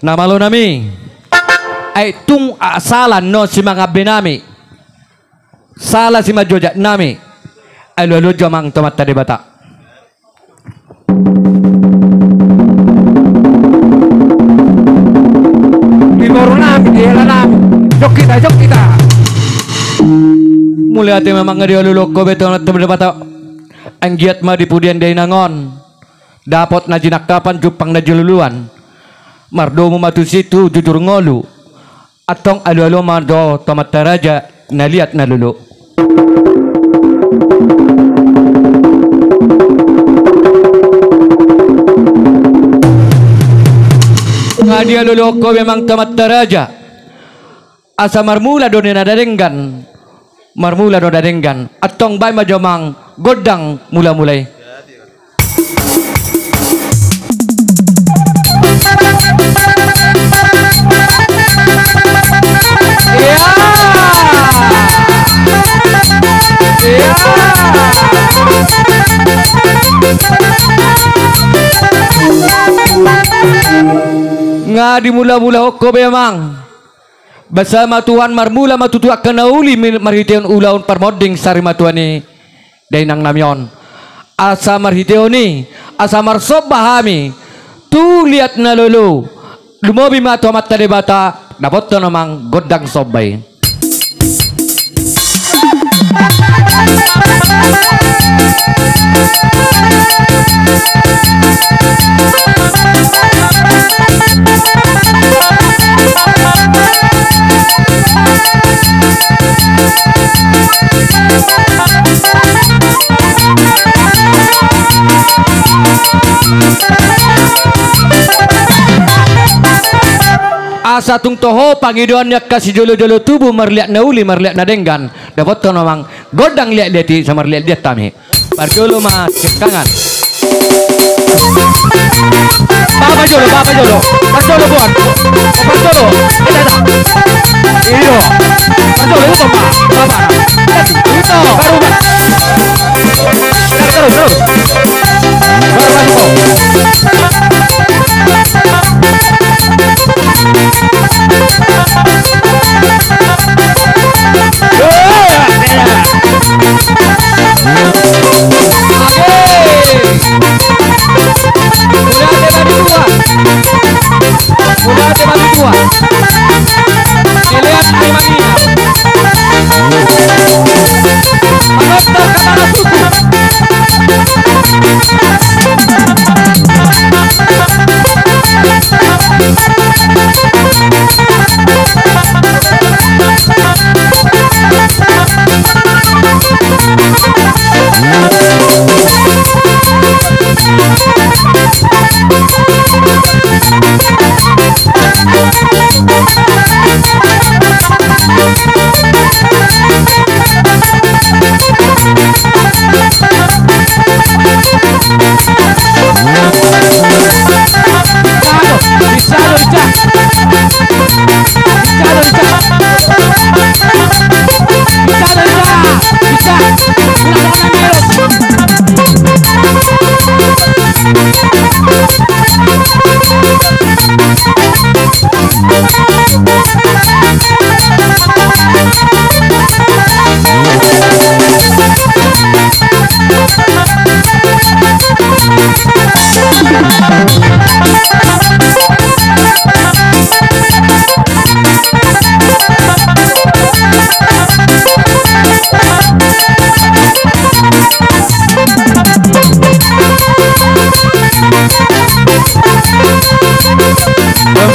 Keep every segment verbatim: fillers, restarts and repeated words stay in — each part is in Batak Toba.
Na malo nami. Ai tung a sala annon simangambe nami. Sala simanjojak nami. Alualuhon jo amang tu Amanta Debata. Di boru nami, di hela nami. Jok hita, jok hita. Mauliate ma amang, nga dialualuhon ho be tu Amanta Debata. Anggiat ma di pudian dainang on dapot na jinangkapan, jumpang na jinaluluan. Mardomu ma tusi tu jujur ngolu. Antong alualuhon ma jo tu amanta raja na liat na lolo. Nga dialualuhon ho be amang tu amanta raja. Asa marmula do na denggan. Marmula do na denggan. Antong baen ma jo amang gondang mulamula i. Ia. Ia. Nga dimulamulahon ho be amang. Basa ma Tuhan, marmula ma tutu angka na uli mi-, marhitehon ulaon parmonding sarimatua ni dainang nami on. Asa marhitehon i, asa marsomba hami tu liat na lolo, lumobi ma tu Amanta Debata, dapothon amang gondang somba i. Asa tung toho pangidoan ni angka sijolojolo tubu marliat na uli, marliat na denggan. Dapothon amang gondang liatliat i, asa marliatliat hami. Parjolo ma singkangan. Bapak jolo, bapak jolo. Parjolo buat. Parjolo. Eta, eta. Iyo. Parjolo, itu, Pak. Bapak. Itu, baru, Pak. Terus, terus.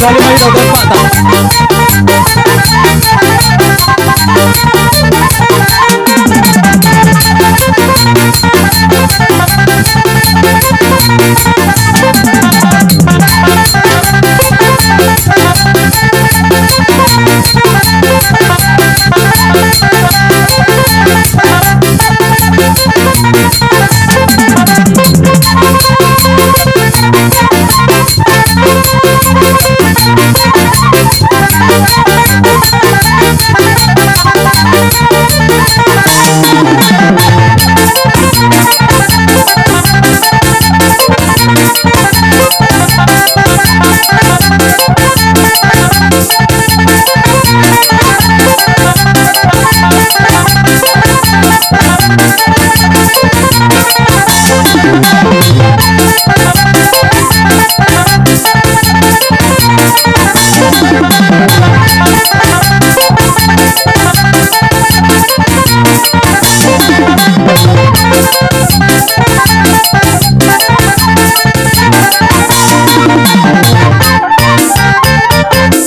Baru masuk, Pak.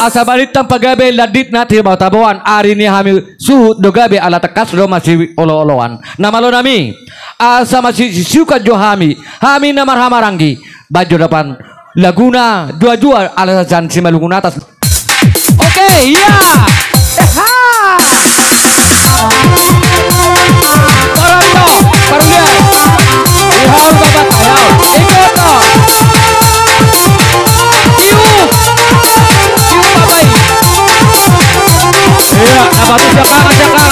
Asa balintang pagabe landit na tabo-taboan, ari ni hami suhut do gabe ala tangkas do masiolooloan. Na malo nami, asa masisiukan jo hami, hami na marhahamaranggi, baen jo dapotan laguna dua dua ala sajan Simalungun Atas. Oke, iya. Eha. Parando, parlian. Ihau babat ayau. Ikut dong. Iu. Iu babai. Iya, dapat siapa, siapa?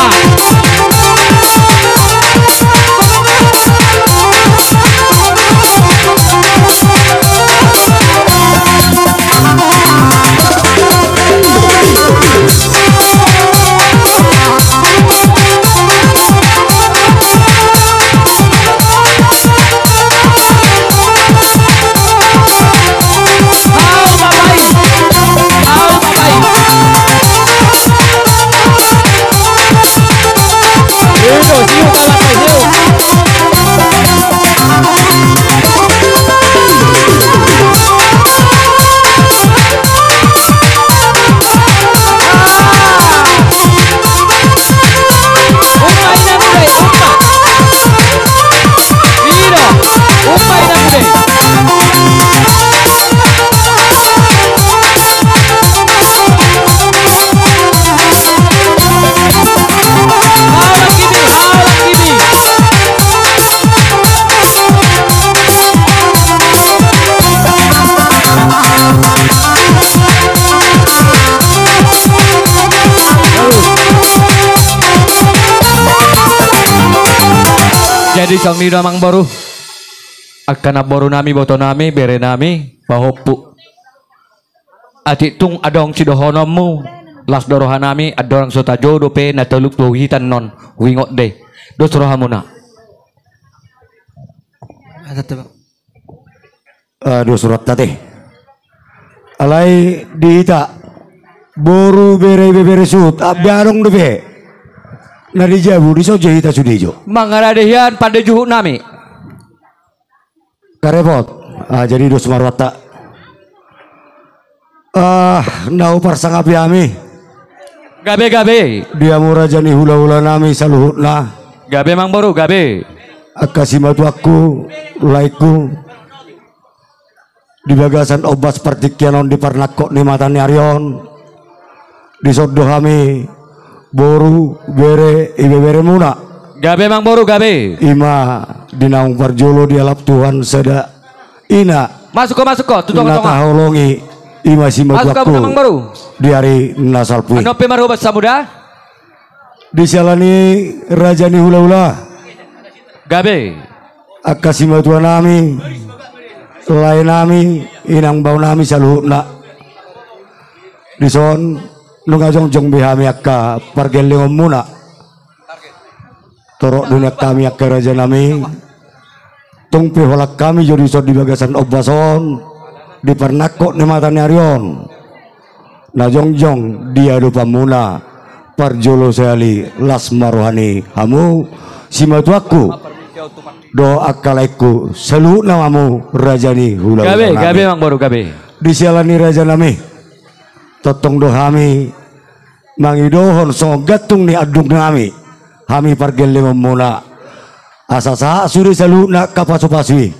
Jadi songon i do amang boru, angka namboru nami, iboto nami, bere nami, pahompu. Atik tung adong sidohononmu, las do roha nami, andorang so tajou dope na tolu tu hita annon, huingot do i. Dos rohamuna. Ah, dos rohanta te. Alai di hita boru, bere, ibebere, suhut, ah, be adong dope na di jabu, dison jo hita sude jo. Mangarade hian pande juhut nami. Karepot. Ah, jadi dos ma rohanta. Ah, na hupasangap hami. Gabe, gabe. Di hamu raja ni hulahula nami saluhutna. Gabe amang boru, gabe. Angka simatuangku, laengku. Di bagasan ombas partingkian on, di parnangkok ni mata ni ari on, dison do hami boru, bere, ibeberemuna. Gabe amang boru, gabe. I ma di naung parjolo dialap Tuhan sada ina. Masuk ho, masuk ho, tu tonga-tonga. Na taholongi, i ma simatuangku. Masuk ho amang boru. Di ari na salpu i. Annon pe marhobas hamu da. Di siala ni raja ni hulahula. Gabe. Angka simatua nami, lae nami, inang bao nami saluhutna. Dison nunga jongjong be hami angka pargellengonmuna. Torop do nian hami angka raja nami. Tung pe holan hami jo dison di bagasan ombas on, di parnangkok ni mata ni ari on. Na jongjong di adopanmuna, parjolo sahali las ma roha ni hamu simatuangku dohot angka laengku saluhutna, hamu raja ni hulahula nami. Gabe, gabe amang boru, gabe. Di siala ni raja nami, tongtong do hami mangidohon songon gantung ni andung nami, hami pargellengonmuna. Asa sahat sude saluhutna angka pasupasu i.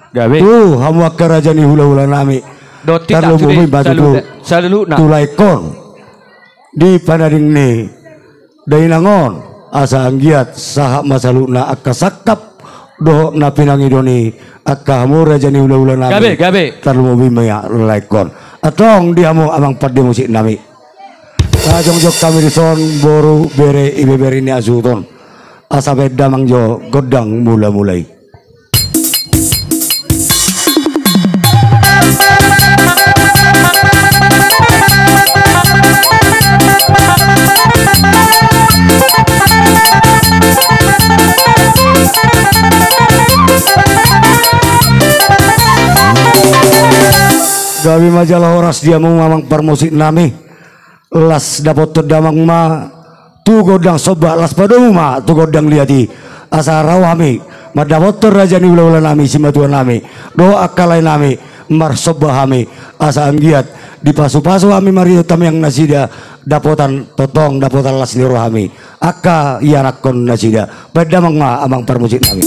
Gabe. Tu hamu angka raja ni hulahula nami. Dohot hita sude saluhutna. Tarlumobi ma tutu tu laengkon di panading ni dainang on, asa anggiat sahat ma saluhutna angka sangkap dohot na pinangido ni angka hamu raja ni hulahula nami. Gabe, gabe. Tarlumobi ma laengkon. Antong di hamu amang pande musik nami. Asa jongjong hami dison boru, bere, ibebere ni hasuhuton on. Asa baen damang jo gondang mulamula i. Gabe ma jala horas di hamu amang parmusik nami. Las dapothon damang ma tu gondang somba, las padomu ma tu gondang liat i. Asa ro hami mandapothon raja ni hulahula nami, simatua nami dohot angka lae nami, marsomba hami asa anggiat Dipasupasu hami, marhite tangiang nasida, dapotan tongtong, dapotan las ni roha hami. Angka ianakhon nasida. Baen damang ma amang parmusik nami.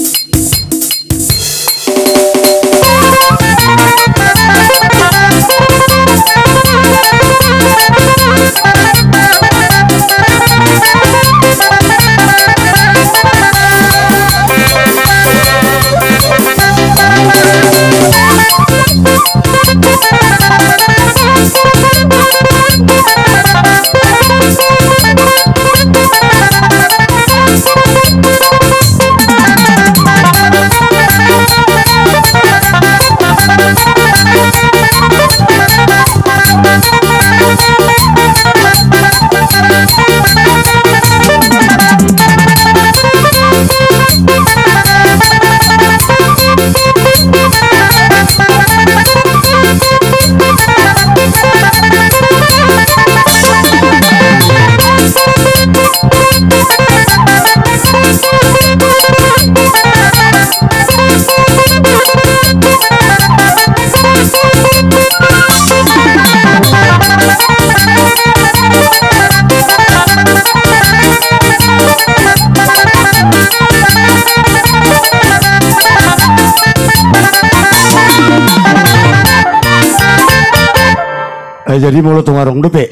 Eh, jadi molo tung adong dope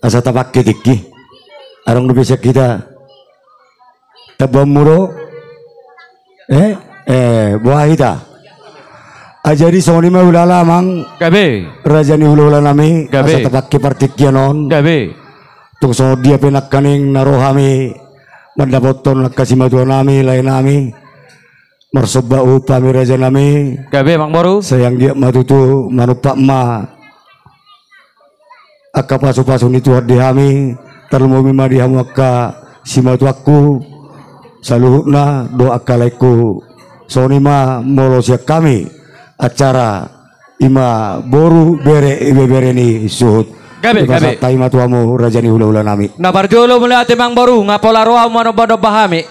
asa tapake tingki, adong dope sian hita. Taboanmu do? Eh, eh, boha hita? Ah, jadi songon i ma hulala amang. Gabe. Raja ni hulahula nami. Gabe. Asa tapake partingkian on. Gabe. Tung songon dia pe nangkaning na ro hami mandapothon angka simatua nami, lae nami. Marsomba uhum hami raja nami. Gabe amang boru. Sai anggiat ma tutu manumpak ma angka pasupasu ni Tuhan di hami, tarlumobi ma di hamu angka simatuangku saluhutna dohot angka laengku. Songon i ma molo sian hami acara i ma boru, bere, ibebere ni suhut. Gabe, gabe. Dipasahat hami ma tu hamu raja ni hulahula nami. Na parjolo mauliate amang boru, nga pola ro hamu manombanomba hami.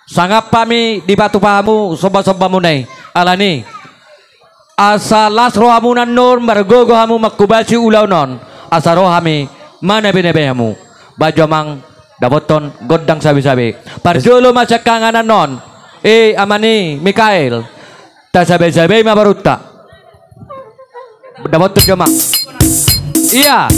Sangap hami dipatupa hamu sombasombamu nai. Alani asa las rohamuna annon, margogo hamu manghobasi ulaon on, asa ro hami manabenabe hamu. Baen jo amang dapothon gondang sabesabe. Parjolo ma sian hami annon. Eh, amani Mikael. Tasabesabei ma borunta. Dapothon jo amang. Ia.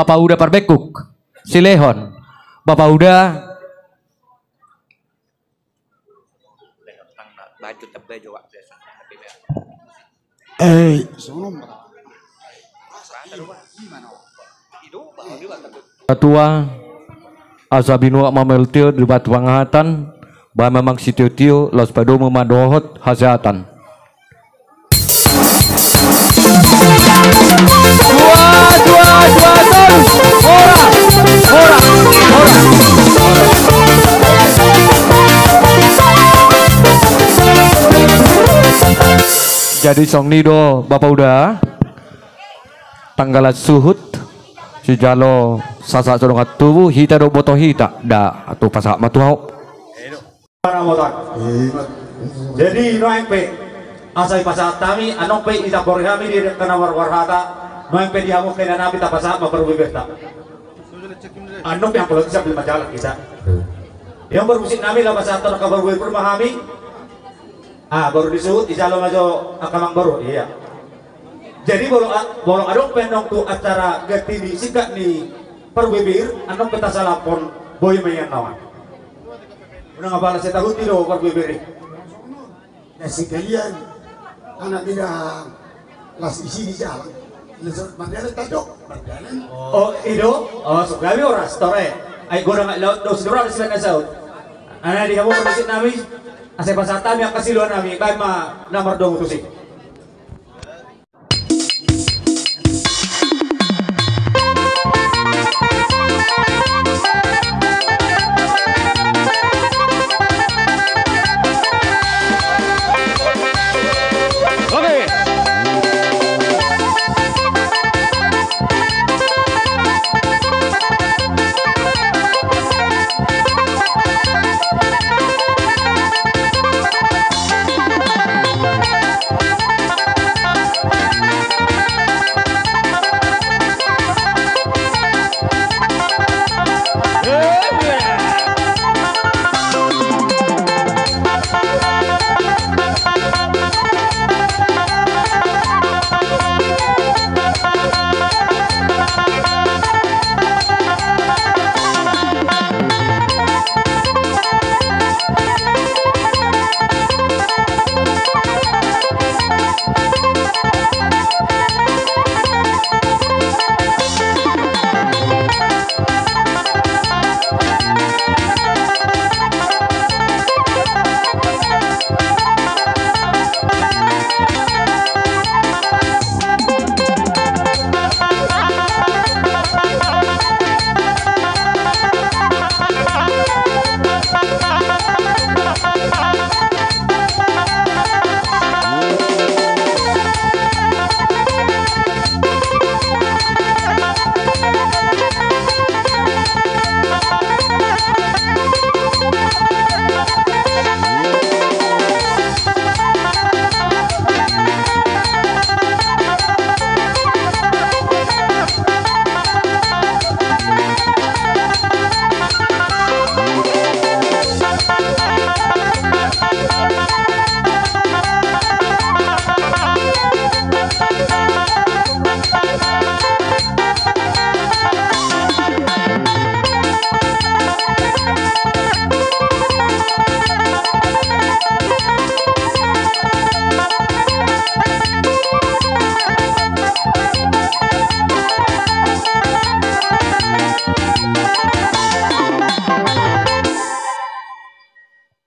Bapa Uda Parbengkuk, silehon. Bapa Uda. Eh, sono. Tua, asa binuat ma mauliate di batu panganhatan, bahen ma amang sitiotio, laos padomu ma dohot hasehatan. Dua, dua, dua, tolu. Horas, horas, horas. Jadi songon i do, Bapa Uda. Tanggalan suhut, sijalo sahat-sahat so dongan tubu, hita do boto hita, da, tu pasahat ma tu hau. Jadi, nuaeng pe, asa dipasahat hami, annon pe ditambori hami di angka na marhata, nuaeng pe di hamu angka inanami tapasahat ma parbeberta. Annon pe angka na siap lima jalan hita. Ia parmusik nami, laho pasahat angka parbeber ma hami. Ah, baru disuhut, dijalo ma jo angka amangboru, ia. Jadi, molo a-, molo adong pe annon tu acara ganti ni singkat ni parbeber, annon pe tasalapon, boi ma ia nuaeng. Unang apala setahuti do parbeber i. Na sekalian, anak bida las isi di jalan. Las Mardianan tadok, Mardianan. Oh, i do? Oh, so gabe horas, tore. Ai godang ai laut do, sidora di silan na saut. Anak di hamu parmusik nami, asa pasahat hami angka siluan nami, bahen ma na mardomu tusi.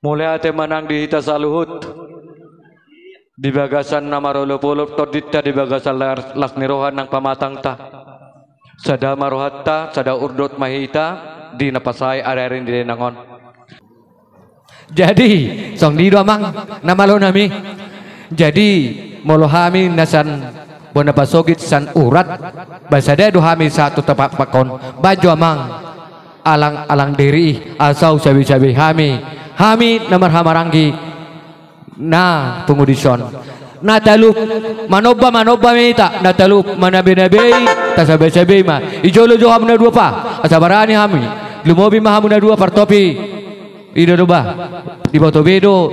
Mauliate ma nang di hita saluhut. Di bagasan na marolopolop tondinta, di bagasan las, las ni roha nang pamatangta. Sada ma rohanta, sada urdot ma hita, di na pasahat ari-ari ni dainang on. Jadi, songon i do amang, na malo nami. Jadi, molo hami na sian bona pasogit sian urat, ba sada do hami sahat tu tapak pakon, bahen jo amang. Alang-alang diri i, asa husabe-sabe hami. Hami na marhahamaranggi na pungu dison. Na talup, manomba, manomba ma hita, na talup, manabe-nabe i, tasabe-sabe ma. I jolo jo hamu na dua pa, asa barani hami. Lumobi ma hamu na dua partopi. I do do ba. Diboto be do.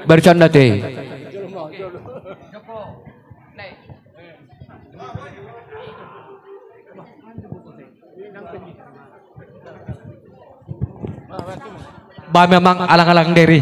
Barisan date. Ba memang alang-alang diri.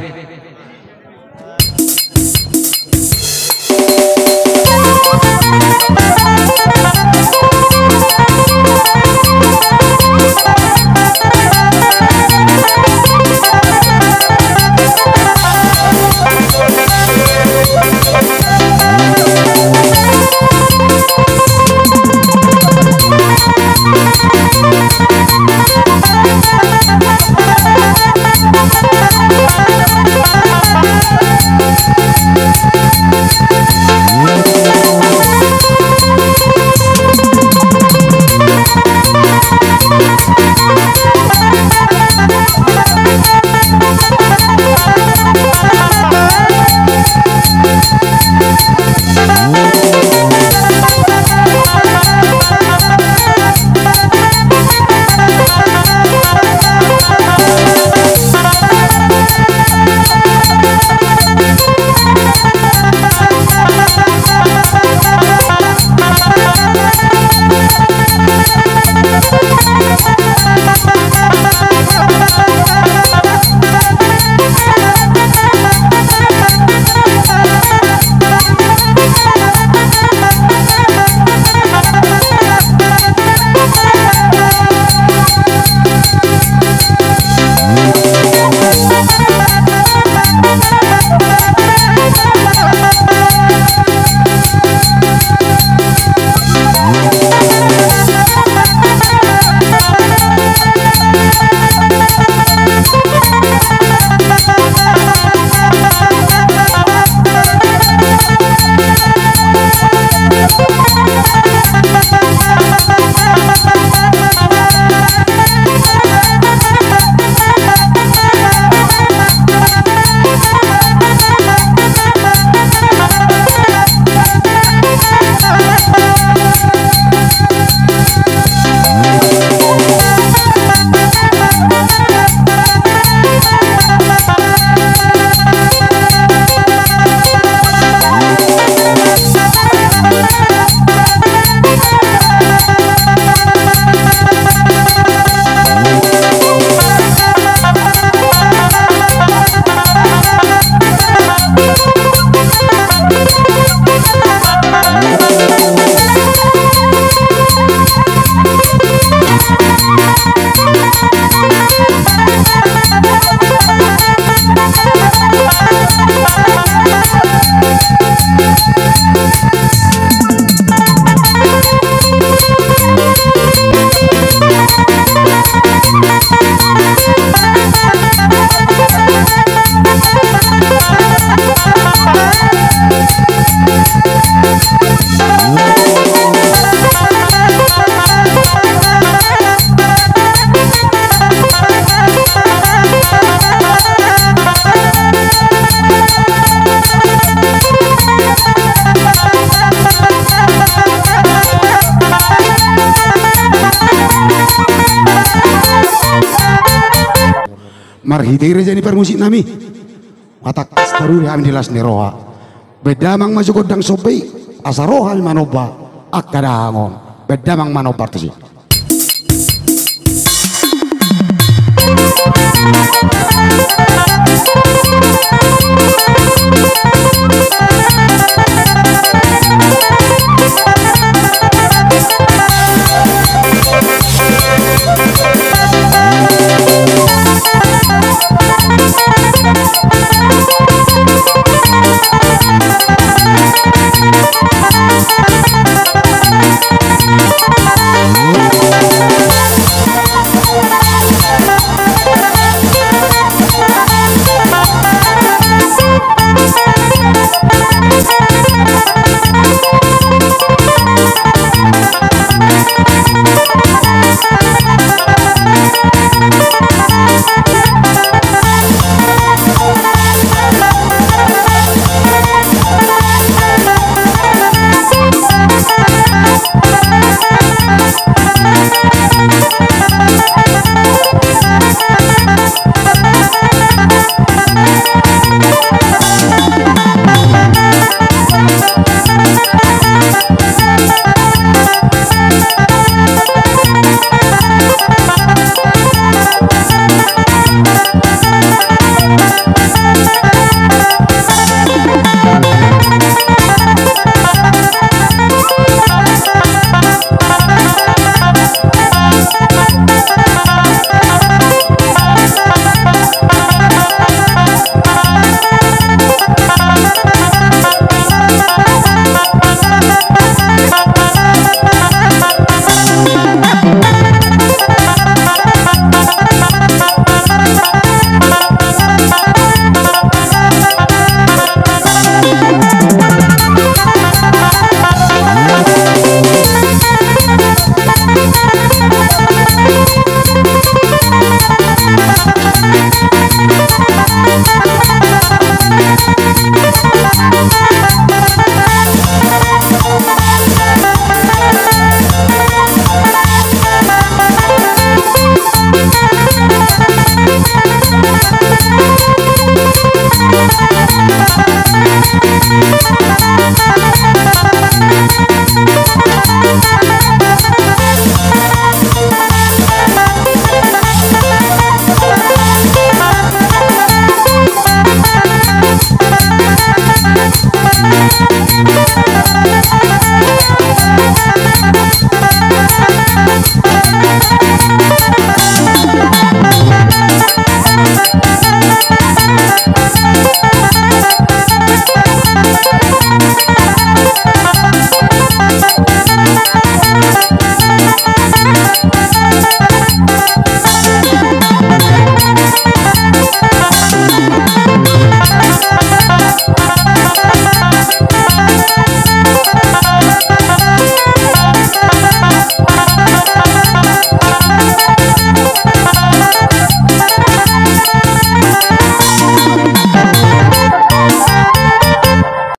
Marhite i raja ni parmusik nami. Matangkas taruli hami di las ni roha. Baen damang ma jo gondang somba i, asa ro hami manomba angka dahahang on. Baen damang manomba tusi.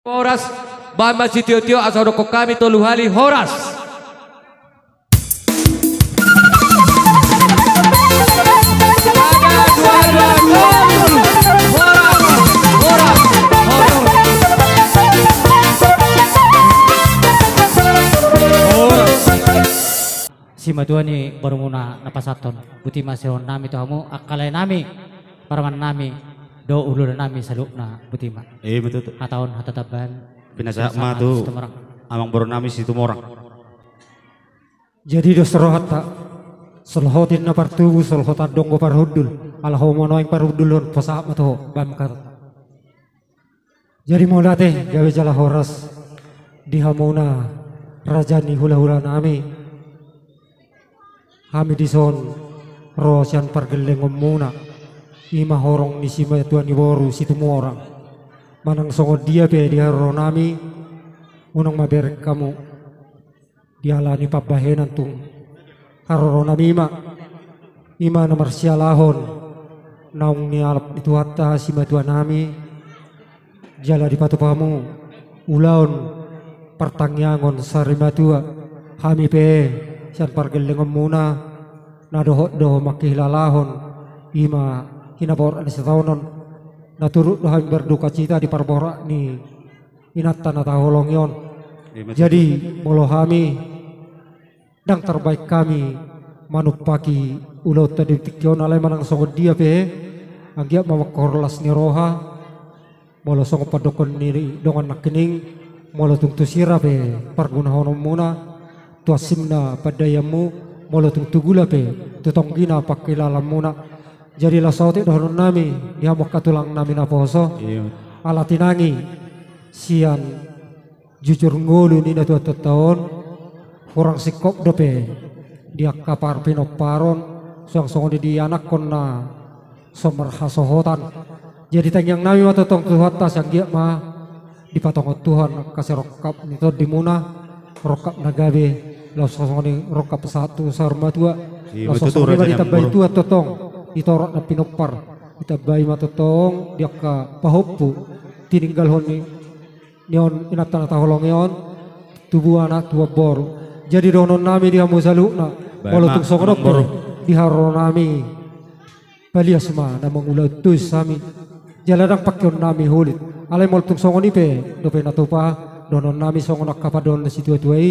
Horas, bahen ma sitiotio asa hudokkon hami tolu hali horas. Simatua ni borumuna na pasahathon, botima sidohonon nami tu hamu, angka lae nami, parumaen nami, dohot hulahula nami saluhutna, botima. Eh, betul tu. Hata on, hata tambahan. Pinasahat ma tu amangboru nami Situmorang. Jadi dos rohanta, solhot ninna partubu, solhot andong do parhundul, ala ho ma nuaeng parhundulhon, pasahat ma tu ho, bahen ma hata. Jadi mauliate, gabe jala horas di hamuna raja ni hulahula nami. Hami dison ro sian pargellengonmuna, i ma horong ni simatua ni boru Situmorang. Manang songon dia pe di haroro nami, unang mabereng hamu. Diala ni pambahenan tung haroro nami ma, i ma na marsialahon naung nialap ni Tuhanta simatua nami, jala dipatupa hamu ulaon partangiangon sarimatua. Hami pe sian pargellengonmuna na dohot do mangkihilalahon, i ma hinaporan ni sitaonon, na turut do hami berdukacita di parborat ni inanta na taholongi on. Jadi molo hami ndang tarbaen hami manumpaki ulaonta di tingki on, alai manang songon dia pe anggiat ma mangkorhon las ni roha. Molo songon pandokkon ni dongan nangkining, molo tung tu sira pe pargunahononmuna, tu hansimna pandaianmu, molo tung tu gula pe tu tonggina pangkilalanmuna. Jadi laos saotik dohonon nami di hamu angka tulang nami naposo. Ala tinangi sian jujur ngolu ni natuatuanta on, hurang singkop dope di angka parpinomparon, suang songon i di anakkon na so marhasohotan. Jadi tangiang nami ma tongtong tu Tuhanta, sai anggiat ma dipatongon Tuhan angka sirongkap ni tondimuna, rongkap na gabe, laos songon i rongkap sahat tu saur matua. Laos songon i ma ditambai Tuhan tongtong di torop na pinompar, ditambai ma tongtong di angka pahompu tininggalhon ni on inanta na taholongi on, tubu anak tubu boru. Jadi dohonon nami di hamu saluhutna, molo tung songon on pe di haroro nami, palias ma na mangula tois hami, jala ndang pangkeon nami holit. Alai molo tung songon i pe dope na tupa, dohonon nami songon angka pandohan ni situatua i,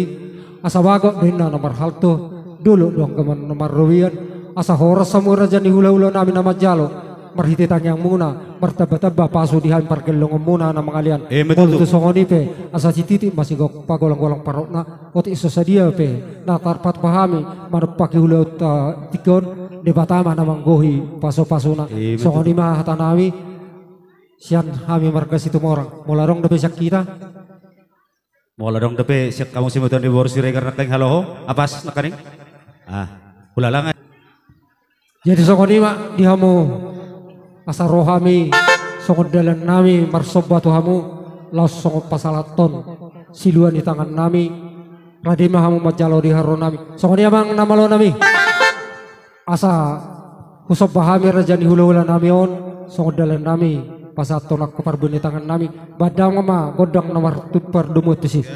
asa bagot do inna na marhalto, dolok do angka na marrobean, asa horas hamu raja ni hulahula nami na manjalo, marhite tangiangmuna martambatamba pasu di hami pargellengonmuna na mangalean. Molo tung songon i pe, asa sititi ma sigompa golanggolang parrotna, otik so sadia pe na tarpatupa hami manumpaki ulaonta tingki on, Debata ma na manggohi pasupasuna. Songon i ma hata nami sian hami marga Situmorang. Molo adong dope sian hita? Molo adong dope sian hamu simatua ni boru Siregar nangkaning, halo ho, apas nangkaning. Ah, ulala nga. Jadi songon i ma di hamu, asa ro hami songon dalan nami marsomba tu hamu, laos songon pasahathon silua ni tangan nami, rade ma hamu manjalo di haroro nami. Songon i amang na malo nami. Asa husomba hami raja ni hulahula nami on, songon dalan nami pasahathon angka parbue ni tangan nami, bahen damang ma gondang na martumpar domu tusi.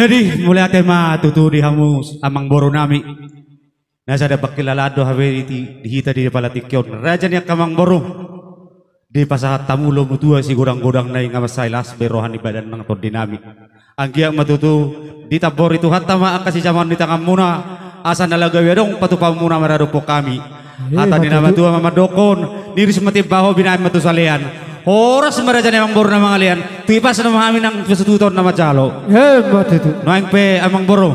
Jadi, mauliate ma tutu di hamu amangboru nami. Na sada pangkilalaan do hape di, di hita di apala tingki on. Raja ni angka amangboru. Dipasahat hamu lomo tua sigodang-godangna i, nga mansai las be roha ni badan nang tondi nami. Anggiat ma tutu ditambori Tuhanta ma angka sijaman ni tanganmuna, asa na laho gabe adong patupaonmuna maradophon hami. Hata ni na matua ma mandokkon, niris ma timbaho, binahen ma tu salean. Horas ma raja ni amangboru na mangalean, tu ipasna ma hami nang tu satutuon na manjalo. Ima tutu. Nuaeng pe amangboru,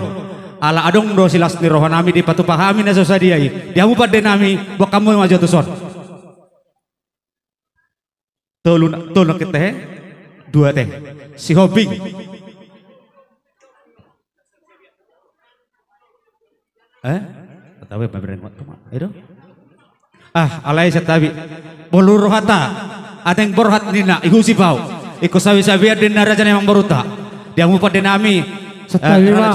ala adong do silas ni roha nami dipatupa hami na so sadia i. Di hamu pande nami, boan hamu ma jo tuson. Tolu na, tolu na kita he. Dua te. Sihombing. Eh? Tahu ya, Bang. Ayo dong. Ah, alai santabi. Molo rohanta, adong borhat ninna, ihusi bau. Ingkon sabe-sabean do ninna raja ni amangborunta. Di hamu pande nami. Santabi ma.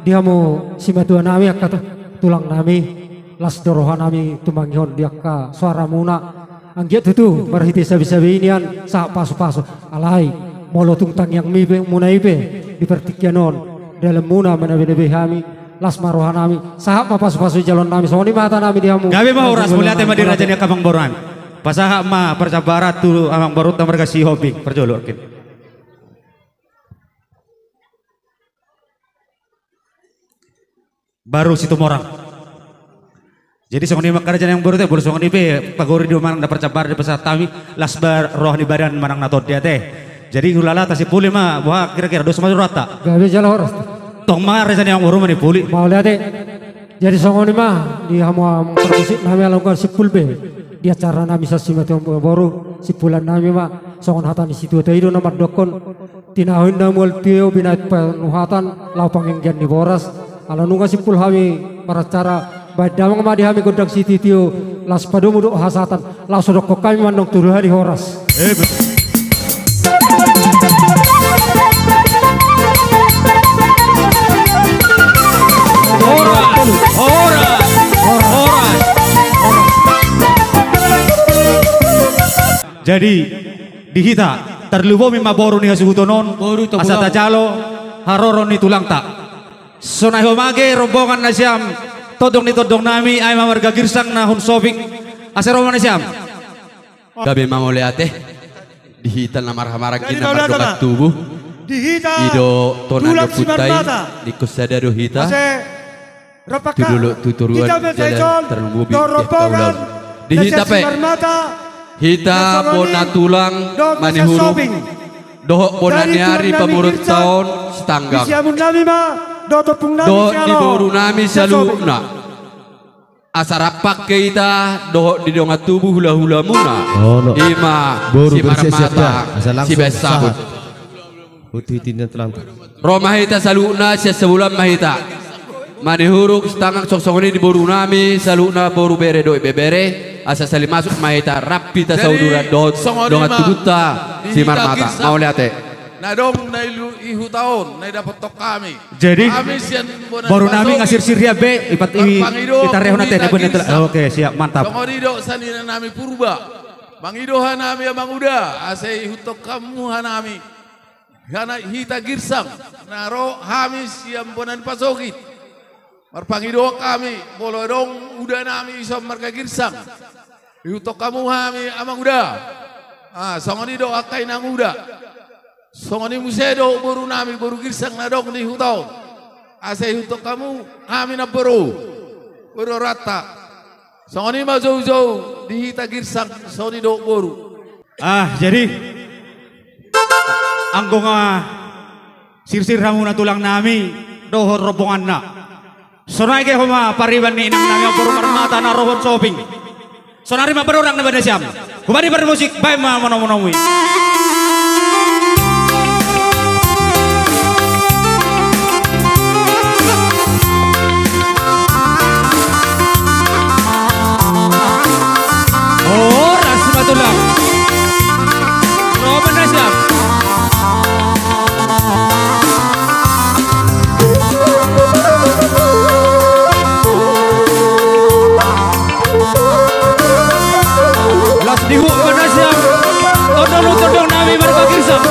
Di hamu simatua nami, angka tu-, tulang nami. Las do roha nami tumangihon di angka soaramuna. Anggiat tutu marhite sabe-sabe i nian sahat pasu-pasu. Alai molo tung tangiangmuna i pe di partingkian on, dalanmuna manabe-nabe hami, las ma roha nami, sahat ma pasu-pasu jaloon nami. Songon i ma hata nami di hamu. Gabe ma horas, mauliate ma di raja ni angka amangboru nami. Pasahat ma parjambaran tu amangborunta marga Sihombing, parjolo angkin. Baru Situmorang. Jadi songon i ma angka raja ni amangboru, molo songon i pe pagori do manang na parjambaran dipasahat hami, las be roha ni badan manang na tondi ate. Jadi hulala tasimpuli ma, boha kira-kira dos ma rohanta. Gabe jala horas. Tong ma raja ni amangboru manimpuli. Mauliate. Jadi songon i ma di hamu amang parmusik nami, ala nunga simpul be di acara nami sian simatua boru, simpulan nami ma songon hata ni situatua i do na mandokkon. Tinahu inna mual tio, binahen panuhatan, laho panganggian ni boras. Ala nunga simpul hami maracara, bahen damang ma di hami gondang sitio-tio, laos padomu dohot hasahatan, laos so dokkon hami ma annon tu roha ni horas. Horas, horas, horas. Jadi, di hita, tarlumobi ma boru ni hasuhuton on, asa tajalo haroro ni tulangta. Sonai homage rombongan na sian tondong ni tondong nami, ai ma marga Girsang na hun Sobing. Asa ro ma na sian. Gabe ma mauliate. Di hita na marhamaranggi na mardongan tubu. Di hita i do tona tulang ni ompunta i, Simarmata. Ningkon sada do hita. Ase rap angka tu dolok tu toruan, hita jalan tarlumobi dohot rombongan. Di hita pe, hita bona tulang Manihuruk dohot bona ni ari pamoruonta on Sitanggang. Di siamun nami ma dohot ompung nami, dohot di boru nami saluhutna. Asa rap angka hita dohot di dongan tubu hulahulamuna. Ima boru Simarmata, asa langsung Sibaen Sabut. Ro ma hita saluhutna, sian Sabulan ma hita. Manihuruk, Sitanggang, songon i di boru nami saluhutna, boru, bere dohot ibebere. Asa salimasuk ma hita, rap hita sauduran dohot dongan tubunta Simarmata. Mauliate. Na adong na i huta on na idapothon hami. Jadi boru nami nga sirsir hian be, ipat i, itarehon ate. Oke, siap, mantap. Songon i do sanina nami Purba. Mangido hanami amang uda, asa ihuthon hamu hanami. Hita Girsang na ro hami sian bona ni pasogit. Marpangidoan hami, molo adong uda nami ison marga Girsang, ihuthon hamu hami amang uda. Ah, songon i do angka inang uda. Songon i muse do boru nami, boru Girsang na adong di huta on. Asa ihuthon hamu hami namboru. Boru rata. Songon i ma joujou di hita Girsang, songon i do boru. Ah, jadi anggo nga sirsir hamu na tulang nami dohot rombonganna. Sonai ge homa pariban ni inang nami boru Marmata na ro hun Sobing. Sonari ma parorang na bada siam. Hubani parmusik, baen ma monomonomu i. Horas ma tulang. Ro ma na siam. Las di huta na siam. Tondong, tondong nami marga Girsang.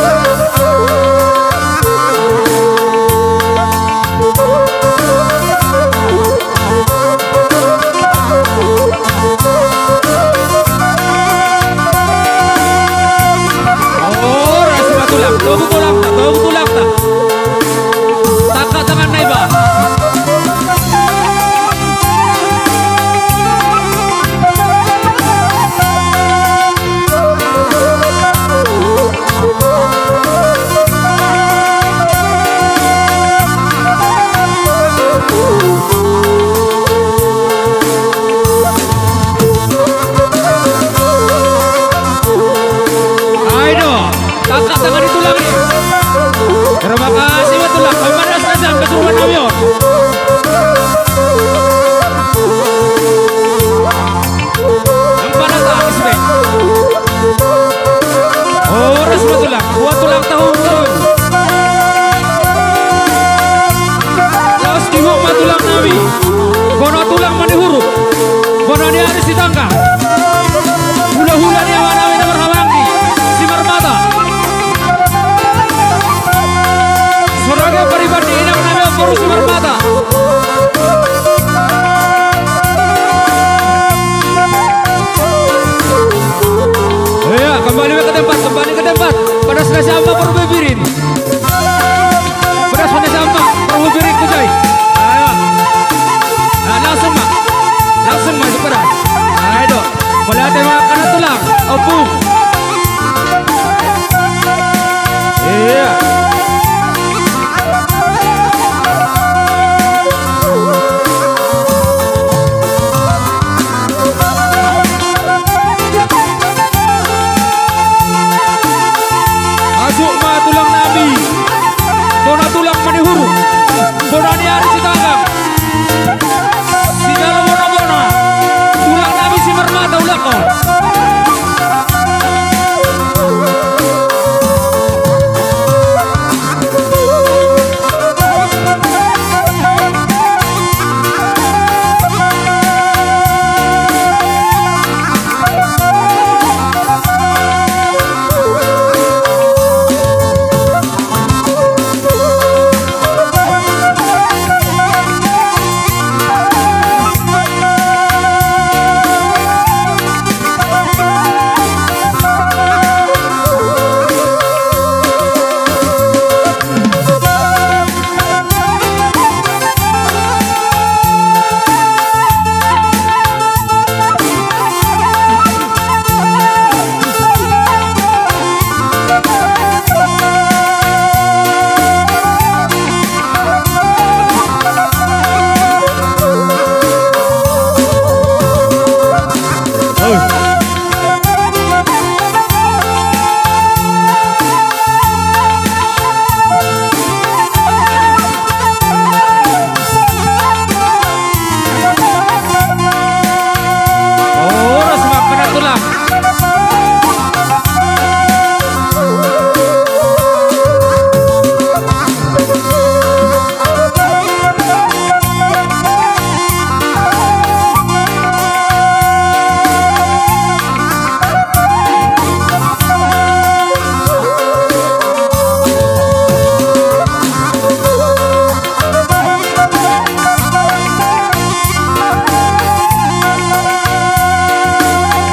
Nang panata, isi be. Horas ma tulang, buat tulang tahu. Laos dihut ma tulang nami. Bona tulang Manihuruk. Bona ni ari Sitanggang. Hulahula ni ama nami na marhahamaranggi, Simarmata. Soraga pariban ni inang nami, boru Simarmata. Iya, kembali ke tempat, kembali ke tempat. Pada selesai apa perlu bebirin? Pedas, pedas, apa? Tahu piring ku, coy. Ayo. Nah, langsung, Mak. Langsung, Mak, itu pedas. Ayo, dong. Melihat, Mak, kena tulang. Opung. Iya. Masuk ma tulang nami. Bona tulang Manihuruk. Bona ni ari Sitanggang. Sijalo bona-bona. Tulang nami Simarmata ulak on.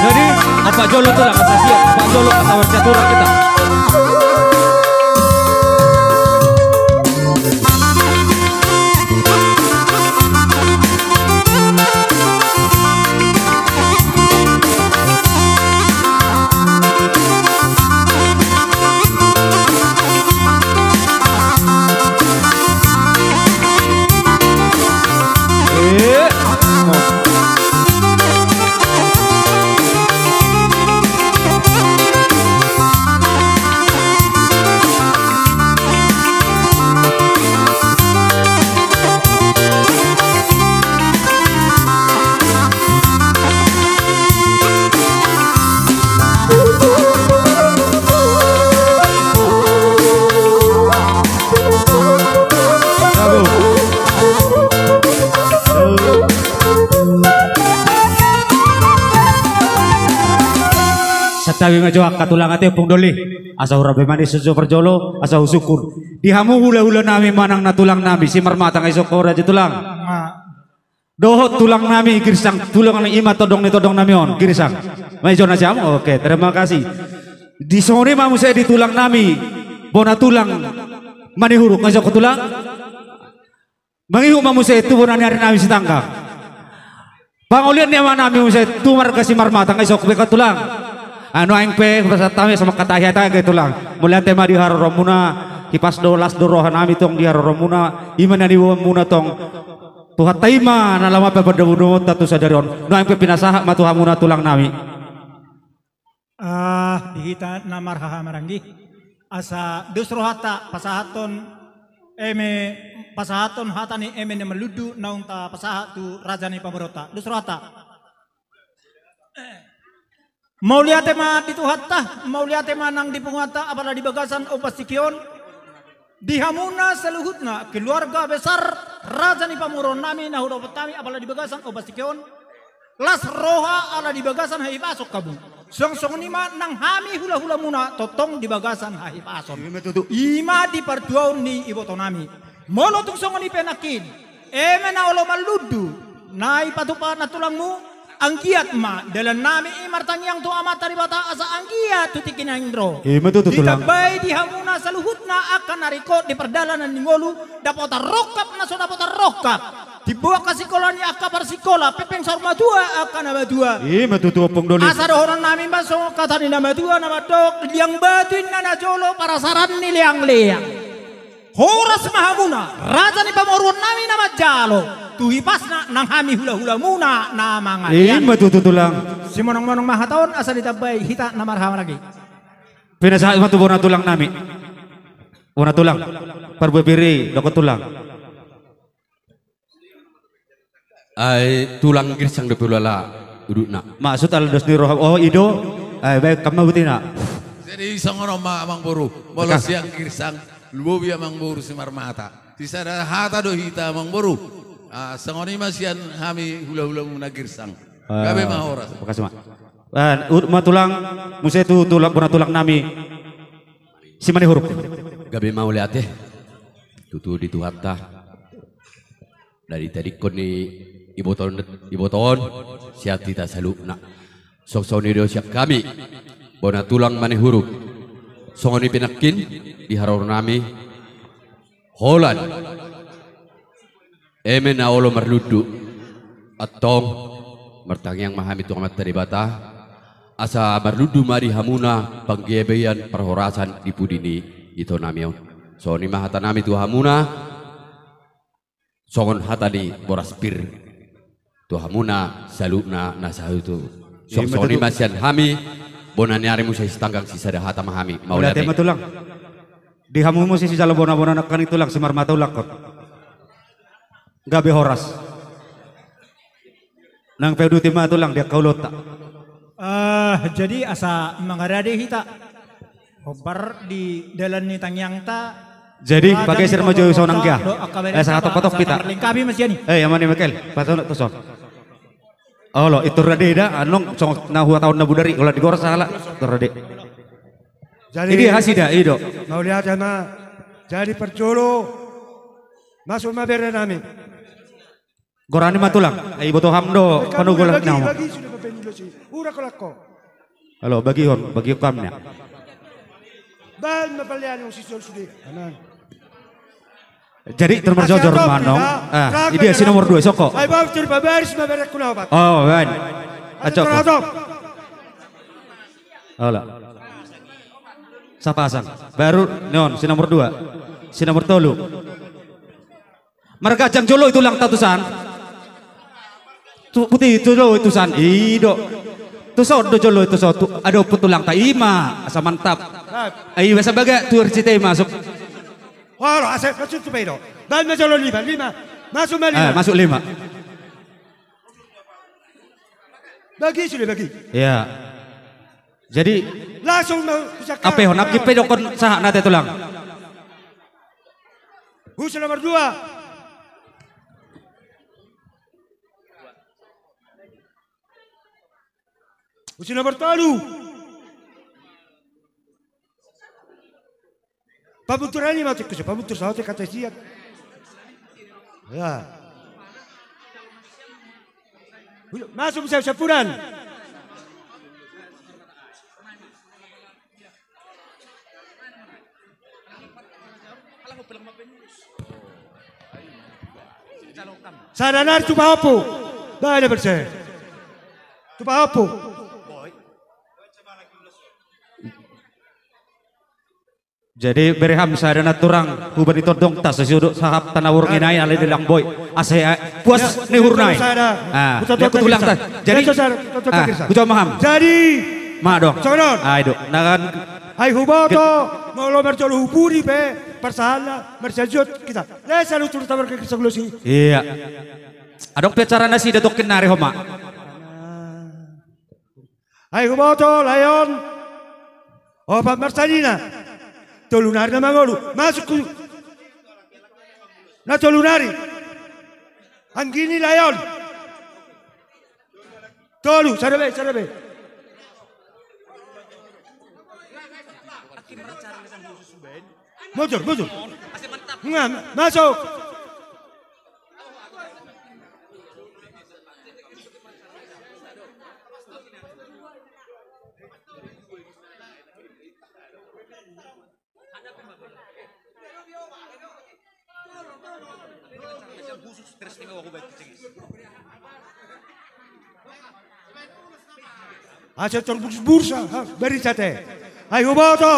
Jadi, apa jolo tulang, asa siap, apa jolo, asa siap tulang kita. Santabi ma jo angka tulang, ate, Ompung Doli. Asa hurang be manis jo parjolo, asa husungkun. Di hamu hulahula nami manang na tulang nami Simarmata, nga ison ho raja tulang. Dohot tulang nami Girsang, tulang nami ima tondong ni tondong nami on, Girsang. Nga ison ho sian hamu? Oke, terima kasih. Di songon i ma muse di tulang nami, bona tulang Manihuruk, nga ison ho tulang. Mangihut ma muse tu bona ni ari nami Sitanggang. Pangolian ni ama nami muse tu marga Simarmata, nga ison be ho tulang. Anu, aing pe pasahat hami asa mangkatai hata ate tulang. Mauliate ma di haroromuna, hipas do las do roha nami tong di haroromuna, ima na niboan muna tong. Tuhanta i ma na laho mambahen pandomudomonta tu sadari on. Nuaeng pe pinasahat ma tu hamuna tulang nami. Ah, di hita na marhahamaranggi, asa dos rohanta pasahathon eme pasahathon hata ni eme na marlundu naung tapasahat tu raja ni pamoruonta. Dos rohanta. Mauliate ma di Tuhanta, mauliate ma nang di punguanta, apala di bagasan ombas tingki on. Di hamuna saluhutna keluarga besar raja ni pamoruonnami na hudapot hami, apala di bagasan ombas tingki on. Las roha ala di bagasan hahipason hamu. Songon, songon i ma nang hami hulahulamuna tongtong di bagasan hahipason. Ima tutu. Ima di partuaon ni ibotonami. Molo tung songon i pe nangkin, eme na olo marlundu, na ipatupa nantulangmu, anggiat ma dalannami i martangiang tu Amanta Debata asa anggiat tu tingki naeng ro. Ima tutu, Tulang. Ditambai di hamuna saluhutna angka na ringkot di pardalanan ni ngolu, dapotan rongkap na so dapotan rongkap. Timbo angka sikola ni angka parsikola, pepeng saur matua angka na matua. Ima tutu, Ompung Doli. Asa dohononnami ma songon hata ni na matua na mandok, liang batu inna na jolo parasaran ni leangleang. Horas ma hamuna, raja ni pamoruonnami na manjalo, tu hipasna nang hami hulahulamuna na mangalean. Ima tutu, Tulang. Simonongmonong ma hata on asa ditambai hita na marhahamaranggi. Pinasahat ma tu bona tulangnami. Bona tulang. Parbue pir i, dokkon tulang. Ai tulang girsang dope ulala udutna. Maksud ala dos ni roha, oh, i do. Ai baen hamu butina. Jadi songon on ma, Amangboru. Molo sian girsang, lumobi Amangboru Simarmata. Sisada hata do hita, Amangboru. Ah, songon i ma sian hami hulahulamuna girsang. Ah, gabe ma horas. Makasih, Mak. Ah, udut ma tulang, muse tu tulang, bona tulangnami. Simanihuruk. Gabe mauliate. Tutu di Tuhanta. Dari tadingkon ni iboto on, iboto on, sian hita saluhutna. Songon i do sian hami, bona tulang Manihuruk. Songon i pe nangkin, di haroronnami, holan. Eme na olo marlundu. Antong, martangiang ma hami tu Amanta Debata. Asa marlundu ma di hamuna panggabean parhorasan di pudi ni itonami on. Songon i ma hatanami tu hamuna. Songon hata ni boras pir. Tu hamuna saluhutna na sahutu. Songon i ma sian hami, bona ni ari muse sitanggang sisada hata ma hami. Mauliate ma tulang. Di hamu muse sijalo bonabona nangkaning tulang Simarmata ulangkon. Gabe horas. Nang pe uduti ma tulang di angka ulaonta. Ah, jadi asa mangarade hita. Hombar di dalan ni tangiangta. Jadi pageser ma jo sonang gia. Asa hatop-hatop hita. Lengkapi ma sian i. Eh, amang ni Michael, pasanuk tu son. Olo, itur rade da, anong songon na hua taon na budari, olo digoras sahala, itur rade. Jadi, i do hasida, i do. Mauliate ma, jadi parjolo, masuk ma berenami. Gorani ma tulang, ai iboto hamu do, panogolan nama. Bagi, bagi sude ma penilosi. Ura kolakko. Olo, bagihon, bagihon hamu na. Baen ma palean on sisol sude. Aman. Jadi, terus marjojor manong. Ah, i dia si nomor dua, soko. Ai bau teri pabaris ma berekku na opat. Oh, baen. Acok. Olo. Sapasang. Baru, non, si nomor dua. Si nomor tolu. Marganjang jolo i tulangta tusan. Tu, putih tu jolo i tusan. I do. Tuson do jolo i tuson. Tu, adong pe tulangta ima. Asa mantap. Ai, asa baga tu R C T I masuk. Olo, asa, masuk tu pe i do. Baen ma jolo lima, lima. Masuk ma lima. Eh, masuk lima. Bagi sude, bagi. Iya. Jadi, langsung ma, ape hon, anggi pe dokkon sahat na te tulang. Husi nomor dua. Husi nomor tolu. Pamunturan i ma, cek, pamuntur saotik kata sian. Ya. Masuk, siap, siap, puran. Sada nari tu pahompu. Baen ma perse. Tu pahompu. Jadi, bere hamu sada na turang, huba ni tondongta, sasudut sahap tana borngin nai, alai di lang boi. Asa, eh, puas ni uhurna i. Ah, dia kutulangta. Jadi, ah, kujau ma hamu. Jadi, ma dong. Songon on. Ah, i do. Nah, kan. Ai huboto, molo marjolo hupudi pe. Parsahanna, marsianjuan hita. Lae, saluhut tu tabar ke kisah ulos i. Iya. Adong pe acara nasida tongkin nari homa. Ai huboto lae on. Opat marsanina. Tolu nari na mangolu. Masuk tu na tolu nari. Anggini lae on. Tolu, sada be, sada be. Mujur, mujur. Nga, masuk. Asa tor bursa, bursa, ha, bari sate. Ai huboto.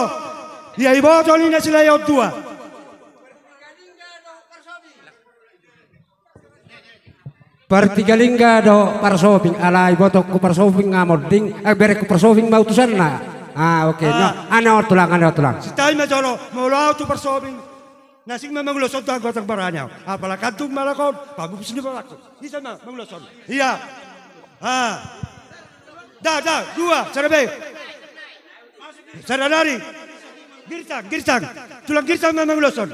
Ia iboto ni na si lae on dua. Partigalingga do Parsoping, alai botoku Parsoping nga monding, eh, berekku Parsoping ma utusanna. Ah, oke. Ah. Nah, ane on tulang, ane on tulang. Sitahi ma jolo, molo au tu Parsoping. Nasing ma manguloson tu anggo tang barani au. Apala kantung malakon, pamupus ni balakku. Isa ma manguloson. Iya. Ah. Da, da, dua, sada be. Sada nari. Girsang, girsang. Tulang girsang ma manguloson.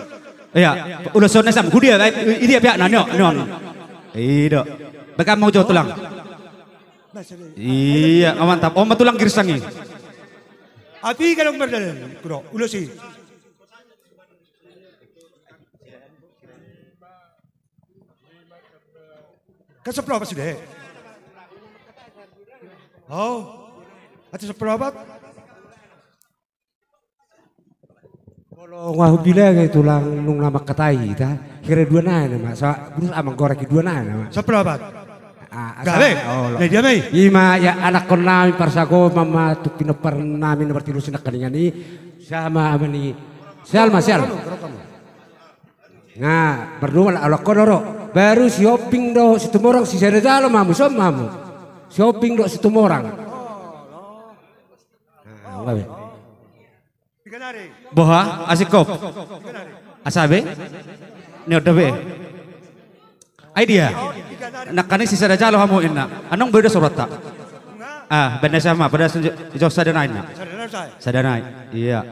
Iya, uloson na sam. Hudia, eh, i dia pihak na, nio, nio. Ido. Bekam mau jo tulang. Iya, mantap. Oma tulang girsang i. Api kalau merdel, kuro, ulosi. Kan sampulu opat sude. Oh. Ate sampulu opat. Molo nga hubilang i tulang nunga mangkatai hita. Hira dua nai nama. Sa, bursa amang gorek i dua nai nama. Sampulu opat. Ah, gabe. Asa, oh, lo. Nah, dia mai. Ima ya anakkon nami parsago mama tu pinompar nami nomor tilu sinangkaningan i. Sama ama ni. Sial ma, sial. Nga, berdua lah, alok kono ro. Baru si Oping do, si Tumorang, si Sada Jalo mamu, som mamu. Si Oping do, si Tumorang. Nah, nga be. Boha, asik kop. Asa be? Ni oda be. Ai dia. Nangkaning si Sada Jalo hamu inna. Anong be udah surat tak? Ah, benar sama, pada jo sada nai inna. Sada nai. Iya.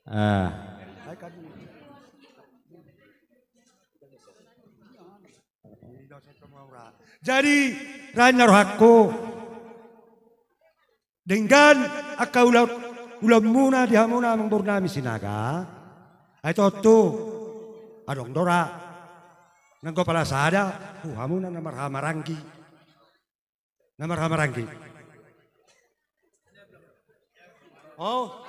Ah. Jadi, raja na rohakku. Denggan angka ula-, ulaonmuna di hamuna amang boru nami Sinaga. Ai tontu. Adong do ra. Nanggo pala sada, tu hamuna na marhahamaranggi. Na marhahamaranggi. Oh.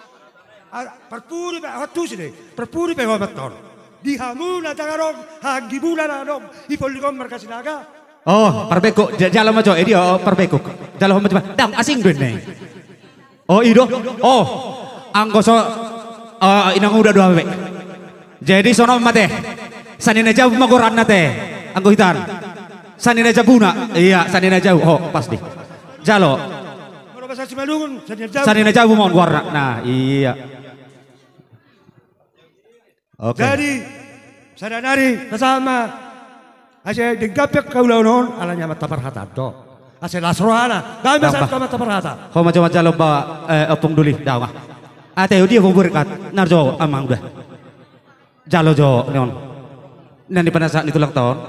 Ah, parpudi pe, ah, tusi de. Parpudi pe ho maton. Di hamu na tagadong, hanggi muna na adong, i polling on marga Sinaga. Oh, parbengkuk, ja-, jalo ma jo, eh, dia, oh, parbengkuk. Jalo ma jo, dang, asing do inna i. Oh, i do. Oh, anggo so, eh, inanguda do ape. Jadi songon on ma te. Sani na jabu ma goarna te. Anggo hita an. Sani na jabuna. Iya, sani na jabu. Ho, pas di. Jalo. Sani na jabu ma on goarna. Nah, iya. Oke. Jadi, sada nari, na sama. Asa denggan pe angka ulaon on, alani amanta parhata do. Asa las rohana. Dame. Dame. Amanta parhata. Ho ma jo manjalo ba, eh, Ompung Duli, dame. Ate, dia bubur kat, na jo amang uda. Jalo jo, ni on. Na ni panasahat ni tulang ta on.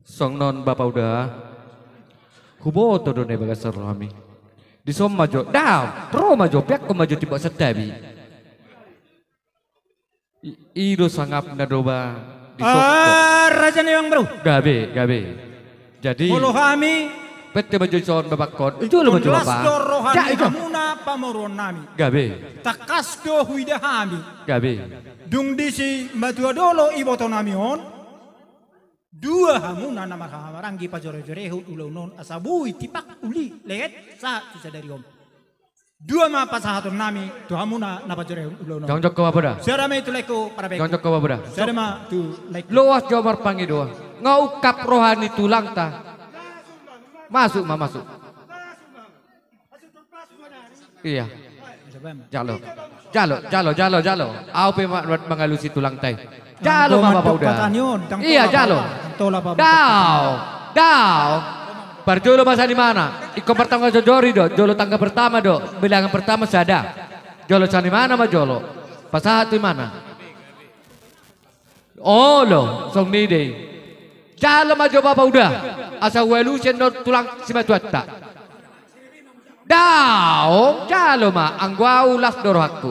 Songon on bapa uda. Huboto do na i bagasan rohami. Dison ma jo, da, ro ma jo, peakkon ma jo timbok santabi. I, i do sangapna do ba. Dison. Ah, raja ni amang boru. Gabe, gabe. Jadi. Molo hami. Pette ma jo dison bapakkon. Itu lo ma jo bapa. Las do roha ni hamuna pamoruon nami. Gabe. Tangkas do huida hami. Gabe. Dung disi matua do olo iboto nami on. Dua hamuna na marhahamaranggi pajorejorehon ulaon on asa boi tipak uli lehet sahat tu sadari on. Dua ma pasahaton nami tu hamuna na pajorehon ulaon on. Jongjong ho bapa uda. Sada ma i tu laengku parabek. Jongjong ho bapa uda. Sada ma tu laengku. Loas jo marpangidoan. Nga ungkap roha ni tulangta. Masuk ma, masuk. Iya. Jalo. Jalo, jalo, jalo, jalo. Au pe ma-, ma-, mangalusi tulangta i. Jalo ma Bapa Uda. Iya, jalo. Daong, daong. Parjolo ma saonari ma. Ingkon martangga jojori do. Jolo tangga pertama do. Bilangan pertama sada. Jolo saonari ma jolo. Pasahat tu imana. Olo, songon i do i. Jalo ma jo Bapa Uda, asa hualusi annon tulang simatuanta. Daong, jalo ma, anggo au las do rohangku.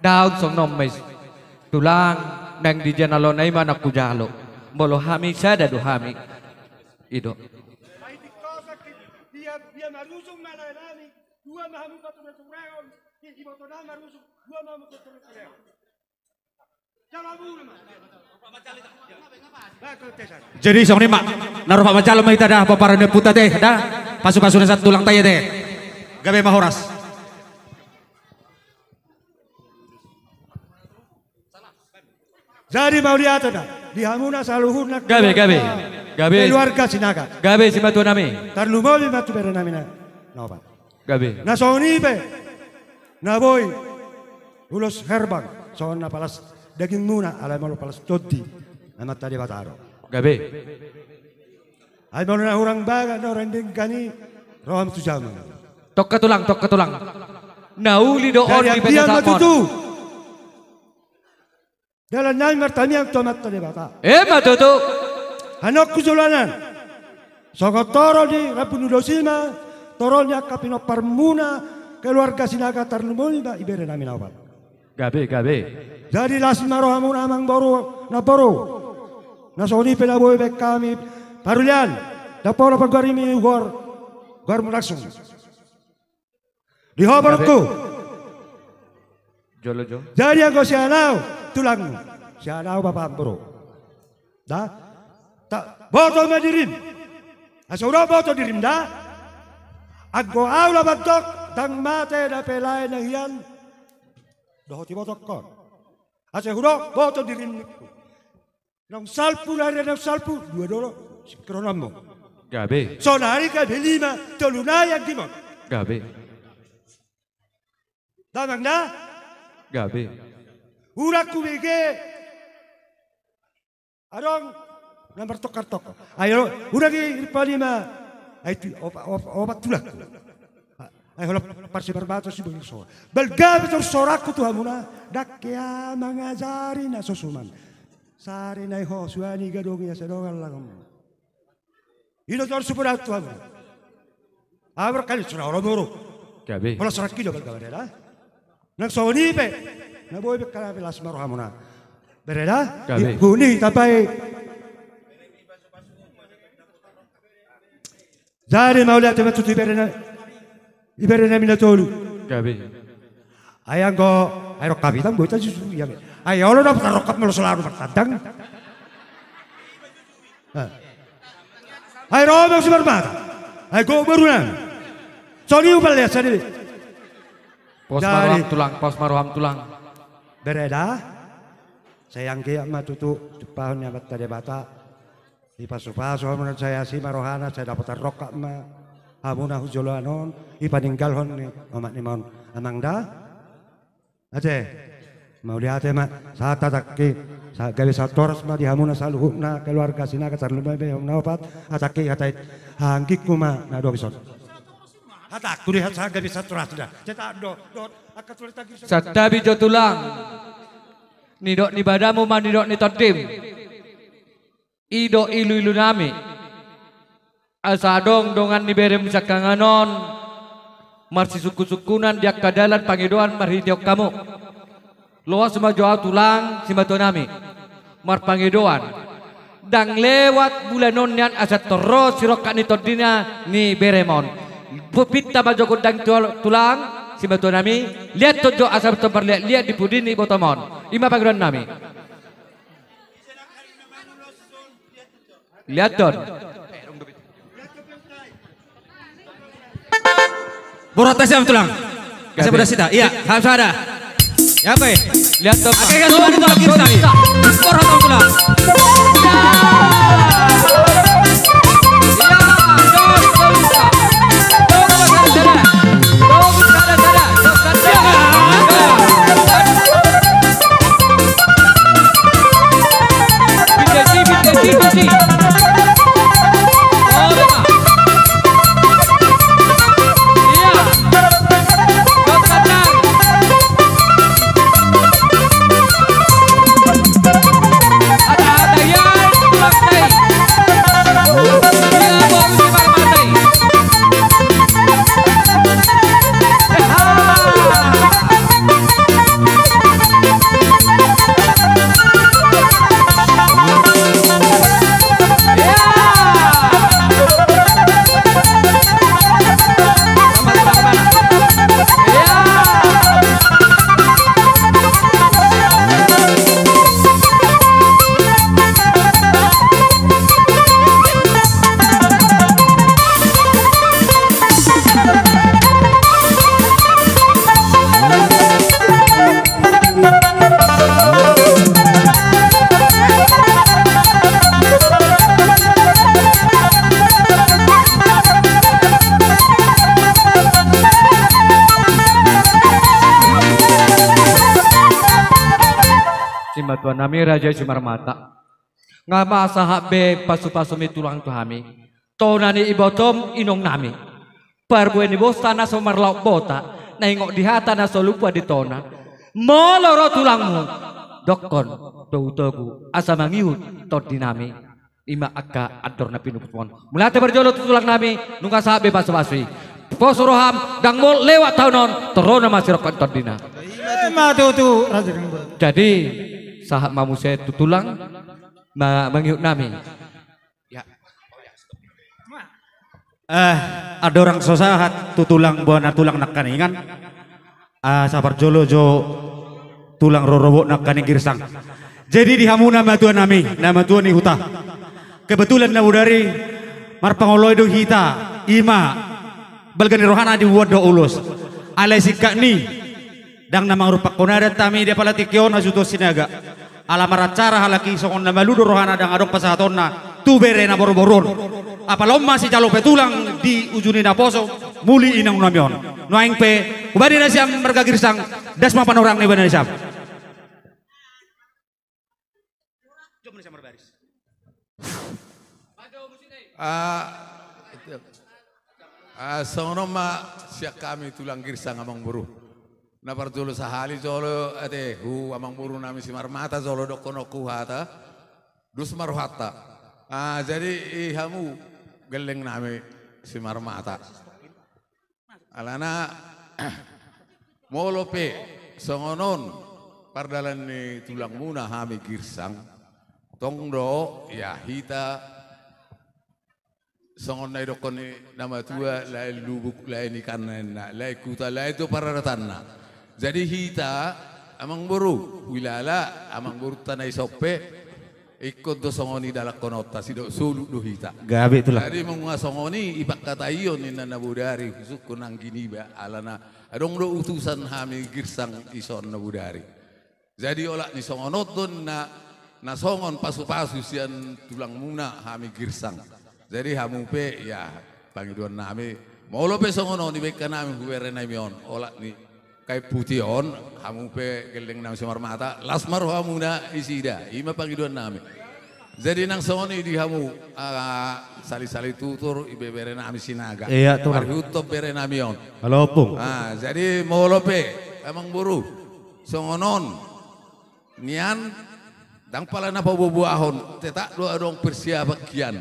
Daong songon on ma i. Tulang, naeng di jalo na i ma na hujalo. Molo hami sada do hami. I do. Dua ma hamu paturetureon, di, diboto na marusung, dua ma hamu paturetureon. Jalo hamu nama. Jadi songon i ma, na ro pamajalo ma hita da, pomparan ni ompunta te da, pasupasu na sahat tulangta i ate. Gabe ma horas. Jadi mauliate ma di hamuna saluhutna. Gabe, gabe. Gabe. Keluarga Sinaga. Gabe simatua nami. Tarlumobi ma tu bere nami na, na opat. Gabe. Na songon i pe na boi ulos herbang songon na palas dagingmuna, alai molo palas tondi Amanta Debata do. Gabe. Ai molo na hurang bagas, na hurang denggan i, ro hamu tu jabu. Tongka tulang, tongka tulang. Na uli do on. Jadi di anggiat ma tutu dalan nami martangiang tu Amanta Debata. Emma tutu. Annon hujoloan an, songon torop ni rambu ni ulos i ma, torop ni angka pinomparmuna, keluarga Sinaga, tarlumobi ma ibere nami na opat. Gabe, gabe. Jadi las ma rohamuna amangboru, namboru. Na songon i pe na boi baen hami parulian, ndang pola pagoarimi, goar, goarmu langsung. Di ho borungku. Jolo jo. Jadi anggo sian au tulangmu, sian au bapa, namboru. Da? Boto ma dirim. Asa hudok boto dirim da. Anggo au na mandok, ndang mate dope lae na hian dohot ibotongkon. Asa hudok boto dirim ningku. Naung salpu, na ari naung salpu, dua do olo singkirononmu. Gabe. Saonari gabe lima, tolu nai anggimon. Gabe. Damang da? Gabe. Hurang hubege adong na martongkartongkar. Ai olo, hurang i ripalima. Ai tu, opat, opat, opat tulang. Ai holan parsibarbatos i boi so. Balga pe tor sorangku tu hamuna, ndang hea mangajari na so suman. Sari nai ho suani gadong i asa dongan langam. I do tor supuran tu hamuna. Abar kali sura olo boru. Gabe. Pola sorangki do balga bere da. Nang songon i pe na boi pe kala pe las ma rohamuna. Bere da. Gabe. Huni tapai. Jadi mauliate ma tutu ibere na, ibere nami na tolu. Gabe. Ai anggo, ai rongkap i ndang boi tasusui. Ai olo dapot rongkap molo selalu martandang. Ai ro ma simarmata. Ai gok boru nami. Songon i hupallean sandiri. Pos ma roham tulang, pos ma roham tulang. Bere da. Sai anggiat ma tutu jumpahon ni Amanta Debata. Dipasupasu hamuna, sai asi ma rohana, sai dapotan rongkap ma hamuna tu joloan on, dipaninggalhon ni omak nima on. Amang da? Ate. Mauliate ma, sahat hatangki, sa-, gabe sahat horas ma di hamuna saluhutna keluarga Sinaga, tarlumobi hamuna opat, hatangki, hata i, haanggingku ma na adong dison. Hatangku do i, sahat gabe sahat horas da. Cetak do, do, angka tulang tanggi. Santabi jo tulang. Nidok ni badamu ma nidok ni tondim. I do iluilu nami. Asa adong dongan ni berem siangkangan on marsisungkunsungkunan di angka dalan pangidoan marhitehon hamu. Loas ma jo au tulang simatua nami marpangidoan. Ndang lewat bulan on nian asa torro sirongkap ni tondina ni berem on. Pinta ma jo gondang tu-, tulang simatua nami, liathon jo asa marliatliat di pudi ni ibotom on. I ma pangidoan nami. Liathon. Borhat siap tulang. Asa bodas hita. Iya, ham sada. Ya, apa ya? Liathon. Oke, kan, tulang, tulang, tulang. Borhat tulang. Simatuan nami Raja Simarmata. Nga ma sahat be pasupasumi tulang tu hami. Tona ni ibotom inong nami. Parbue ni bosta na so marlaok bota, na ingot di hata na so lupa di tona. Molo ro tulangmu, dokkon, togutogu, asa mangihut tondi nami. Ima angka andor na pinuput on. Mauliate parjolo tu tulang nami, nunga sahat be pasupasu i. Poso roham, ndang molo lewat taon on, torona ma sirokkon tondina. Ima tutu, Raja Denggo. Jadi, sahat ma muse tu tulang, ma-, mangihut nami. Ya. Eh, andorang so sahat tu tulang bona tulang nangkaningan. Ah, sahat parjolo jo tulang rorobot nangkaning Girsang. Jadi di hamu na matua nami, na matua ni huta. Kebetulan na bodari marpangoloi do hita, ima balga ni rohana dibuat do ulos. Alai singkat ni, ndang na mangurupakkon adat hami di apala tingki on hasuhuton Sinaga. Ala maracara halak i songon na malu do rohana ndang adong pasahatonna tu bere na boruboru on. Apala on ma sijalo pe tulang di uju ni naposo, muli inang nami on. Nuaeng pe, hubani nasiam marga Girsang, das ma panorang ni hubani nasiam. Ah, ah, songon on ma sian hami tulang Girsang amangboru. Na parjolo sahali jolo ate hu amangboru nami Simarmata jolo dohononku hata. Dos ma rohanta. Ah, jadi i hamu gelleng nami Simarmata. Alana molo pe songon on pardalan ni tulangmuna hami Girsang. Tong do, ya, hita songon na idokkon ni na matua, lae lubuk, lae ni kanenna, lae kuta, lae do paradatanna. Jadi hita, amangboru, huilala, amangborunta na i son pe, ingkon do songon i dalahononta, sidok solut do hita. Gabe tulang. Jadi molo nga songon i, i pangkataion ninna na bodari, husungkun angginiba, alana adong do utusan hami Girsang i son na bodari. Jadi olat ni songon on do na, na songon pasupasu sian tulangmuna hami Girsang. Jadi hamu pe, ya, pangidoan nami. Molo pe songon on dibaen hami hu bere nami on, olat ni kain putih on, hamu pe gelleng nami Simarmata, las ma rohamuna isida, ima pangidoan nami. Jadi nang songon i di hamu, ah, sali-sali tutur, ibebere nami Sinaga. Iya, tulang. Marhiuthon bere nami on. Halo, Pung. Ah, jadi molo pe, amangboru, songon on, nian, ndang pala na paboaboahon, tetap do adong persiapan hian.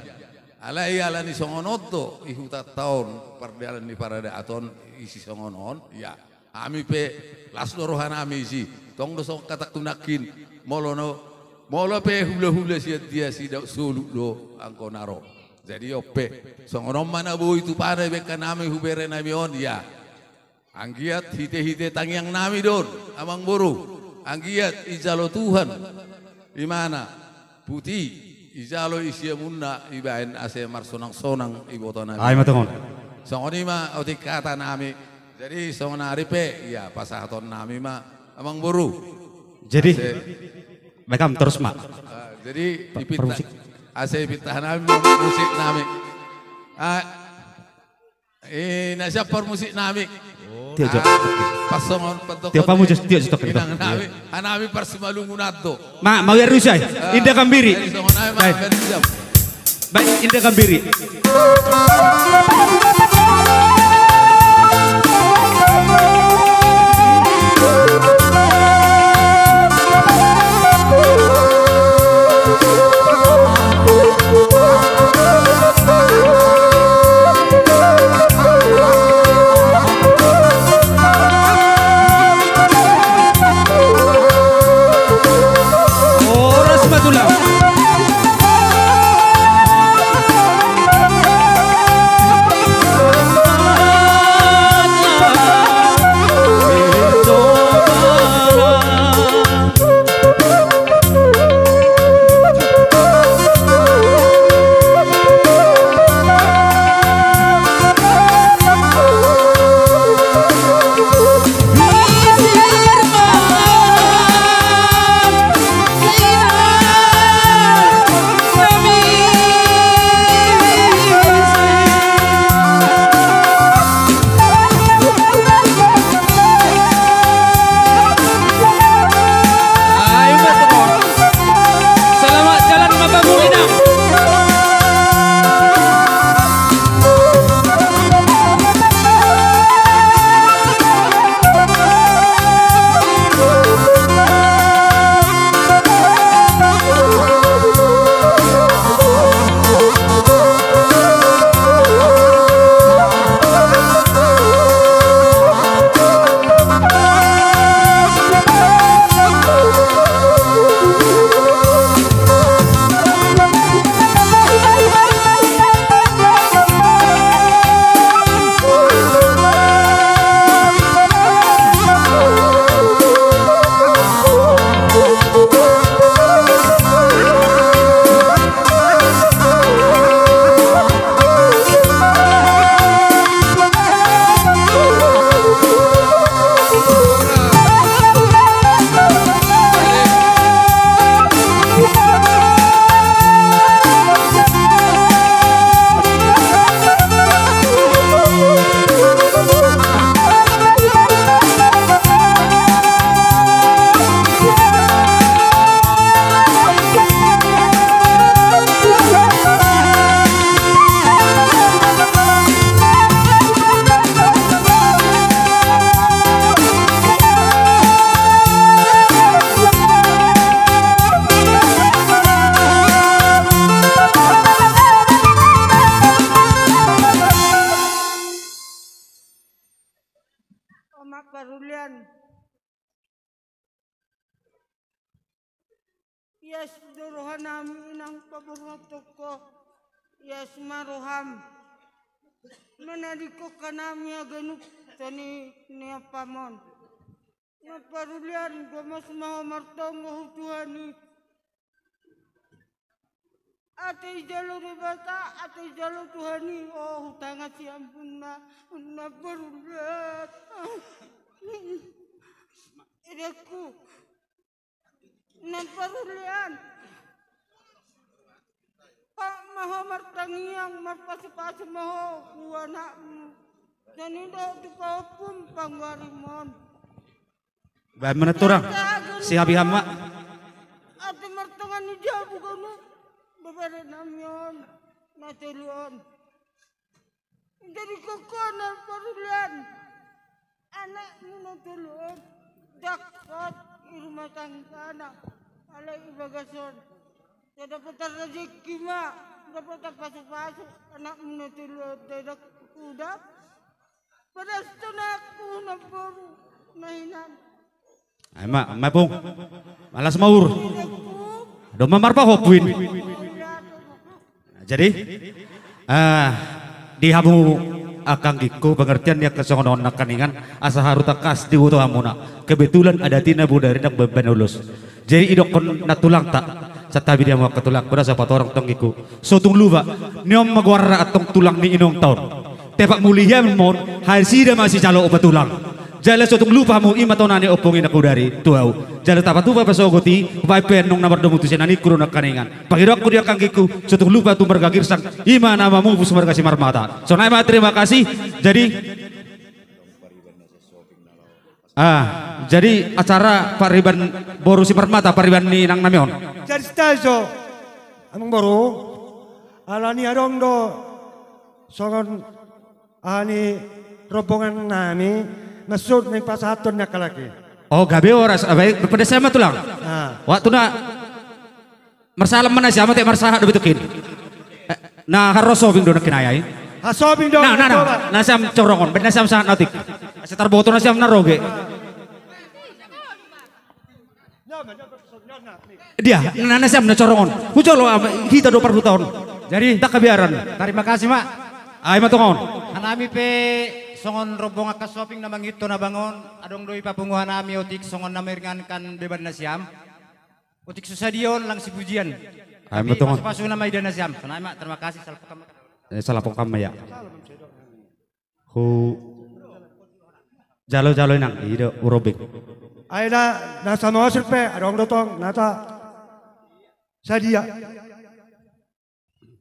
Alai ala ni songon on do, i hutanta on, pardalan ni paradaton, isi songon on, ya. Hami pe las do rohanami isi. Tong do songon hatangku nangkin. Molo no, molo pe hulahula sian dia sidok solut do anggo na ro. Jadi on pe. Songon on ma na boi tupana dibaen hami hu bere nami on, ya. Anggiat hitehite tangiang nami do on, amangboru. Anggiat ijalo Tuhan. Imana. Puti, ijalo i siamunna ibaen ase marsonangsonang iboto nami. Ai ma tongon. Songon i ma otik hata nami. Jadi songon ari pe, ya, pasahaton nami ma, amangboru. Jadi, ase, baik, am, terus ma. Ah, jadi, pa-, ipinta-, parmusik. Ase ipinta nami ma musik nami. Ah, Eh, na siap parmusik nami. Tio, jo. Ah, pas songon, pas songon. Tio, pamu, jo, tio, jo, tio. Inang nami, hanami parsimalungun do. Ma, mau ya rusa, eh. Ah, indah gambiri. Jadi songon nami, ma, baik. Baik, siap. Baik, Indra Gambiri. Horas ma tulang. Selamat jalan, Bapak Guru Inang. Omak parulian. Ias do rohanami inang paborhathon ho. Ias ma roham manadingkon hanami haganup sian i ni ampamon. Na parulian, gomos ma ho martonggo tu Tuhan i. Ate ijalo Debata, ate ijalo Tuhan i, o hutanga siampun na, na parulian. Inangku. Na parulian. Pak ma ho martangiang, marpasupasu ma ho tu anakmu. Sian i dohot tu pahompum panggarimon. Baen ma na tulang. Sihabihan ma. Ate martonga ni jabu ganup babarenami on, na tolu on. Jadi ingkon ho na parulian, anakmu na tolu on, dangkot i rumah tanggana, alai i bagas on. Dapotan rejeki ma, dapotan pasupasu, anakmu na tolu on, dangkot. Padas tu anakku na boru, na inan. Ai ma, ma bung. Malas ma ur. Domma marpahompu i. Jadi, ah, di hamu angka anggingku, pengertian ni angka songon on nangkaningan, asa haru tangkas diboto hamuna. Kebetulan adat i na bodari nang baen-baen ulos. Jadi idokkon na tulangta, santabi di hamu angka tulang, poda so patorang tu anggingku. So tung lupa, ni on ma goarna antong tulang ni inongta on. Tepak mulihan mon, hasida ma sijalo opa tulang. Jala so tung lupa hamu, i ma tona ni ompung i na hudari tu ahu. Jala tapatupa pasogot i, baen pe annon na mardomu tu sian anakku do nangkaningan. Pangidoanku di angka anggingku, so tung lupa tu marga Girsang, i ma na mamupus marga Simarmata. Sonai ma, terima kasih. Jadi, ah, jadi acara pariban boru Simarmata, pariban ni inangnami on. Jadi stage, amang boru. Alani adong do songon aha ni rombongan nami, maksud ni pasahaton ni angka laki. Oh, gabe horas, abai, padesan ma tulang. Ah. Waktu na marsalam ma nasiam, ate marsahat do betukin. Eh, na harro soping do nangkin ayai. Ha soping do. Nah, nah, nah, nasiam corongon, ben nasiam sahat na otik. Asa tarboto nasiam na roge. Dia, na, nasiam na corongon. Hujolo, am, hita do parhutaon. Jadi, tak kebiaran. Terima kasih, Mak. Ai ma tongon. Hanami pe songon rombongan angka soping na mangihuthon abang on, adong do i papungu hanami otik songon na meringankan beban nasiam. Otik so sadia on lang sipujian. Ai ma tongon. Pasu-pasu nama ida nasiam. Sonai ma, terima kasih, salah paham. Eh, salah paham ya. Hu jalo-jalo inang, i do urobek. Ai na, na samosir pe, adong do tong, nata sadia.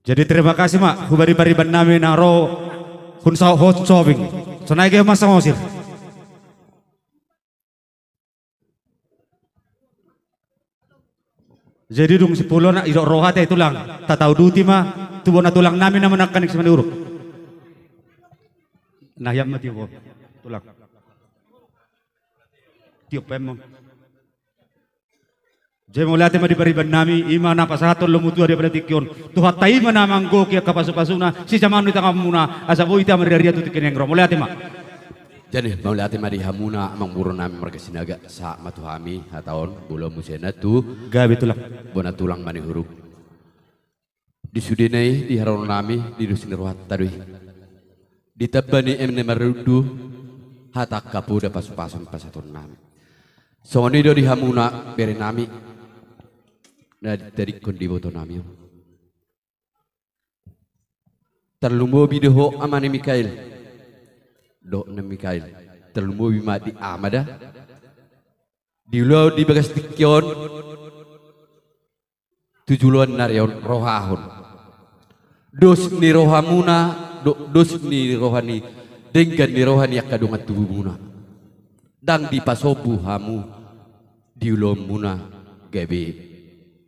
Jadi terima kasih ma, hu bari-bari bannami na ro, hun sa-, hun sobing. Sonai ge ma samosir. Jadi dung sipuluh na idok roha te tulang, tatauduti ma, tu bona tulang nami na manangkan iksi manuruk. Nah, ia ma tiop, tulang. Tiop pe emang. Jadi mauliate ma di pariban nami, ima na pasahaton lomo tua di apala tingki on. Tuhanta ima na manggohi angka pasu-pasuna, sijaman di tanganmuna, asa boi hita marria-ria tu tingki na naeng ro. Mauliate ma. Jadi, mauliate ma di hamuna, amang boru nami marga Sinaga, sahat ma tu hami, hata on, molo muse na tu. Gabe tulang. Bona tulang Manihuruk. Di sudena i, di haroro nami, di dos ni rohanta do i. Ditamba ni eme na marundu, hata angka poda pasu-pasu ni pasahaton nami. Songon i do di hamuna, bere nami. Na ditadingkon di iboto nami on. Tarlumobi do ho ama ni Mikail. Dohot ni Mikail. Tarlumobi ma di ama da. Di ulaon di bagas tingki on. Tu joloan ni ari on rohahon. Dos ni rohamuna, do-, dos ni roha ni, denggan ni roha ni angka dongan tubumuna. Ndang dipasombu hamu di ulaonmuna gabe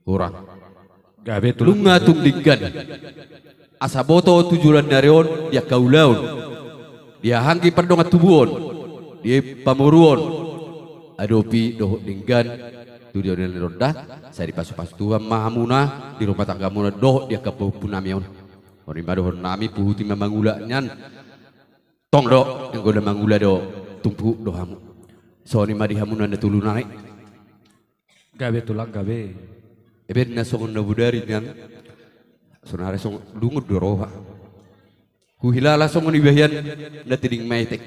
hurang. Gabe tulang. Nunga tung denggan. Asa boto tu joloan ni ari on di angka ulaon. Di haha anggi pardongan tubuon. Di pamoruon. Adopi dohot denggan. Tu joloan ni ari on da. Sai dipasu-pasu Tuhan ma hamuna. Di rumah tanggamuna dohot di angka pahompu nami on. Songon i ma dohonon nami puhuti ma mangula nian. Tong do, anggo na mangula do, tumpu do hamu. Songon i ma di hamuna na tolu nai. Gabe tulang gabe. Ebe na songon na bodari nian. Sonari songon lungun do roha. Huhilala songon iba hian na teding metek.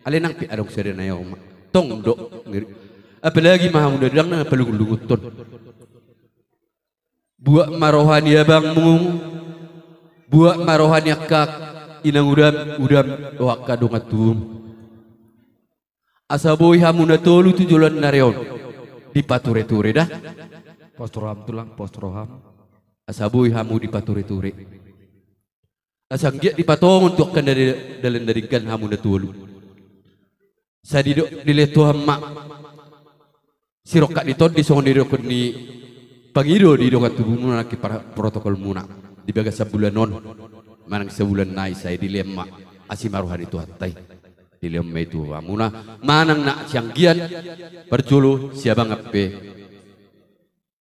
Alai nang pe adong sada na i oma. Tong do ngeri. Apalagi ma hamu na ndang na palungun-lunguthon. Buat ma roha ni abangmu, buat ma roha ni angka inang udam, udam, dohot angka dongan tubum. Asa boi hamu na tolu tu joloan ni ari on. Dipature-ture da. Pos roham tulang, pos roham. Asa boi hamu dipature-ture. Asa anggiat dipatongon tu angka na di-, dalan na denggan hamu na tolu. Sai didok dilehon Tuhan ma. Sirongkap ni tondi songon didokkon ni pangido di dongan tubumuna nangkin par-, protokolmuna. Di bagasan bulan on. Manang sabulan nai sai dilehon ma. Asi ma roha ni Tuhanta i. Dilehon ma i tu hamuna. Manang na sianggian. Parjolo siabangan pe.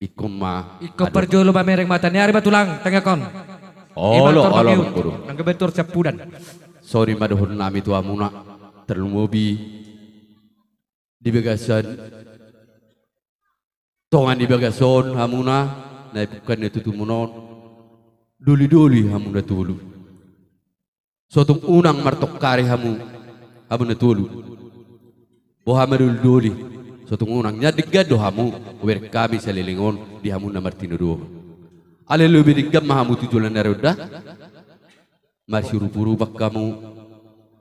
Ingkon ma. Ingkon parjolo mamereng mata ni ari ma tulang, tengahon. Olo, olo, boru. Nang gabe tor siampudan. Songon i ma dohonon nami tu hamuna, tarlumobi di bagasan tonga ni bagas on hamuna, na i pungka ni tutumuna on, doli-doli hamuna tolu. Sotung unang martongkari hamu, hamu na tolu. Boha ma doli-doli, sotung unang. Nian denggan do hamu, hubereng hami saleleng on di hamu na martinodohon. Alai lobi denggan ma hamu tu joloan ni ari on da. Marsiurup-urupan hamu,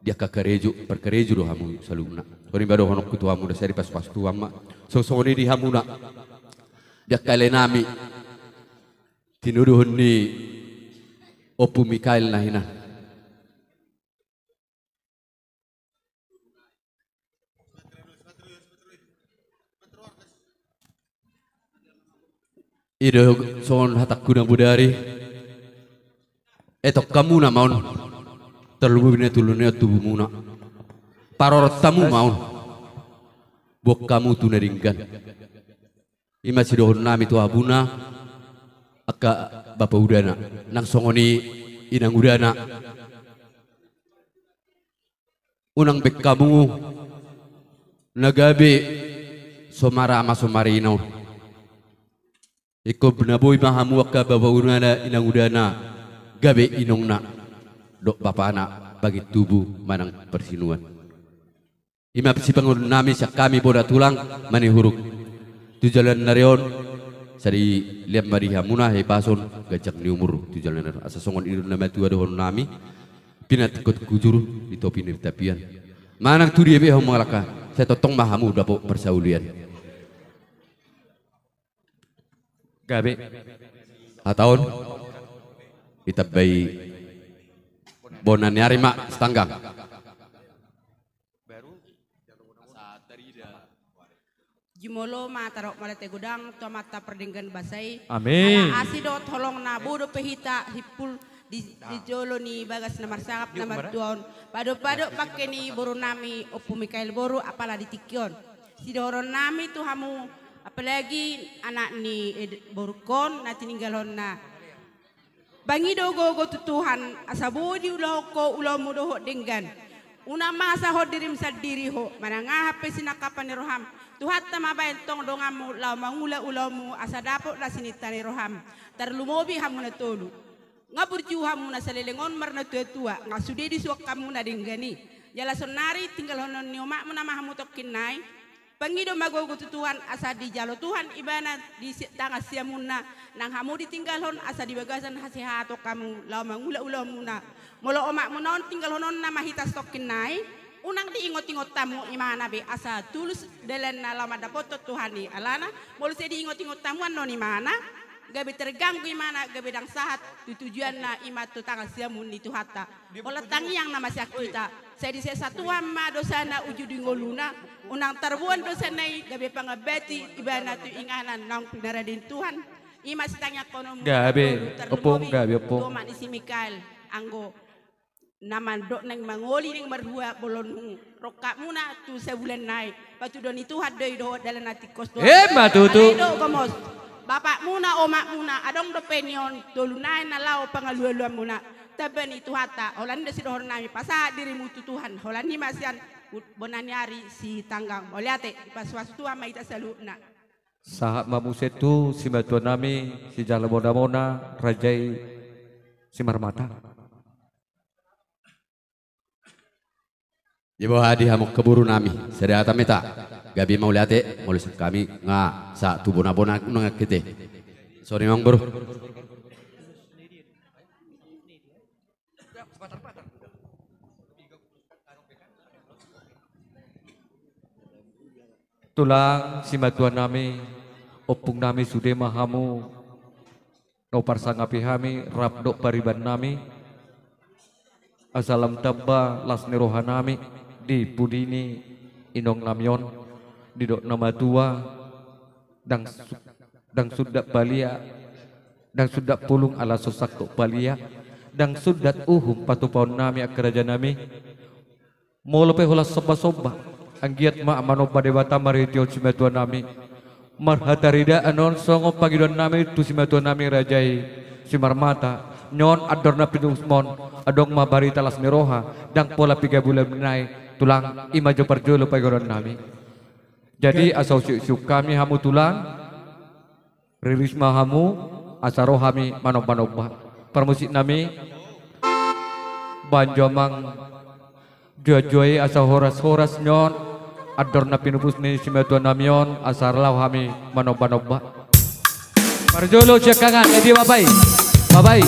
di angka karejo, parkarejo do hamu saluhutna. Songon i ma dohononku tu hamu da, sai dipasu-pasu Tuhan ma. Songon i di hamuna. Di angka ale nami. Tinodohon ni Ompu Mikael na hinan. I do songon hatangku na bodari. Etong hamuna ma on, tarlumobi na tolu ni on tubumuna. Parorot hamu ma on, boan hamu tu na denggan. I ma sidohonon nami tu hamuna, angka bapa udana, nang songon i inang udana. Unang baen hamu na gabe so marama so marina on. Ingkon na boi ma hamu angka bapa udana inang udana gabe inongna dohot bapana, bahen tubu manang parsinuan. I ma sipanganon nami sian hami bona tulang manihuruk. Tu joloan ni ari on, sai dilehon ma di hamuna hahipason, ganjang ni umur tu joloan ni ari on. Asa songon i do na matua dohonon nami, pinantikhon hujur di topi ni tapian. Manang tu dia pe hamu mangalangka, sai tongtong ma hamu dapot parsaulian. Gabe. Hata on ditambai bona ni ari ma sitanggang. Jumolo ma, tadok mauliate godang tu Amanta pardenggan basa i. Amin. Ala asi dohot holongna boi dope hita himpul di, di jolo ni bagas na marsangap na martua on. Padopadop bangke ni boru nami Ompu Mikael boru, apala di tingki on. Sidohonon nami tu hamu, apalagi anak ni, eh, borungkon na tininggalhonna. Pangido gogo tu Tuhan, asa boi diulahon ho ulaonmu dohot denggan. Unang mangasahon dirim sandiri ho, manang aha pe sinangkapan ni roham. Tuhanta ma baen tong donganmu laho mangula ulaonmu, asa dapot las ni inta ni roham. Tarlumobi hamu na tolu. Nga burju hamu na saleleng on marnatuatua, nga sude disuan hamu na denggan i. Jala saonari tinggalhonon ni omakmuna ma hamu tongkin nai. Pangido ma gogo tu Tuhan asa dijalo Tuhan ibana di si-, tangan siamunna, nang hamu ditinggalhon asa di bagasan hasehaton hamu laho mangula ulaonmuna. Molo omakmuna on tinggalhononna ma hita satongkin nai, unang diingotingot hamu imana be asa tulus dalanna laho mandapothon Tuhan i alana, molo sai diingotingot hamu annon imana, gabe terganggu imana, gabe ndang sahat tu tujuanna, i ma tu tangan siamun ni Tuhanta. Molo tangiang nama sian hita, sai disesa Tuhan ma dosana uju di ngoluna, unang tarboan dosana i gabe pangambati ibana tu inganan naung pinarade ni Tuhan. I ma sitangiangkononmu. Gabe, ompung, gabe, ompung. Tu omak ni si Mikael, anggo na mandok naeng mangoli naeng marhua bolonmu, rongkapmuna tu sabulan nai, patuduhon ni Tuhan do i dohot dalan na tingkos do. Emma tutu. Alai do gomos. Bapakmuna, omakmuna, adong dope ni on tolu nai na laho pangalualuanmuna. Tamba ni Tuhanta, holan i do sidohonon nami, pasahat dirimu tu Tuhan, holan i ma sian bona ni ari sitanggang. Mauliate, dipasupasu Tuhan ma hita saluhutna. Sahat ma muse tu simatua nami, sijalo monamona, raja i Simarmata. Diboha di hamu angka boru nami, sada hata ma hita, gabe mauliate, molo sian hami nga sahat tu bonabona nunga hita. Songon i ma boru. Tulang, simatua nami, ompung nami, sude ma hamu na huparsangapi hami rap dohot pariban nami. Asa lam tamba las ni roha nami di pudi ni inong nami on, didok na matua, ndang su-, ndang sundat palia, ndang sundat pulung ala so sangkot palia, ndang sundat uhum patupaon nami angka raja nami. Molo pe holan sombasomba, anggiat ma manomba Debata marhite on simatua nami. Marhataridaan on songon pangidoan nami tu simatua nami raja i Simarmata, ni on andor na pinupus mon, adong ma barita las ni roha, ndang pola piga bulan nai, tulang, i ma jo parjolo pangidoan nami. Jadi asa usiuksiu hami hamu tulang, riris ma hamu, asa ro hami manombanomba. Parmusik nami, baen jo amang juajuai asa horashoras ni on, andor na pinupus ni simatua nami on, asa laho hami manombanomba. Parjolo siangkangan, edi bapak i, bapak i.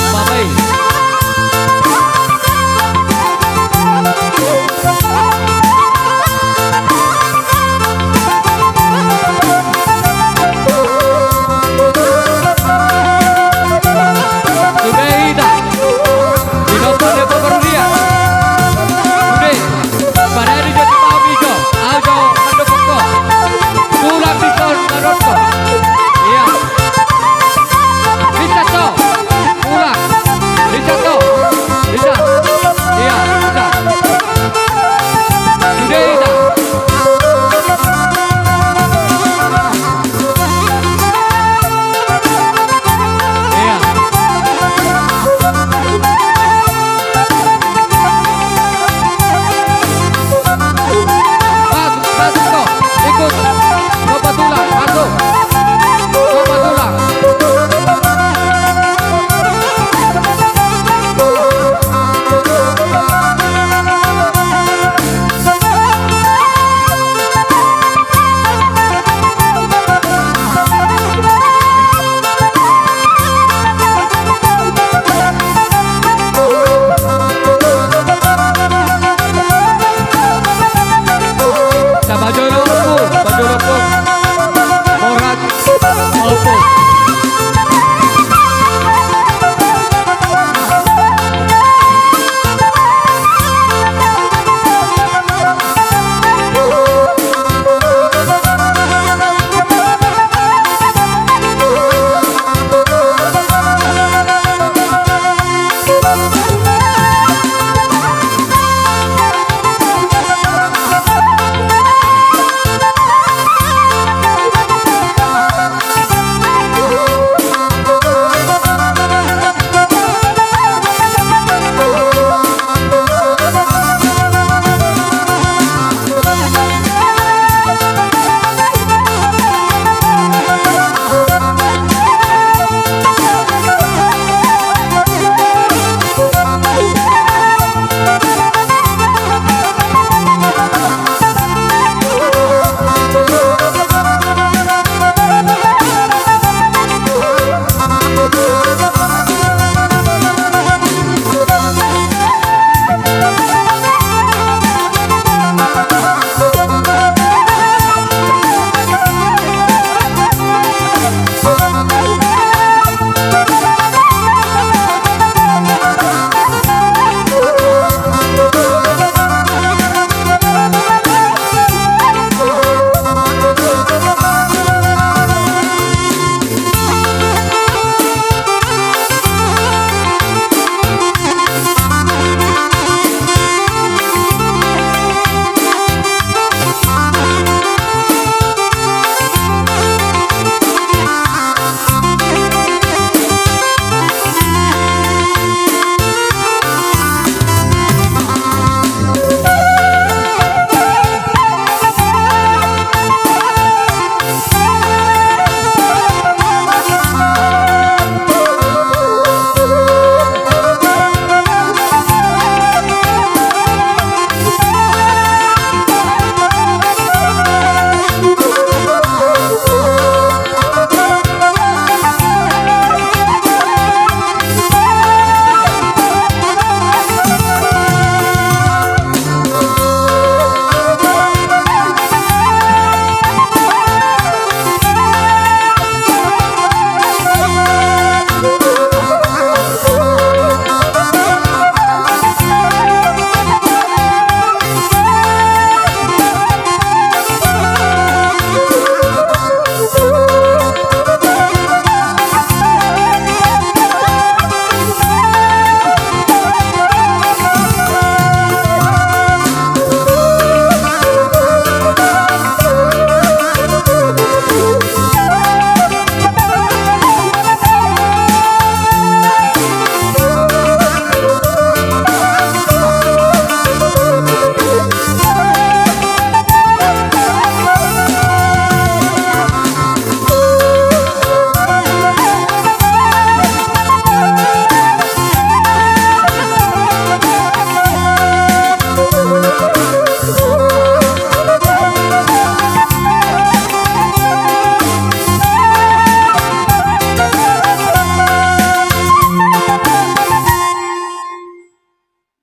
Bapak i. Sude hita. Di nomor dia baru dia. Sude. Padahal di jati paham ijo. Ajo mandokokko. Tulang di son manonton. Iya. Bisa so. Tulang.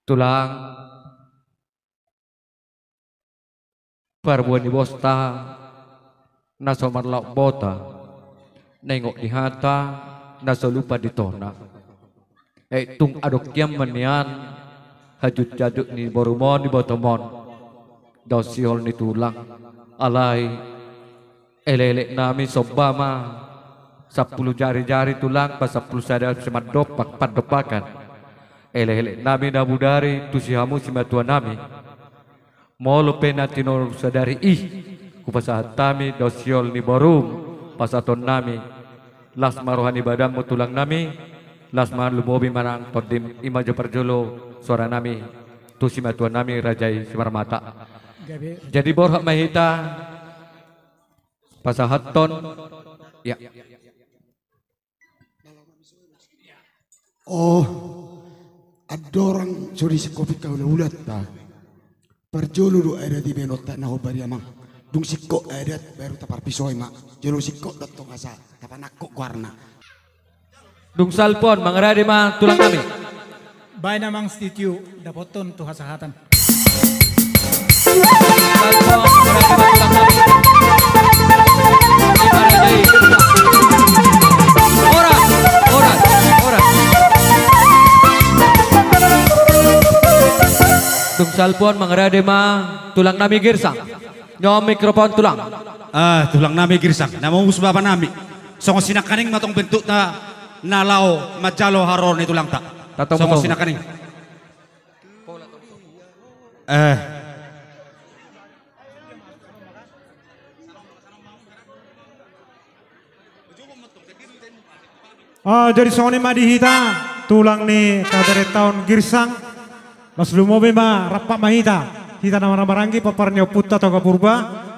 Tulang, parbue ni bosta na so marlaok bota, na ingot di hata, na so lupa di tona. Ai tung adong hian ma nian hajutjutjut ni borumon, ni ibotomon, dao sihol ni tulang. Alai elekelek nami somba ma sampulu jarijari tulang, pasampulu sada simandompak pandompakan. Elekelek nami na bodari tu si hamu simatua nami. Molo pe na tinodohon sadari i, hupasahat hami dao sihol ni borum, pasahaton nami. Las ma roha ni badanmu tulang nami, las ma lumobi ma nang tondim. I ma jo parjolo soara nami tu simatua nami raja i Simarmata. Gabe. Jadi borhat ma hita pasahathon. Ya. Oh, andorang so disingkop hita hulahulanta, parjolo do adat i baenonta na hombar i amang. Dung singkop adat baru taparpisoi ma. Jolo singkop do tong asa tapanangkok goarna. Dung salpu on mangarade ma tulang nami. Baen amang si Tio dapothon tu hasahatan. Horas, horas, horas. Dung salpu on mangarade ma tulang nami Girsang. Nyo mikrofon tulang. Ah, tulang nami Girsang, na mamusu bapa nami. Songon si nangkaning ma tong bentukna na laho manjalo haroro ni tulangta. Tatong, songon si nangkaning. Eh. Ah, jadi songon i ma di hita tulang ni kabaretaon Girsang. Las lumobi ma, rampak ma hita. Hita na marhahamaranggi, pomparan ni ompunta Toga Purba.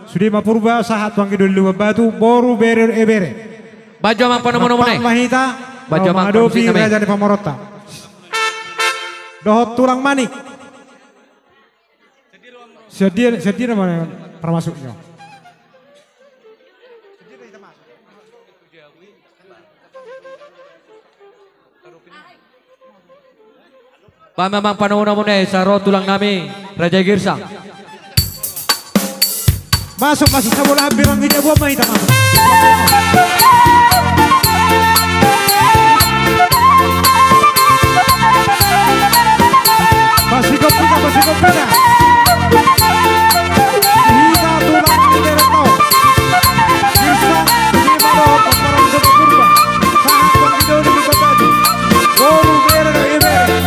Sude ma Purba sahat tu anggi doli Lumban Batu, boru, bere, ibebere. Baen jo amang panomunomu nai. Rampak ma hita. Baen jo amang mangadopi panomunomu nai. Raja ni pamoruonta. Dohot tulang Manik. Sian dia, sian dia nama termasuknya. Baen ma amang panomunomu nai, asa ro tulang nami Raja Girsang. Masuk, masuk, sabola hampir angin jago main, masuk. Masih kopi, masih kopi. Hita tulang di Bereto. Bisa di mana orang Purba. Sahat bagi dulu di Kota Boru, bere, bere.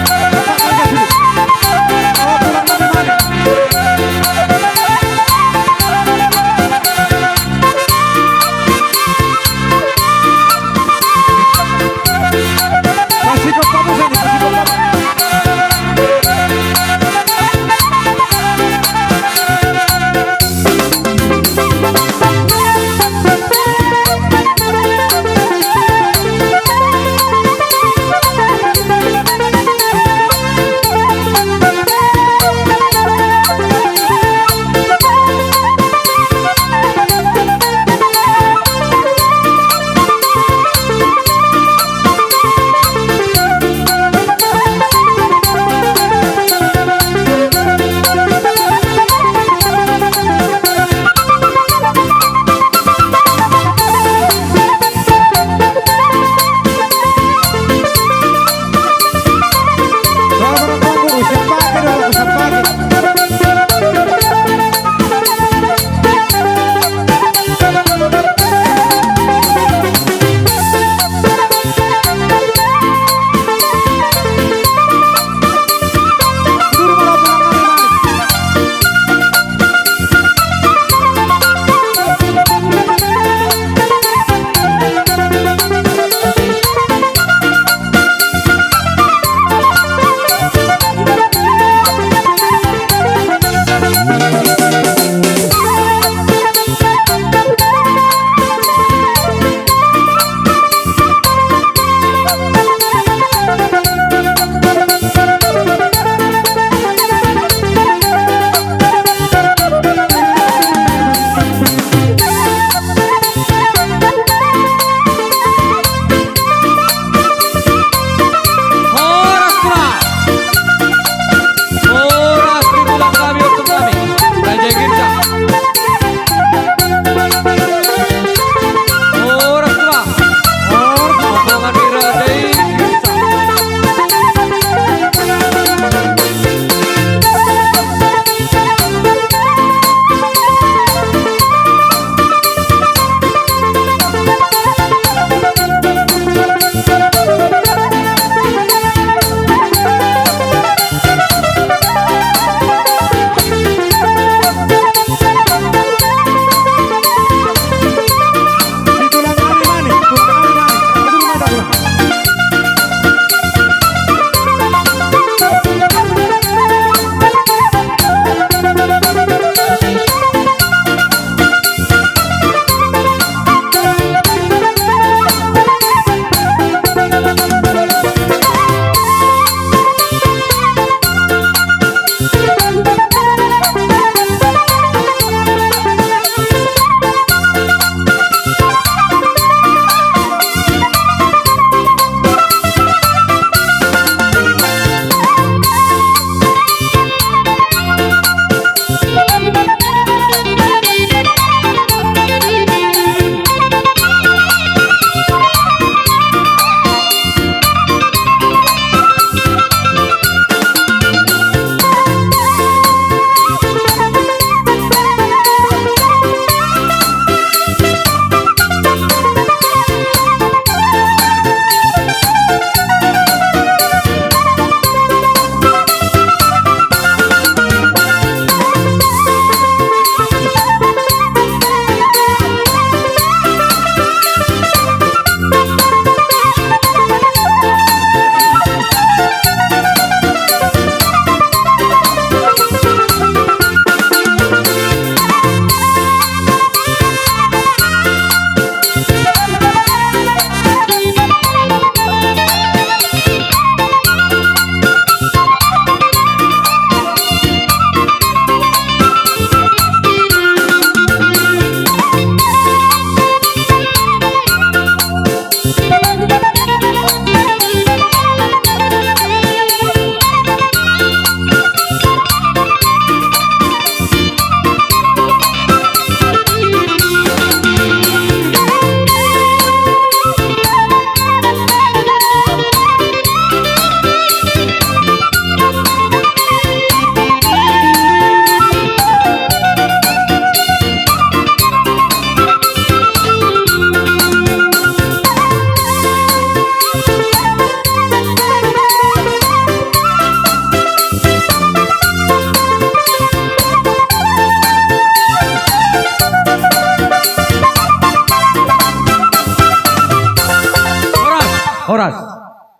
Horas.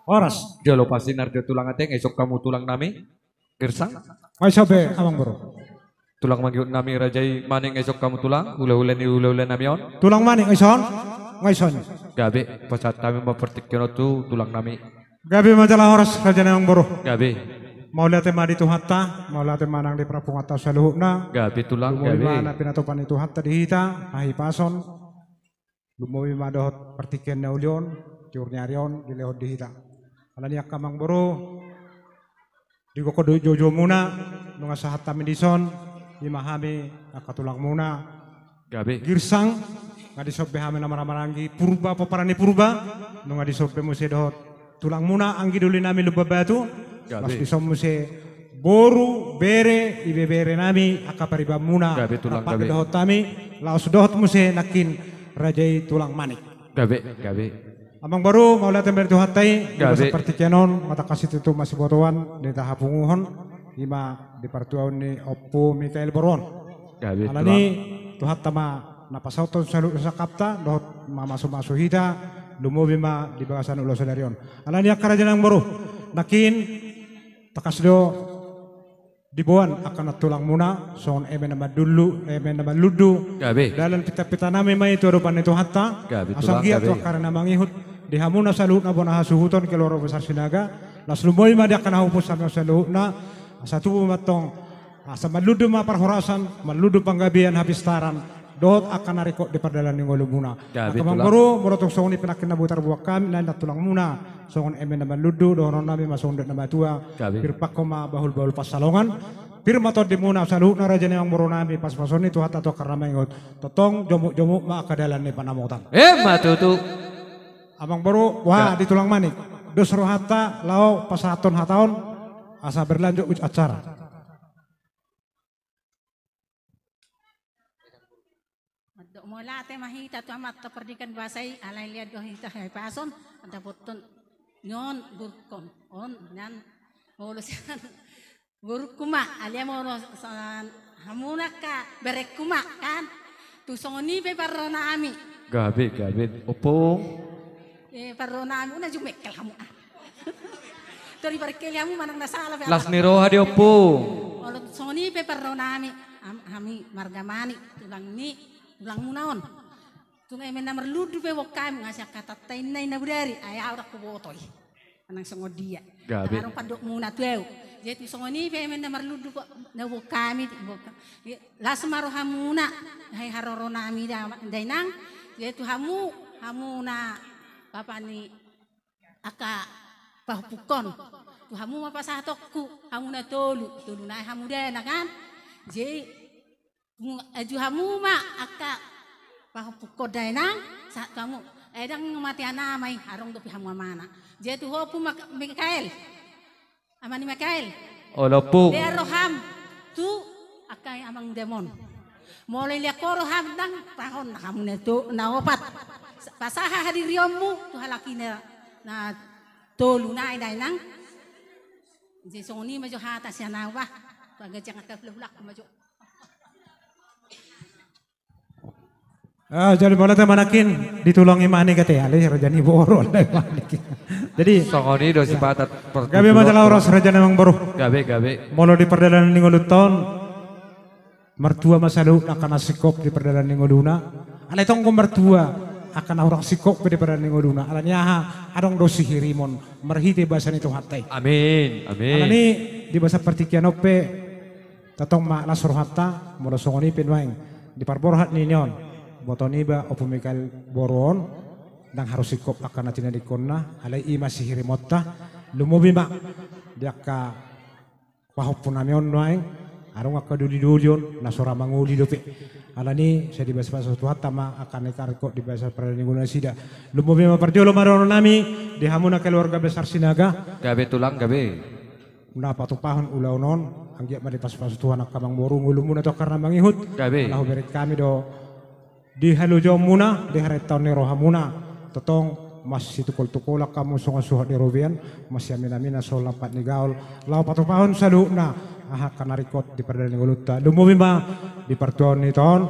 Horas. Jolo pasinarjo tulang ate, nga ison hamu tulang nami. Gersang. Nga ison be, amang boru. Tulang mangihut nami raja i Manik, nga ison hamu tulang. Hulahula ni hulahula nami on. Tulang Manik, nga ison. Nga ison. Gabe, pasahat hami ma partingkian on tu tulang nami. Gabe ma jala horas raja nami, amang boru. Gabe. Mauliate ma di Tuhanta, mauliate ma nang di parpunganta saluhutna. Gabe tulang, gabe. Lumobi ma na pinatupa ni Tuhanta di hita, hahipason. Lumobi ma dohot partingkian na uli on, tiur ni ari on, dilehon di hita. Alani i angka amang boru, di gokhon do joujou muna, nunga sahat hami dison, i ma hami angka tulang muna. Gabe. Gersang, nga dison be hami na marhahamaranggi, Purba, pomparan ni Purba, nunga dison be muse dohot tulang muna, anggi doli nami Lumban Batu. Gabe. Laos dison muse boru, bere, ibebere nami, angka pariban muna. Gabe tulang, gabe. Rap dohot hami, laos dohot muse nangkin raja i tulang Manik. Gabe, gabe. Amang boru, mauliate ma di Tuhanta i, gabe. Di bagasan partingkian on, nga tangkas situtu masibotoan, di tahapunguhon, i ma di partuaon ni Ompu Mikael boru on. Gabe tulang. Alani i, Tuhanta ma na pasahathon saluhut sangkapta, dohot mamasumasu hita, lumobi ma di bagasan ulaon sadari on. Alani i angka raja nami, amang boru, nangkin tangkas do diboan angka na tulang muna, songon eme na mandulu, eme na manlundu. Gabe. Dalan pitapitanami ma i tu adopan ni Tuhanta. Gabe tulang, gabe. Asa anggiat tu angka ari na mangihut, di hamuna saluhutna bona hasuhuton keluarga besar Sinaga. Laos lumobi ma di angka na huhus hami saluhutna. Asa tubu ma antong, asa manlundu ma parhorasan, manlundu panggabean, hapistaran, dohot angka na ringkot di pardalanan ni ngolumuna. Gabe tulang. Angka amang boru, molo tung songon i pe nangkin na boi tarboan hami, na tulang muna, songon eme na manlundu, dohonon nami ma songon dok na matua. Gabe. Pir pangko ma bahulbahul pansalongan. Pir ma tondimuna saluhutna raja nami, amang boru nami, pasupasu ni Tuhanta tu angka ari na mangihut. Tongtong jomukjomuk ma angka dalan ni panamotan. Emma tutu. Amang boru, wah, di tulang Manik. Dos rohanta, laho pasahathon hata on, asa berlanjut uj acara. Mandok mauliate ma hita tu Amanta Pardenggan Basa i, alai lean do hita hahipason, mandapothon nion borungkon on, nian molo sian borungku ma, alai molo sian hamuna angka berengku ma, kan? Tung songon i pe parro nami. Gabe, gabe. Ompung. Eh, parro nami, unang jumengkel hamu, ah. Tori parengkeli hamu manang na sala pe. Las ni roha di Ompung. Molo songon i pe parro nami, am-, hami marga Manik, tulang ni, tulang muna on. Tung eme na marlundu pe boan hami, nga sian hatanta inna, inna bodari, ai au ndang huboto i. Manang songon dia. Gabe. Adong pandokmuna tu au. Jadi tung songon i pe eme na marlundu pe na boan hami, boan hami. Las ma rohamuna, hai haroro nami da-, dainang. Jadi tu hamu, hamuna bapa ni angka pahompungkon. Tu hamu ma pasahatonku, hamu na tolu, tolu nai hamu dainang kan. Jadi, mu-, aju hamu ma angka pahompungkon dainang, sahat tu hamu. Ai ndang mate ana ma i, adong dope hamu amana. Jadi tu ho Ompu Mak-, Mikael. Ama ni Mikael. Olo Ompung. Lean roham tu angka amang damon. Molo lean ho roham ndang, pahon hamu na to-, na opat. Sa-, pasahat hadirionmu tu halak i na, na tolu nai dainang. Jadi songon i ma jo hata sian au bah. Panggajian angka hulahulangku ma jo. Ah, jadi molo te manangkin di tulang i Manik ate, alai raja ni boru alai Manik. Jadi songon i do sipata. Gabe ma jala horas raja nami, amang boru. Gabe, gabe. Molo di pardalanan ni ngolunta on, martua ma saluhut angka na singkop di pardalanan ni ngoluna. Alai tong do martua angka na hurang singkop pe di pardalanan ni ngoluna. Alani aha, adong do sihirimon marhite basa ni Tuhanta i. Amin, amin. Alani di bagasan partingkian on pe, tongtong ma las rohanta, molo songon i pe nuaeng di parborhat ni on, boto niba Ompu Mikael boru on, ndang harus singkop angka na tinadingkonna, alai i ma sihirimonta, lumobi ma di angka pahompu nami on nuaeng, adong angka dolidoli on, na so ra mangoli dope. Alani, sai dibasabasa Tuhanta ma angka na ringkot di bagasan pardalanan ni ngolu nasida. Lumobi ma parjolo ma dohonon nami, di hamuna keluarga besar Sinaga. Gabe tulang, gabe. Na patupahon ulaon on, anggiat ma dipasupasu Tuhan angka amang boru, ngolumuna tu angka ari na mangihut. Gabe. Ala hubereng hami do di halojaonmuna, di harentaon ni rohamuna. Tongtong masitungkoltungkolan hamu songon suhat ni robean, masiaminaminan songon lampak ni gaol. Laho patupahon saluhutna aha angka na ringkot di pardalanan ni ngolunta. Lumobi ma di partuaon ni ito on,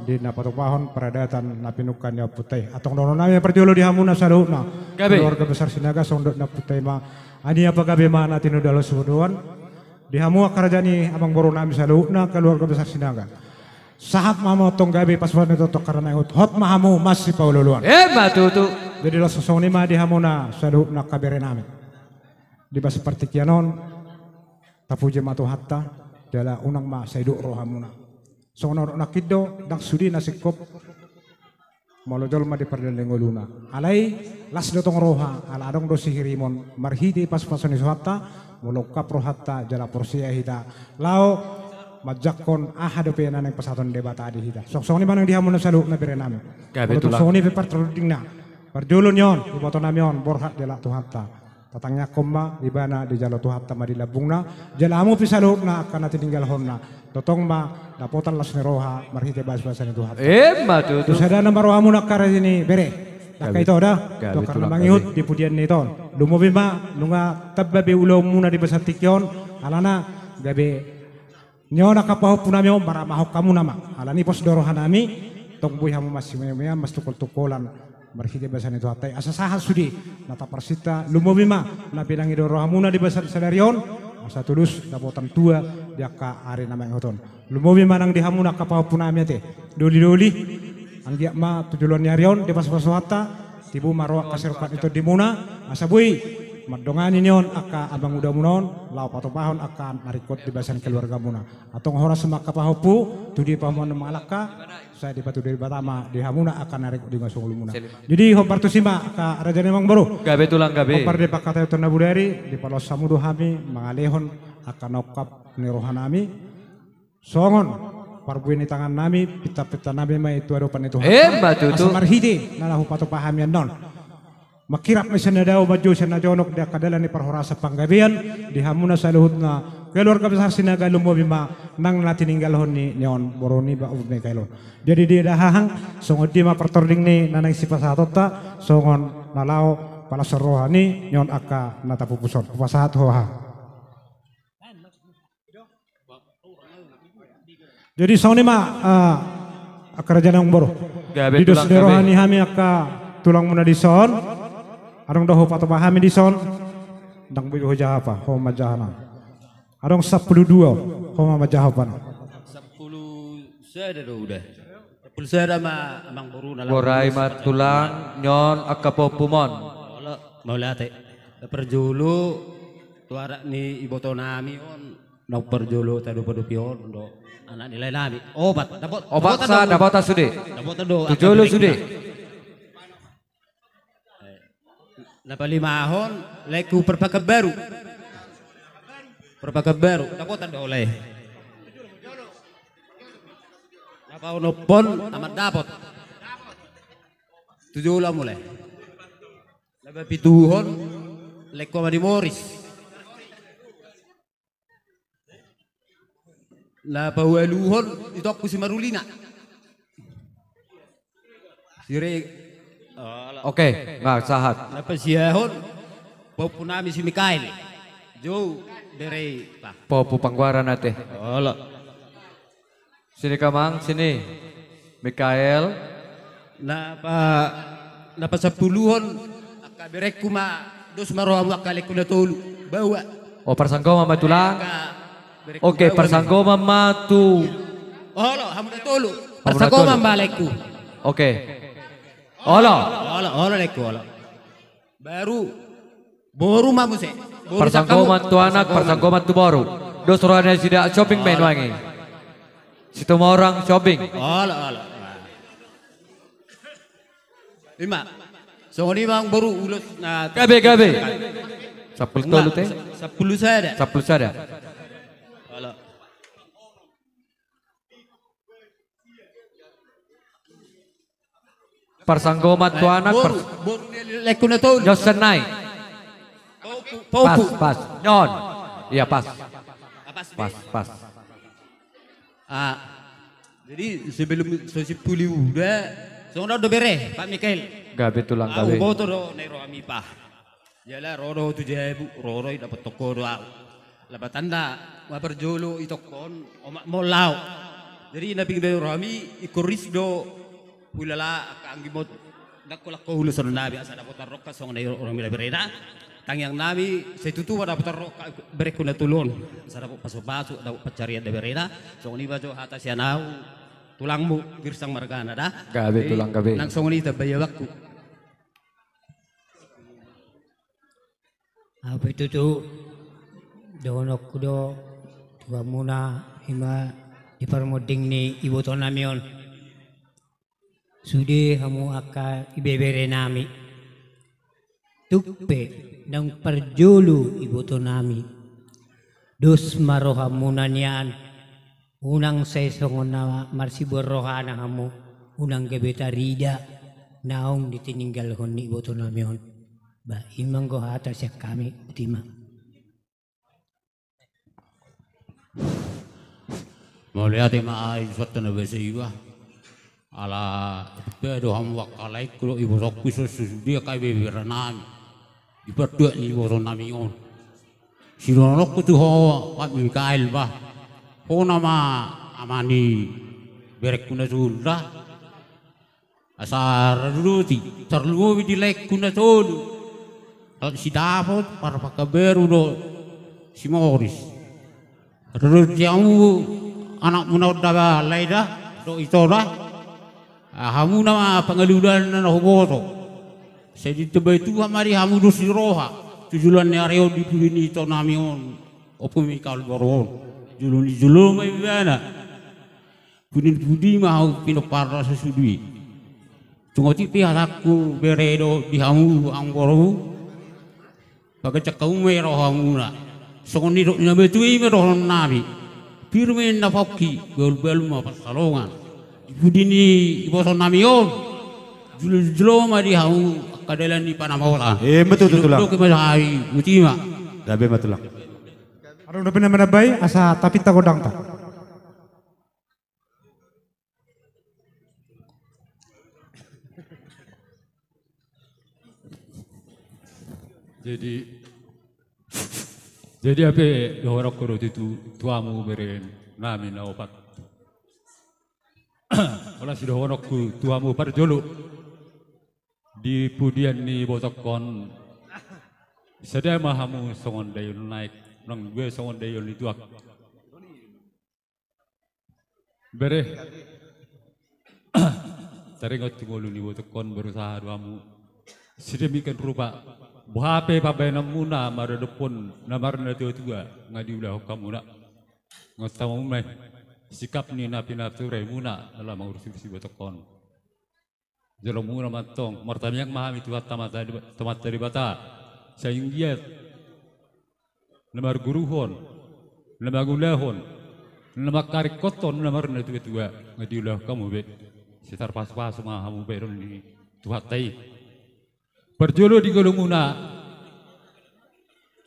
di na patupahon paradatan na pinungka ni ompunta i. Antong dohonon nami parjolo di hamuna saluhutna. Gabe. Keluarga besar Sinaga, songon dok ni ompunta i ma. Ania pagabe ma na tinodalhon sibotoan. Di hamu angka raja ni amangboru nami saluhutna keluarga besar Sinaga. Sahat ma hamu antong gabe pasupasu ni Tuhanta, karna na ingot hot ma hamu masipaolooloan. Emma tutu. Jadi laos songon i ma di hamuna saluhutna angka bere nami. Di bagasan partingkian on, tapuji ma Tuhanta, jala unang ma sai dok rohamuna. Songon na nangkin do, ndang sude na singkop molo jolma dipardalani ngoluna. Alai las do tong roha, ala adong do sihirimon, marhite pasupasu ni Tuhanta, molo ungkap rohanta jala porsea hita laho manjangkon aha dope na naeng pasahaton Debata di hita. Songon i ma nang di hamuna saluhutna bere nami. Gabe. Molo tung tulang. Songon i pe partordingna, parjolo ni on iboto nami on borhat jala Tuhanta. Tatangiangkon ma ibana, dijalo Tuhanta ma di lambungna. Jala hamu pe saluhutna angka na tininggalhonna, tongtong ma dapotan las ni roha marhite basabasa ni Tuhanta. Emma tutu. Tu sada nama rohamuna angka raja ni bere. Ndang, gabe, ito da. Gabe. Tu angka na tulang, mangihut, gabe, di pudian ni ito on. Lumobi ma nunga tamba be ulaonmuna di bagasan tingki on. Alana gabe ni on angka pahompu nami on, maramahon hamuna ma. Alani pos do roha nami, tong boi hamu masimeamean, masitungkoltungkolan marhite basa ni Tuhanta i, asa sahat sude na taparsinta. Lumobi ma na pinangido rohamuna di bagasan sadari on, asa tulus dapotan tua di angka ari na mangihut on. Lumobi ma nang di hamuna angka pahompu nami ate, dolidoli. Anggiat ma tu joloan ni ari on dipasupasu Tuhanta, tibu ma ro angka siropat ni tondimuna, asa boi mandongani ni on angka amangudamuna on laho patupahon angka na ringkot di bagasan keluargamuna. Antong horas ma angka pahompu, tu dia pe hamu mangalangka, sai dipatudu Debata ma di hamuna angka na ringkot di bagasan ngolumuna. Jadi hombar tusi ma angka raja ni amangboru. Gabe tulang, gabe. Hombar di pangkataion na bodari, dipaloas hamu do hami mangalehon angka na ungkap ni roha nami. Songon parbue ni tangan nami, pintapinta nami ma i tu adopan ni Tuhan. Emma tutu. Asa marhite na laho hupatupa hami annon, mangkirap ma sian na dao, manjou sian na jonok di angka dalan ni parhorasan panggabean di hamuna saluhutna keluarga besar Sinaga, lumobi ma nang na tininggalhon ni, ni on boru niba, Om Mikael on. Jadi di dahahang, songon dia ma partording ni na naeng sipasahatonta, songon na laho palaoshon roha ni, ni on angka na tapupus on. Hupasahat ho ha. Jadi songon i ma, eh, angka raja ni amangboru. Gabe tulang, gabe. Di dos ni roha ni hami angka tulangmuna dison. Adong do hupatupa hami dison. Ndang boi hujaha, ho ma manjaha na. Adong sampulu dua, ho ma manjaha. Sampulu sada do uda. Sampulu sada ma amangboru na laho. Borai ma tulang, ni on angka pahompumon. Olo, mauliate. Parjolo tu adat ni iboto nami on, naung parjolo tadopadopi on do anak ni lae nami. Opat, dapot, opat dapotan sa, do, dapotan sude. Dapotan do tu jolo sude. Na palimahon laengku Parpakanbaru. Parpakanbaru, dapotan do lae. Na paonomhon amat dapot. Tu jolo hamu lae. Na papituhon laengku Ama di Moris. Na paualuhon itongku si Marulina. Sire. Oke, nga sahat. Na pasiahon pahompu nami si Mikael. Jou bere i, Pak. Pahompu Panggoaran ate. Olo. Sini kamang, sini. Mikael. Na pa, na pasampuluhon angka berengku ma, dos ma rohamu angka laengku na tolu. Baoa. O, parsanggoman ma tulang. Angka berengku. Oke, baoa, parsanggoman ma tu. Olo, hamu na tolu. Hamu na tolu. Parsanggoman ma laengku. Oke. Olo. Olo, olo laengku, olo. Baru boru ma muse. Boru. Parsanggoman tu anak, parsanggoman tu boru. Dos roha nasida, shopping ma i nuaeng i. Situmorang shopping. Olo, olo. Ima. Songon i ma amangboru ulos na. Gabe, gabe. Sampulu tolu te. Sampulu sada. Sampulu sada. Olo. Parsanggoman tu anak, boru, pars- boru ni laengku na tolu. Nyosen nai. Pahompu, pahompu. Pas, pas. Nyon. Iya, pas. Ah, pas, pas. Ah. Jadi sebelum so simpuli uda, songon on do bere, Pak Mikael. Gabe tulang, gabe. Au boto do na i rohami, Pak. Jala ro do tu jabu, ro do i, dapothon ho do au. Lapatanna ma parjolo itongkon omakmon laho. Jadi na pinggan rohami ingkon ris do hulala angka anggimon. Angkup-angkup ulos on nami asa dapotan rongkap songon na nidok ni berena. Tangiang nami sai tutu ma dapotan rongkap berengku na tolu on, asa dapot pasu-pasu, dapot pansarian da berena. Songon i ma jo hata sian ahu, tulangmu Girsang margana da. Gabe tulang gabe. Nang songon i tambai abangku. Au pe tutu dohononku do tu hamuna, i ma di parmonding ni ibotonami on. Sude hamu angka ibeberenami, tung pe naung parjolo ibotonami, dos ma rohamuna nian. Unang sai songon na marsibuan rohana hamu, unang gabe tarida naung ditininggalhon ni ibotonami on. Ba i ma anggo hata sian hami, botima. Mauliate ma, ai suat na basa iba. Ala pe do hamu angka laengku dohot ibotongku, songon sude angka ibeberenami di partuat ni ibotonami on. Sidohononku tu ho, Pak Mikael, bah. Ho nama ama ni berengku na tolu da. Asa radoti, tarlumobi di laengku na tolu. Laos si Dapot, Parpangkabaru dohot si Moris. Radoti hamu anakmuna on da, lae da, dohot ito da. Hamu nama pangalualuanna na huboto. Sai ditambai Tuhan ma di hamu dos ni roha tu joloan ni ari on, di pudi ni itonami on, Ompu Mikael boru on. Jolo ni jolo ma ibana. Pudi ni pudi ma hamu pinomparna sasude i. Tung otik pe hatangku bere dohot di hamu amang boru. Paganjang hamu ma i rohamuna. Songon nidok ni na matua i ma dohononnami. Pir ma ninna pongki, balun-balun ma pansalongan. Di pudi ni ibotonami on, jolo-jolo ma di hamu angka dalan ni panamotan. Ima tutu, tulang. Didok-dok ma hami, botima. Gabe ma, tulang. Adong dope na manambai, asa tapinta gondangta. Jadi, jadi hape dohononku do tutu tu hamu berenami na opat. Holan sidohononku tu hamu parjolo, di pudian ni ibotongkon, sada ma hamu songon daion na aek, nang dua songon daion ni tuak. Bere, taringot tu ngolu ni ibotongkon, berusaha do hamu sedemikian rupa. Boha pe pambahenanmuna maradophon na marnatua-tua, nga diulahon hamuna. Nga tamu ma i sikap ni na pinaturimuna na laho mangurusi ibotongkon. Jolomuna ma antong, martamiang ma hami tu Tuhanta Amanta Deba-, tu Amanta Debata. Sai anggiat na marguruhon, na mangulahon, na mangkaringkothon na marnatua-tua, nga diulahon hamu be. Sai tarpasu-pasu ma hamu bahenon ni Tuhanta i. Parjolo di ngolumuna,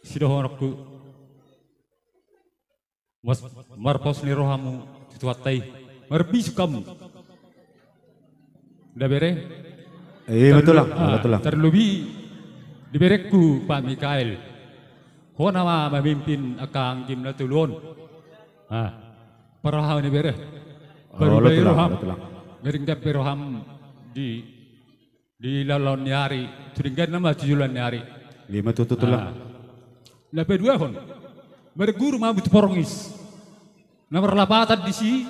sidohononku, mas-, marpos ni rohamu tu Tuhanta i, marbisuk hamu. Nda bere? Ima tulang, ah, ima tulang. Tarlobi di berengku Pak Mikael. Ho nama mamimpin angka anggim na tolu on. Ah, parroha ni bere. Olo, tulang, olo, tulang. Baru bae roham. Garing gabe roham di Di laon ni ari, tu denggan nama tu joloan ni ari. Ima tutu, tulang. Ah. Na paduahon, marguru ma hamu tu porngis. Na marlapatan disi,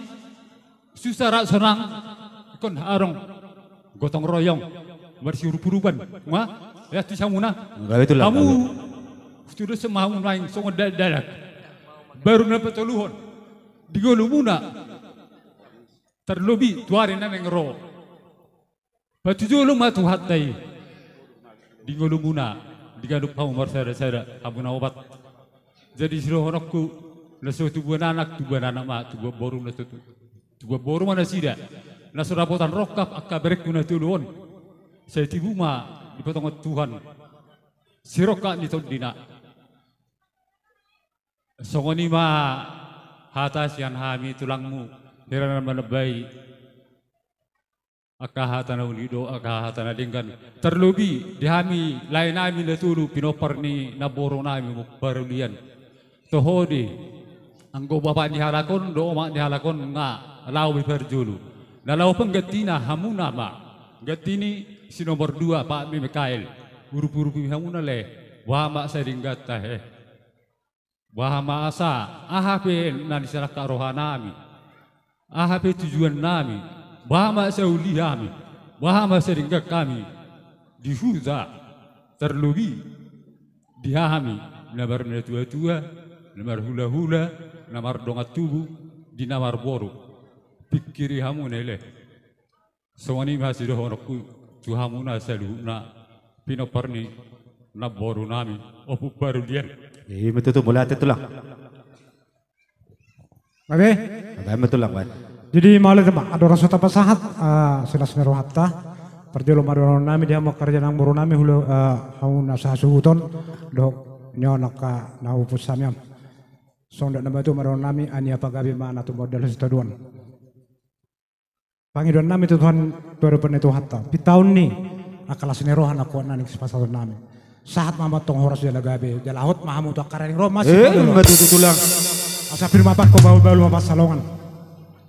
susa rap sonang, ingkon adong gotong royong, marsiurup-urupan. Nga, ya, tu samuna. Gabe, tulang, gabe. Hamu, tudos ma hamu naeng songon da-, dakdanak. Baru na patoluhon, di ngolumuna. Tarlobi, tu ari na naeng ro. Patujolo ma Tuhanta i di ngolumuna, di ganup hamu marsada-sada, hamu na opat. Jadi sidohononku, na so tubuan anak, tubuan anak ma, tubuan boru na so tu-, tubuan boru ma nasida. Na so dapotan rongkap angka berengku na tolu on. Sai tibu ma dipatongon Tuhan sirongkap ni tondina. Songon i ma hata sian hami tulangmu, hira na manambai angka hata na uli dohot angka hata na denggan. Tarlobi di hami laenami na tolu pinompar ni namboru nami Ompu Parulian. Toho do i, anggo bapak ni halak on dohot omak ni halak on nga laho be parjolo. Na laho panggantina hamuna ma. Ganti ni Si nomor dua, Pak Mikael. Urup-urupi hamuna le. Boha ma saringganta he. Boha ma asa, aha pe na nisalangkap rohanami, aha pe tujuannami, boha ma sauli hami, boha ma saringgan hami di huta, tarlobi di hami na marnatua-tua, na marhula-hula, na mardongan tubu, di na marboru. Pingkiri hamuna le. Songon i ma sidohononku tu hamuna saluhutna pinompar ni namborunami Ompu Barulian. Ima tutu, mauliate tulang. Gabe? Gabe ma tulang, baen. Jadi mauliate ma, andorang so tapasahat, ah, silas ni rohanta. Parjolo ma dohononnami di hamu angka raja namborunami, hula, ah, hamu na sahasuhuton, dohot nion angka na hupus hami on. Songon dok na matua ma dohononnami, ania pagabe ma na tumundalhon sitadoan. Pangidoannami tu Tuhan, tu adopan ni Tuhanta. Pintaon ni angka las ni roha na kuat na ningsi pasahatonnami. Sahat ma antong horas jala gabe, jala hot ma hamu tu angka na ro masipadohot. Ima tutu tulang. Asa pir ma pangko, bahul-bahul ma pansalongan.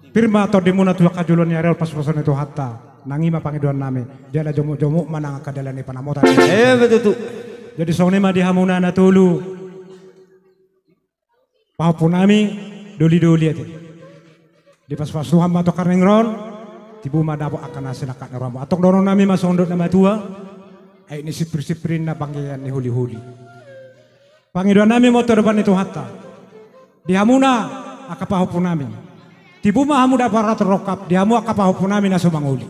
Pir ma tondimuna tu angka joloan ni ari on pasupasu ni Tuhanta. Nang i ma pangidoannami. Jala jomuk-jomuk ma nang angka dalan ni panamotan. Ima tutu. Jadi songon i ma di hamuna na tolu. Pahompunami, doli-doli ate. Dipasupasu Tuhan ma tu angka na naeng ro on, tibu ma dapot angka na sinangkap ni rohamu. Antong dohononnami ma songon dok na matua, aek ni simpir-simpir ninna panggabean ni holi-holi. Pangidoannami ma tu adopan ni Tuhanta. Di hamuna angka pahompunami. Tibu ma hamu dapot rator rongkap, di hamu angka pahompunami na so mangoli.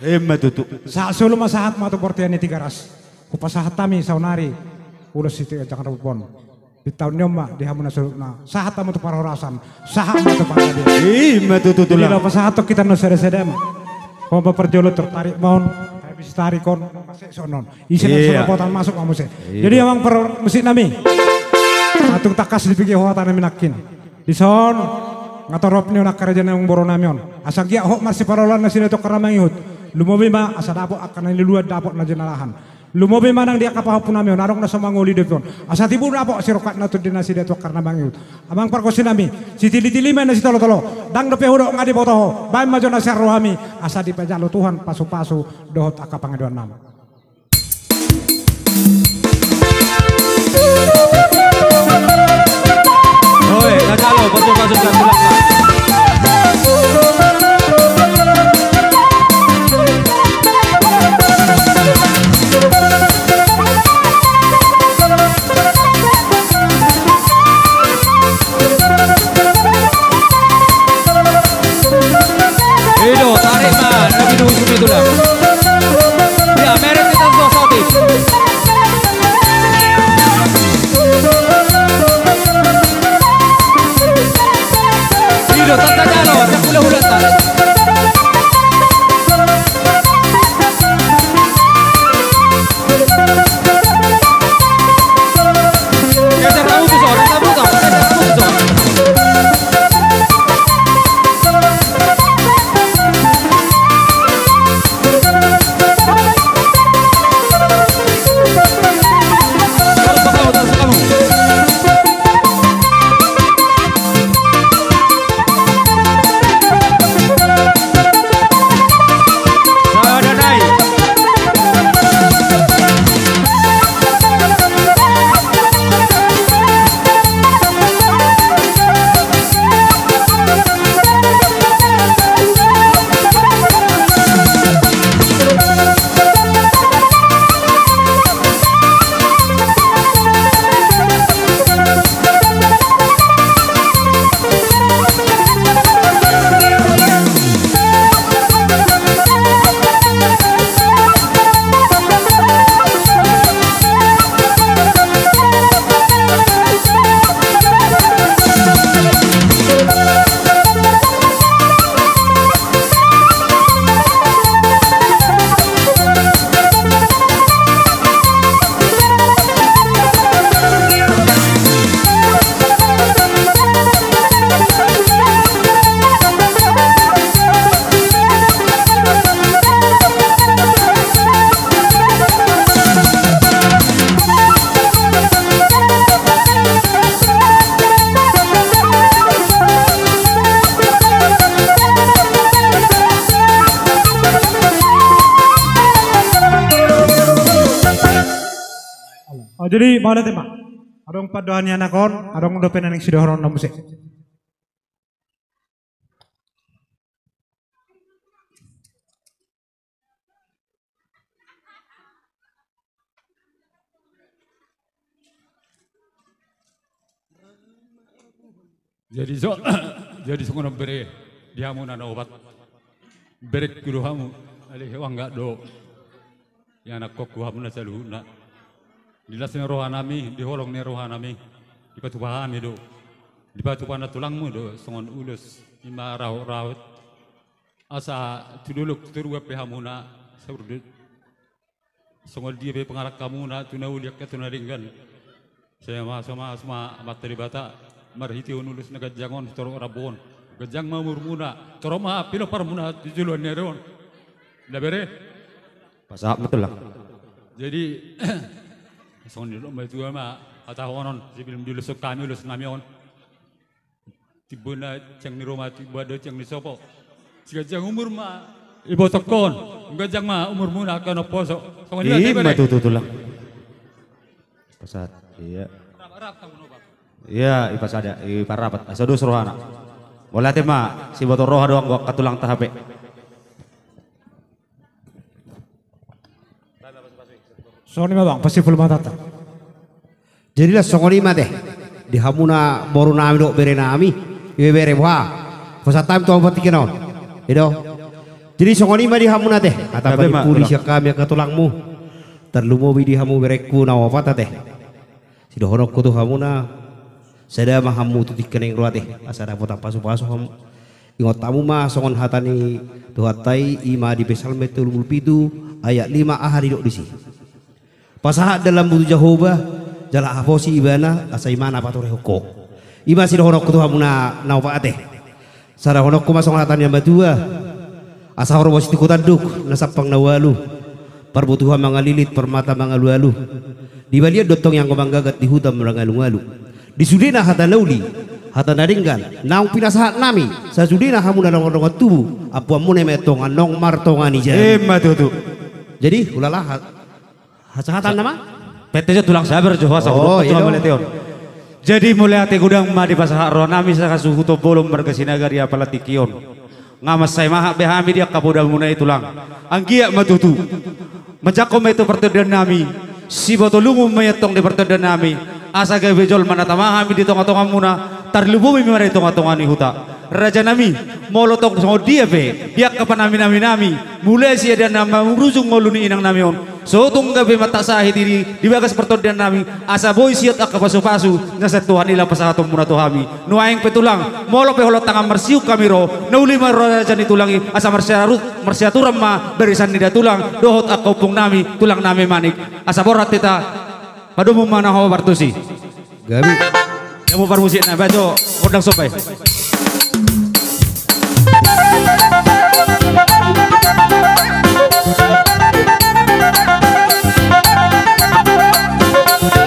Ima tutu. Sahat solu ma sahat ma tu bontean ni Tigaras. Hupasahat hami saonari ulos Sitinjak Narpupon. Pintaon ni on ma di hamu na saluhutna. Sahat hamu tu parhorasan. Sahat ma tu panggabean. Ima tutu tulang. Jadi laho pasahathon hita na sada-sada ma. Ho ma parjolo, tartarik ma on. Habis tarik on. Masuk sonon. Isi na so dapotan, masuk ma muse. Jadi amang parmusiknami. Atung tangkas dipingkiri ho hatanami nangkin. Dison, nga torop ni on angka raja namborunami on. Asa anggiat hot marsipalolaan nasida tu angka na mangihut. Lumobi ma asa dapot angka na niluluan, dapot na jinalahan. Lumobi ma nang di angka pahompunami on, adong na so mangoli dope on. Asa tibu dapot sirongkap na tondi nasida tu angka na mangihut. Amang pargonsinami, sitili-tili ma na sitolo-tolo. Ndang dope hudok nga diboto ho. Baen ma jo na sian rohami. Asa dipajalo Tuhan pasupasu dohot angka pangidoannami. Oe, na jalo, pasupasu, pasupasu. Ido, tarik ma, na bidu husum itu lah. Ya, merek kita susah, Soti. Oh, jadi mauliate ma. Adong pandohan ni anak on, adong dope na naeng sidohonon na muse. Jadi so, jadi songon on bere di hamu na opat. Berekku do hamu, ale wanggat do. Ianakkonku hamu na saluhutna. Di las ni rohanami, di holong ni rohanami, dipatupa hami do. Dipatupa na tulangmu do songon ulos, ima rahut-rahut. Asa tu dolok tu toruan pe hamuna saurdut. Songon dia pe pangarahonmuna tu na uli angka tu na denggan. Sai mamasu-masu ma Amanta Debata marhitehon ulos na ganjang on, torop rambu on. Ganjang ma umurmuna, torop ma pinomparmuna tu joloan ni ari on. Nda bere? Pasahat ma tulang. Jadi songon i do ma tu ama hatahonon, sebelum diuloshon hami ulosnami on. Timbo na tiang ni ruma, timbo do tiang ni sopo. Siganjang umur ma ibotokkon. Ganjang ma umurmuna angka na umposo. Songon i ma tutu tulang. Pasahat. Iya. Iya, ipasada, iparapat. Asa dos rohana. Mauliate ma, siboto roha do anggo angka tulangta hape. Songon i ma bang, pasti full matata. Jadi lah songon i ma te. Di hamuna borunami dohot berenami. Ibe bere boha. Pasahat hami tu hamu partingkian on. I do. Jadi songon i ma di hamuna te. Hata pudi sian hami angka tulangmu. Tarlumobi di hamu berengku na opat ate. Sidohononku tu hamuna, sada ma hamu tu tingki na naeng ro ate, asa dapotan pasu-pasu hamu. Ingot hamu ma songon hata ni Tuhanta i, ima di Psalmen tolu pulu pitu ayat lima, aha didok disi. Pasahat dalanmu tu Jahowa, jala haposi Ibana, asa Ibana paturehon ho. Ima sidohononku tu hamuna na opat ate. Sada dohononku ma songon hata ni natuatua. Asa horbo situngku tanduk, na sampang na ualu. Parbotuhan mangalilit, parmata mangalualu. Di balian do antong i anggo manggagat, di huta mangalungalu. Di sudena hata na uli, hata na denggan, naung pinasahatnami, sasudena hamu na dongan-dongan tubu, ampuanmuna i ma antong annon martonga ni jabu. Ima tutu. Jadi, ulala, ha- Hasahatan nama? Pete jo tulang sabar jo, asa hudok jo mauliate on. Jadi mauliate godang ma dipasahat rohanami sahasuhuton bolon marga Sinaga di apala tingki on. Nga mansai maha be hami di angka podamuna i tulang. Anggiat ma tutu. Manjangkon ma i tu partondiannami. Siboto lungun ma i antong di partondiannami. Asa gabe jolma na tama hami di tonga-tongamuna. Tarlumobi ma i di tonga-tonga ni huta. Rajanami, molo tong songon dia pe, di angka panami-naminami, mulai sian dia na marujung ngolu ni inangnami on, so tung gabe ma tasahit i di, di bagas partondiannami, asa boi siat angka pasu-pasu, na sian Tuhan i laho pasahatonmuna tu hami. Nuaeng pe tulang, molo pe holan tangan marsiuk hami ro, na uli ma ro raja ni tulang i, asa marsiaru-, marsiaturan ma barisan ni da tulang, dohot angka ompungnami, tulangnami Manik, asa borhat hita, padomu ma na ho partusi. Gabe. Ia ma parmusik na bajo, gondang somba i.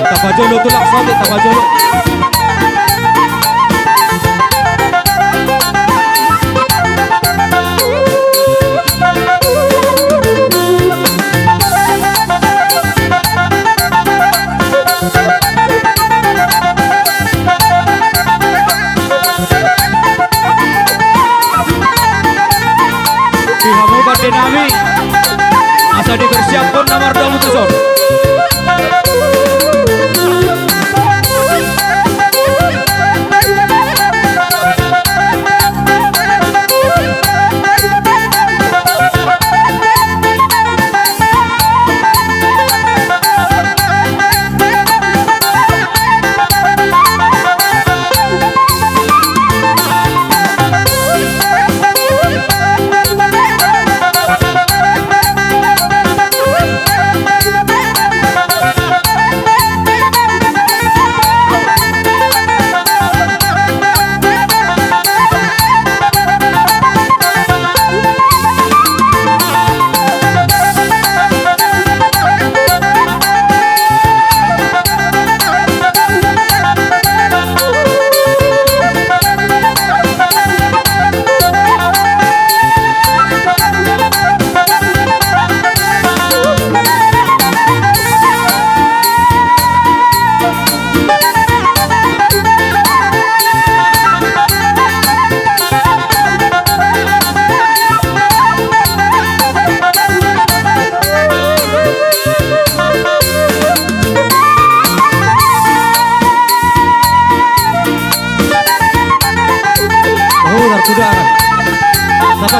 Tapajolo tulang, sate tapajolo. Di hamu pandenami, asa dipersiapkan na mardamu tuson.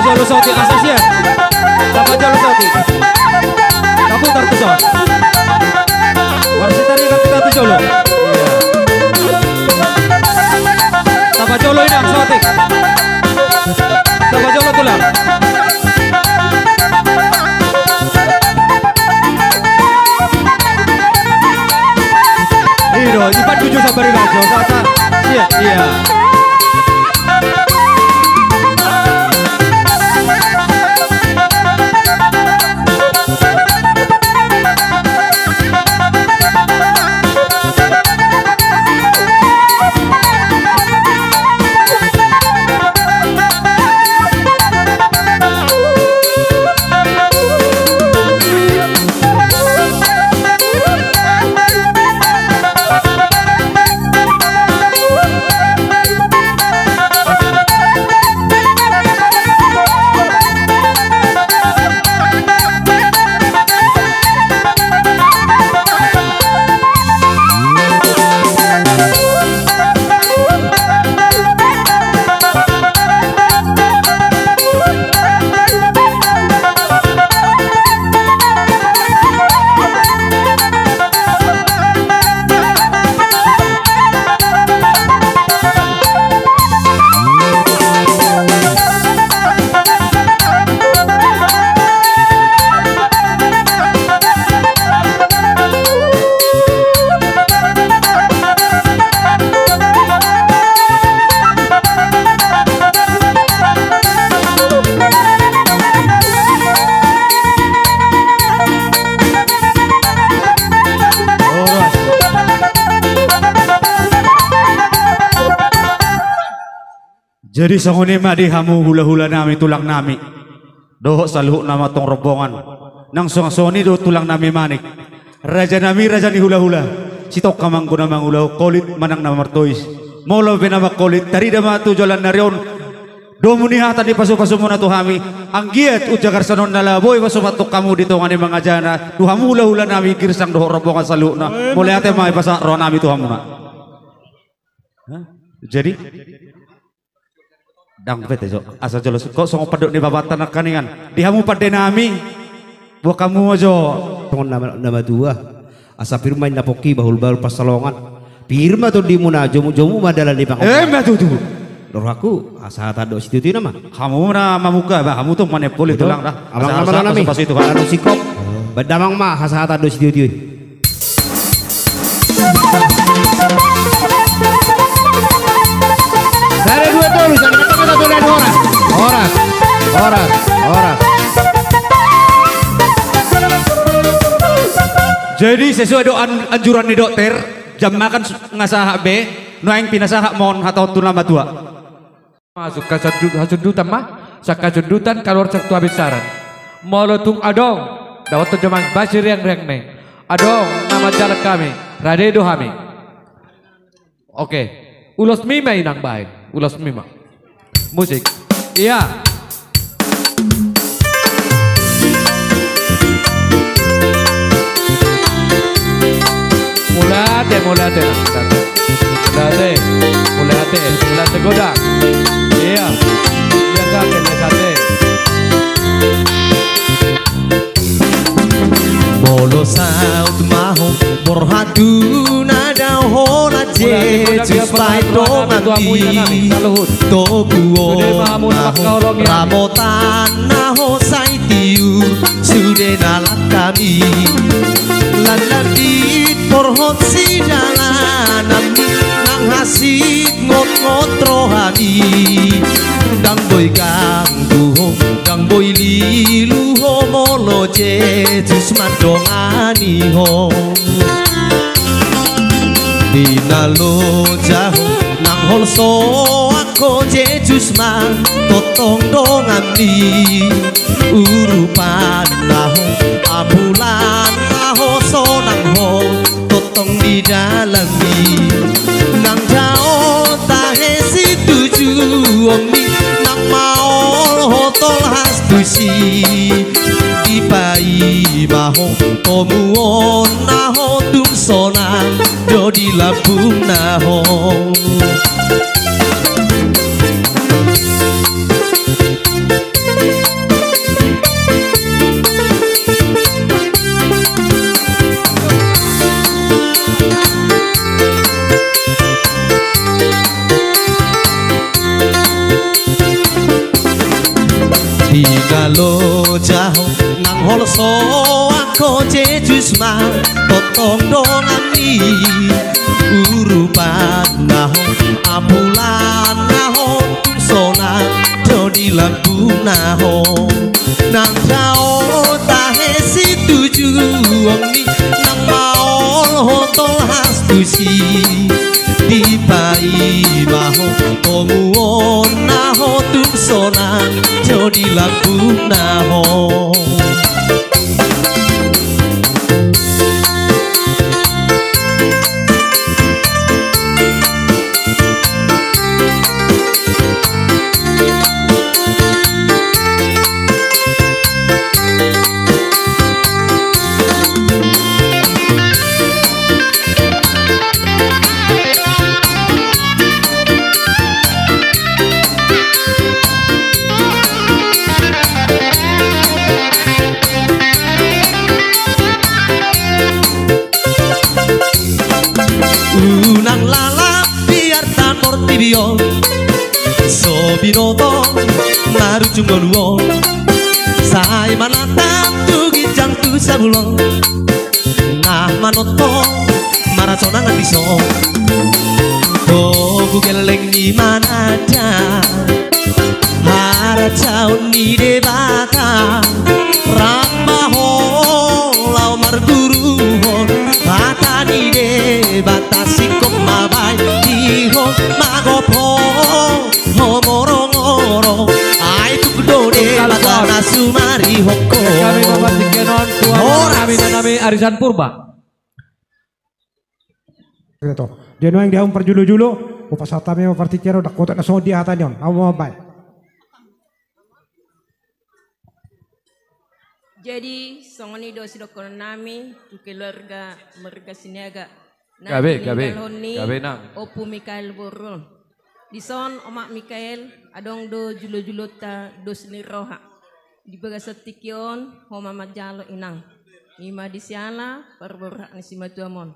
Jolo saotik, asa sian. Tapa jolo saotik. Taputar tu son. Marsitar ikan kita tu jolo. Iya. Tapa jolo inang saotik. Tapa jolo tulang. Ido, ipat tujuh sabar ikan. Jolo saotik. Iya, iya. Jadi songon i ma di hamu hula-hula nami, tulang nami. Dohot saluhut nama tong rombongan. Nang songon i do tulang nami Manik. Raja nami, raja ni hula-hula. Sitongka ma anggo na mangulahon holit manang na martois. Molo pe na mangholit, tarida ma tu joloan ni ari on domu ni hata ni pasu-pasumuna tu hami. Anggiat unjagar sanon na laho boi pasopathon hamu di tonga ni mangajana tu hamu hula-hula nami, Girsang dohot rombongan saluhutna. Mauliate ma, ipasahat roha nami tu hamuna. Hah? Jadi? Ndang pe te jo. Asa jolo, kok songon pandok ni babanta nangkaningan. Di hamu pande nami. Buat hamu jo. Songon nama, nama tua. Asa pir ma inna pongki bahul-bahul pansalongan. Pir ma tondimuna, jomu-jomu ma dalan ni pangomo. Emma tutu. Rohangku, hasahatan dohot sitio-tio nama. Hamu na mamuka, bah, hamu tong manempoli tulang da. Amang nama nami. Pasu-pasu i Tuhan. Anu singkop. Baen damang ma hasahatan dohot sitio-tio i. Sada, dua, tolu, sada, kata, kata, tolu, horas. Horas. Horas. Horas. Jadi sesuai do an-, anjuran ni dokter, jam makan su-, nga sahat be, nuaeng pinasahat ma on hata on tu na matua. Masuk ka sundu-, hasundutan ma, sangka sundutan kaluar sangka tu habisaran. Molo tung adong, dapothon jo amang basi riang-riang na i. Adong na manjalang hami, rade do hami. Oke. Ulos mi ma inang baen, ulos mi ma. Musik. Iya. Mauliate, mauliate, nang, mauliate. Mauliate, mauliate, mauliate godang. Iya. Biasa ate, biasa ate. Molo saut ma ho borhathu na daolan Jesus baen donganmi. Toguon ma ho ramotan na ho sai tiur sude na lan hami. Lan na dit porhot sidalananmi nang hansit ngot-ngot rohami. Ndang boi ganggu ho, ndang boi lilu ho molo Jesus mandongani ho. Di na loja ho nang holsoan ho Jesus ma tongtong donganmi. Urupan na ho, ambulan na ho, sonang ho tongtong di dalanmi. Nang jaot tahe situjuonmi, nang maol ho tolhas tusi. Dipaima ho tomuon na ho tung sonang do di lambung na ho. Soang ho Jesus ma, tongtong dongan ni urupan na ho, ampulan na ho, sonang do di lambung na ho. Nang dao tahe situjuon ni, nang maol ho tolhas tusi, dipaima ho tomuon na ho, tung sonang do di lambung na ho. Unang lalap biarta portibi on, so binoto marujung ngolu on, sai manatap tu ginjang tu sabul on. Nah, manonton marasonangan dison, togu gelleng ni mananda harajaon ni Debata, rap ma ho laho marguruhon hata ni Debata, singkop ma baen di ho, magop ho ho morongorong, ai tuk do Debata na sumarihon ho. Kami bapak Tiken on, tuan. Horas. Kami dan kami arisan Purba. Gitu. Dia nuaeng di hamu parjulojolo, hupasahat hami ma partingkian on, dang hot na songon dia hata ni on. Hamu ma baen. Jadi songon i do sidohonon nami tu keluarga marga Sinaga. Gabe, gabe. Gabe, Nang. Ompu Mikael boru on. Dison Omak Mikael, adong do julojulonta dos ni roha. Di bagasan tingki on ho ma manjalo, Inang. I ma di siala parborhat ni simatuam on.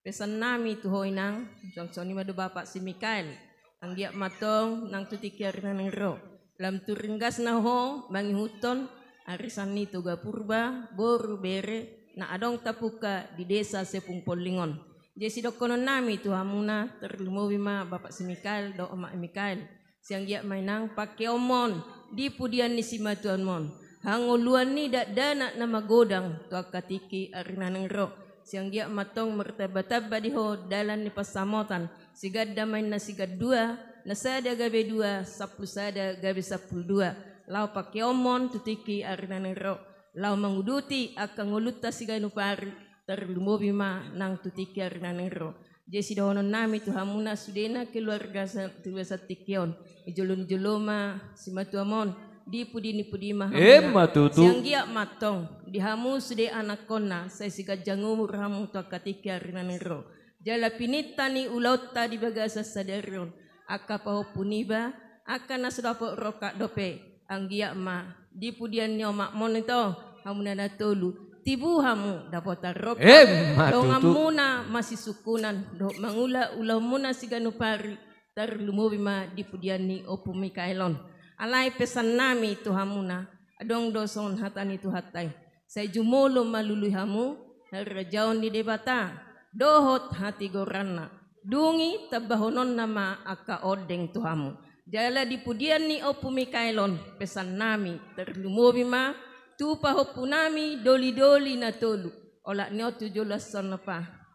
Pesan nami tu ho, Inang, songon i ma do bapak si Mikael. Anggiat ma antong nang tu tingki ari na naeng ro, lam tu ringgasna ho mangihuthon arisan ni Toga Purba, boru, bere na adong tapungka di desa Sepung Polling on. Jadi sidohonon nami tu hamuna, tarlumobi ma bapak si Mikael dohot omak Mikael. Sianggiat ma, Inang, pangkeonmon di pudian ni simatuamon, hangoluan ni dakdanak na magodang tu angka tingki ari na naeng ro. Sianggiat ma antong martambatamba di ho dalan ni pansamotan, siganda ma inna sigandua, na sada gabe dua, sampulu sada gabe sampulu dua, laho pangkeonmon tu tingki ari na naeng ro, laho manguduti angka ngolunta siganup ari, tarlumobi ma nang tu tingki ari na naeng ro. Jadi sidohonon nami tu hamuna sudena keluarga sa-, tu bagasan tingki on, di jolo ni jolo ma simatuam on, di pudi ni pudi ma hamuna. Emma tutu. Sianggiat ma antong di hamu sude anakkonna, sai siganjang umur hamu tu angka tingki ari na naeng ro. Jala pininta ni ulaonta di bagasan sadari on, angka pahompu niba, angka na so dapot rongkap dope, anggiat ma di pudian ni omakmon ito, hamuna na tolu, tibu hamu dapotan rongkap. Emma tutu. Donganmuna masisungkunan dohot mangula ulaonmuna siganup ari, tarlumobi ma di pudian ni Ompu Mikael on. Alai pesan nami tu hamuna, adong do songon hata ni Tuhanta i: Sai jumolo ma lului hamu harajaon ni Debata dohot hatigoranna, dung i tambahononna ma angka ondeng tu hamu. Jala di pudian ni Ompu Mikael on, pesan nami tarlumobi ma tu pahompu nami dolidoli na tolu. Olat ni on tu joloan on,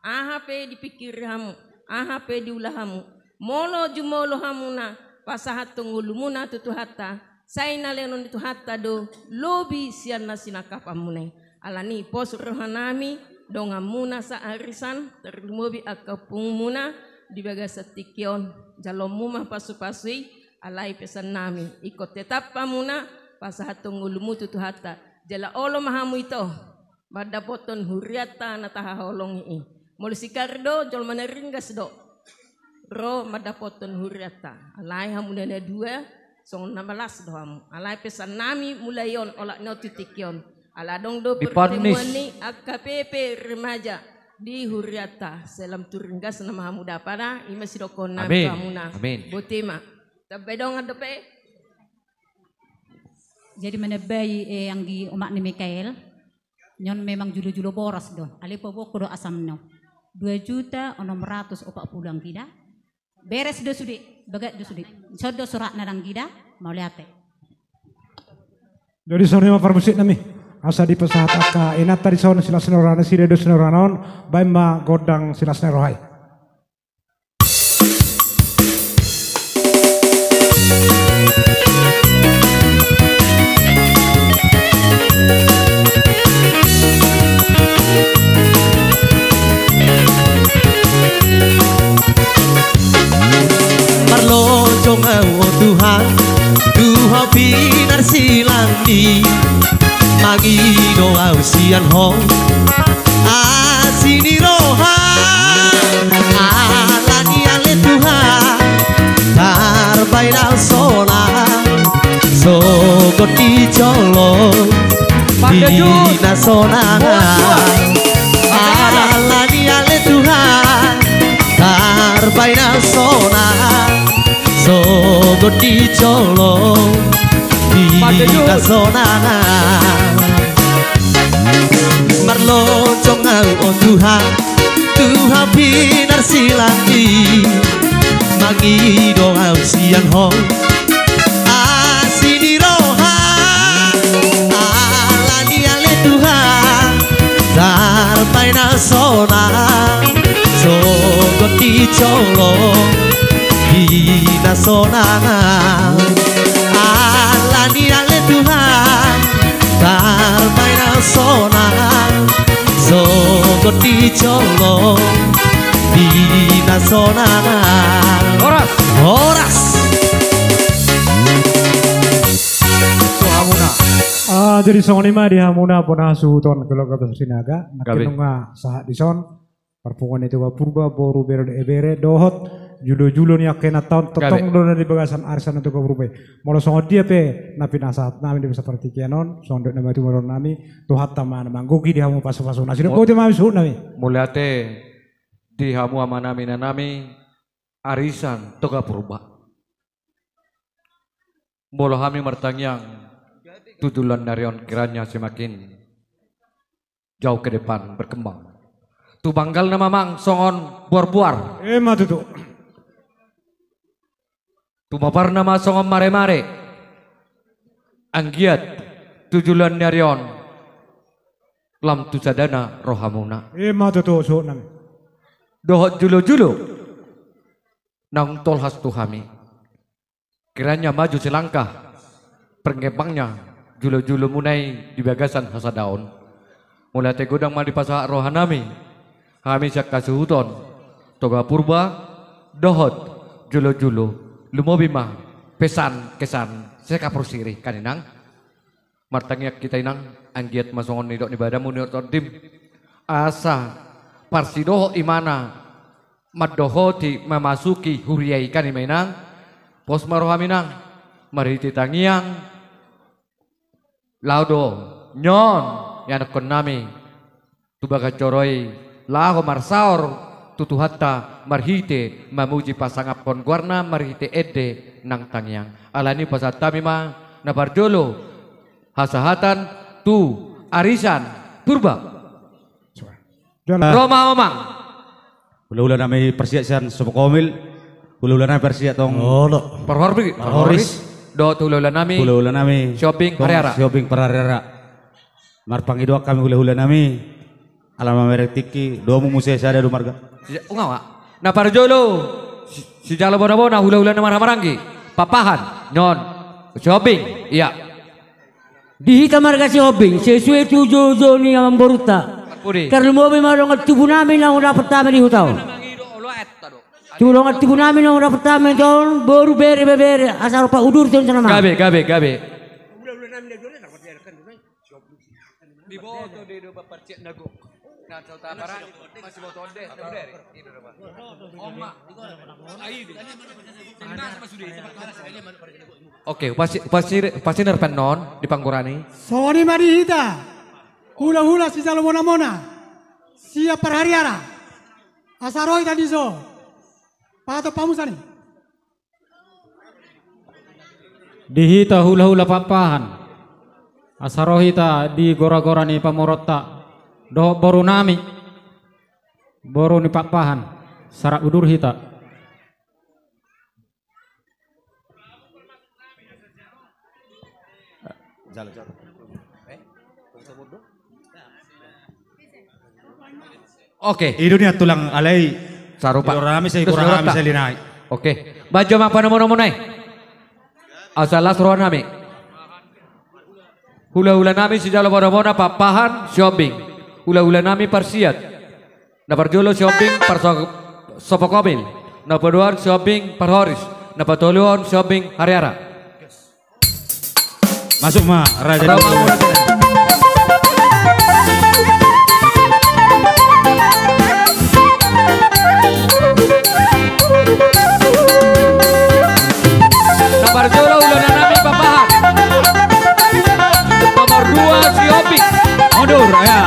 aha pe dipingkiri hamu, aha pe diula hamu, molo jumolo hamuna pasahathon ngolumuna tu Tuhanta, sai na lehonon ni Tuhanta do lobi sian na sinangkapanmuna i. Alani i pos roha nami, donganmuna saarisan, tarlumobi angka ompungmuna di bagasan tingki on, jaloonmu ma pasupasu i. Alai pesan nami, ingkon tetap hamuna pasahathon ngolumu tu Tuhanta. Jala olo ma hamu ito mandapothon hurianta na tahaholongi i. Molo si Kari do, jolma na ringgas do ro mandapothon hurianta. Alai hamuna na dua, songon na malas do hamu. Alai pesan nami mulai on, olat ni on tu tingki on, ala adong do pertemuan ni H K P P remaja di hurianta. Sai lam tu ringgasna ma hamu dapot, i ma sidohonon nami tu hamuna. Amin. Amin. Botima. Tambai dongan dope. Jadi manambai, eh, anggi omak ni Mikael. Nion memang julo-julo boras do, alai paboanku do asamna. Dua juta onom ratus opat pulu anggida. Beres do sude, bagas do sude. Dison do suratna anggida, mauliate. Jadi songon i ma parmusik nami. Asa dipasahat angka inanta dison, silas ni roha nasida do sian rohana on, baen ma gondang silas ni roha i. Marlojong ahu o Tuhan, tu Ho pinarsilang ni, mangido ahu sian Ho asi ni roha. Alani ale Tuhan, tarbaen ahu sonang, sogot ni jolo, di na sonang. Alani ale Tuhan, tarbaen ahu sonang, sogot ni jolo, di na sonang. Marlojong ahu o Tuhan, tu Ho pinarsilang ni, mangido ahu sian Ho asi ni roha. Alani ale Tuhan, tarbaen ahu sonang, sogot ni jolo, di na sonang. Alani ale Tuhan, tarbaen ahu sonang, sogot ni jolo, di na sonang. Horas. Horas. Tu hamuna. Ah, jadi songon i ma di hamuna bona hasuhuton keluarga besar Sinaga, nangkin nunga sahat dison. Parpunguan ni Toga Purba, boru, bere, ibebere, dohot julo-julo ni angka inanta on, tongtong do na di bagasan arisan ni Toga Purba i. Molo songon dia pe na pinasahat nami di bagasan partingkian on, songon dok nami tu molo nami, Tuhanta ma na manggohi di hamu pasu-pasu na sidok. Boti ma hami suhut nami. Mauliate di hamu amanami, inanami, arisan Toga Purba. Molo hami martangiang tu joloan ni ari on, kiranya semakin jauh ke depan, berkembang. Tu banggalna ma amang songon buar-buar. Ima tutu. Tu maparna ma songon mare-mare. Anggiat tu joloan ni ari on, lam tu sadana rohamuna. Ima tutu, suhut nami. Dohot julo-julo naung tolhas tu hami. Kiranya maju selangkah perkembangannya julo-julomuna i di bagasan hasadaon. Mauliate godang ma dipasahat rohanami, hami sian hasuhuton Toga Purba dohot julo-julo, lumobi ma pesan kesan sekapur sirih kan inang. Martangiang hita inang, anggiat ma songon nidok ni badanmu nidok tondim. Asa parsidohot imana mandohoti mamasuki huria i kan ima inang. Pos ma roham inang, marhite tangiang. Laho do nion ianakkonnami tu bagas joro i laho marsaor tu Tuhanta marhite mamuji pasangaphon goarna marhite ende nang tangiang. Alani pasahat hami ma na parjolo hasahatan tu arisan Purba. Ro ma amang. Hula-hulanami parsiat sian Sopokomil. Hula-hulanami parsiat tong. Olo. Parhorbi. Parhoris. Dohot hula-hulanami. Hula-hulanami. Sihombing Parhariara. Sihombing Parhariara. Marpangidoan hami hula-hulanami. Ala mamereng tingki, domu muse sada do marga. Sija-, unga, unga. Na parjolo, si-, sijalo bona-bona, hula-hula na marhaha maranggi. Pakpahan, nion. Sihombing, iya. Di hita marga Sihombing, sesuai tu joujou ni amangborunta. Tarlumobi ma dongan tubunami naung dapot hami di huta on. Tu dongan tubunami naung dapot hami di huta on, boru, bere, ibebere, asa ro paudurhon tu nama. Gabe, gabe, gabe. Diboto do i do parsiat na gok. Na saut aparan, masiboto ende, saudari. I do do, Pak. Oma. Oke, pasti, pasti, pasti nerpen non di panggurani. Songon i ma di hita. Hula-hula sijalo bona-bona. Sian Parhariara. Asa ro hita dison. Pahatop hamu sian i. Di hita hula-hula Pakpahan. Asa ro hita di gora-gora ni pamoruonta dohot boru nami, boru ni Pakpahan, sarat udur hita. Oke. I do nian tulang, alai sarupa. Di roha nami sai, di roha nami sai, linai. Oke. Bahen jo amang panomunomuna i, asa las roha nami. Hulahula nami sijalo panomuna Pakpahan, Sihombing. Hulahula nami parsiat. Na parjolo Sihombing Parso-, Sopokomil. Na paduahon Sihombing Parhoris. Na patoluhon Sihombing Hariara. Masuk ma, Raja. Roma Dua. Murah. Na parjolo hulahula nami Pakpahan. Nomor dua Sihombing. Mundur, ya.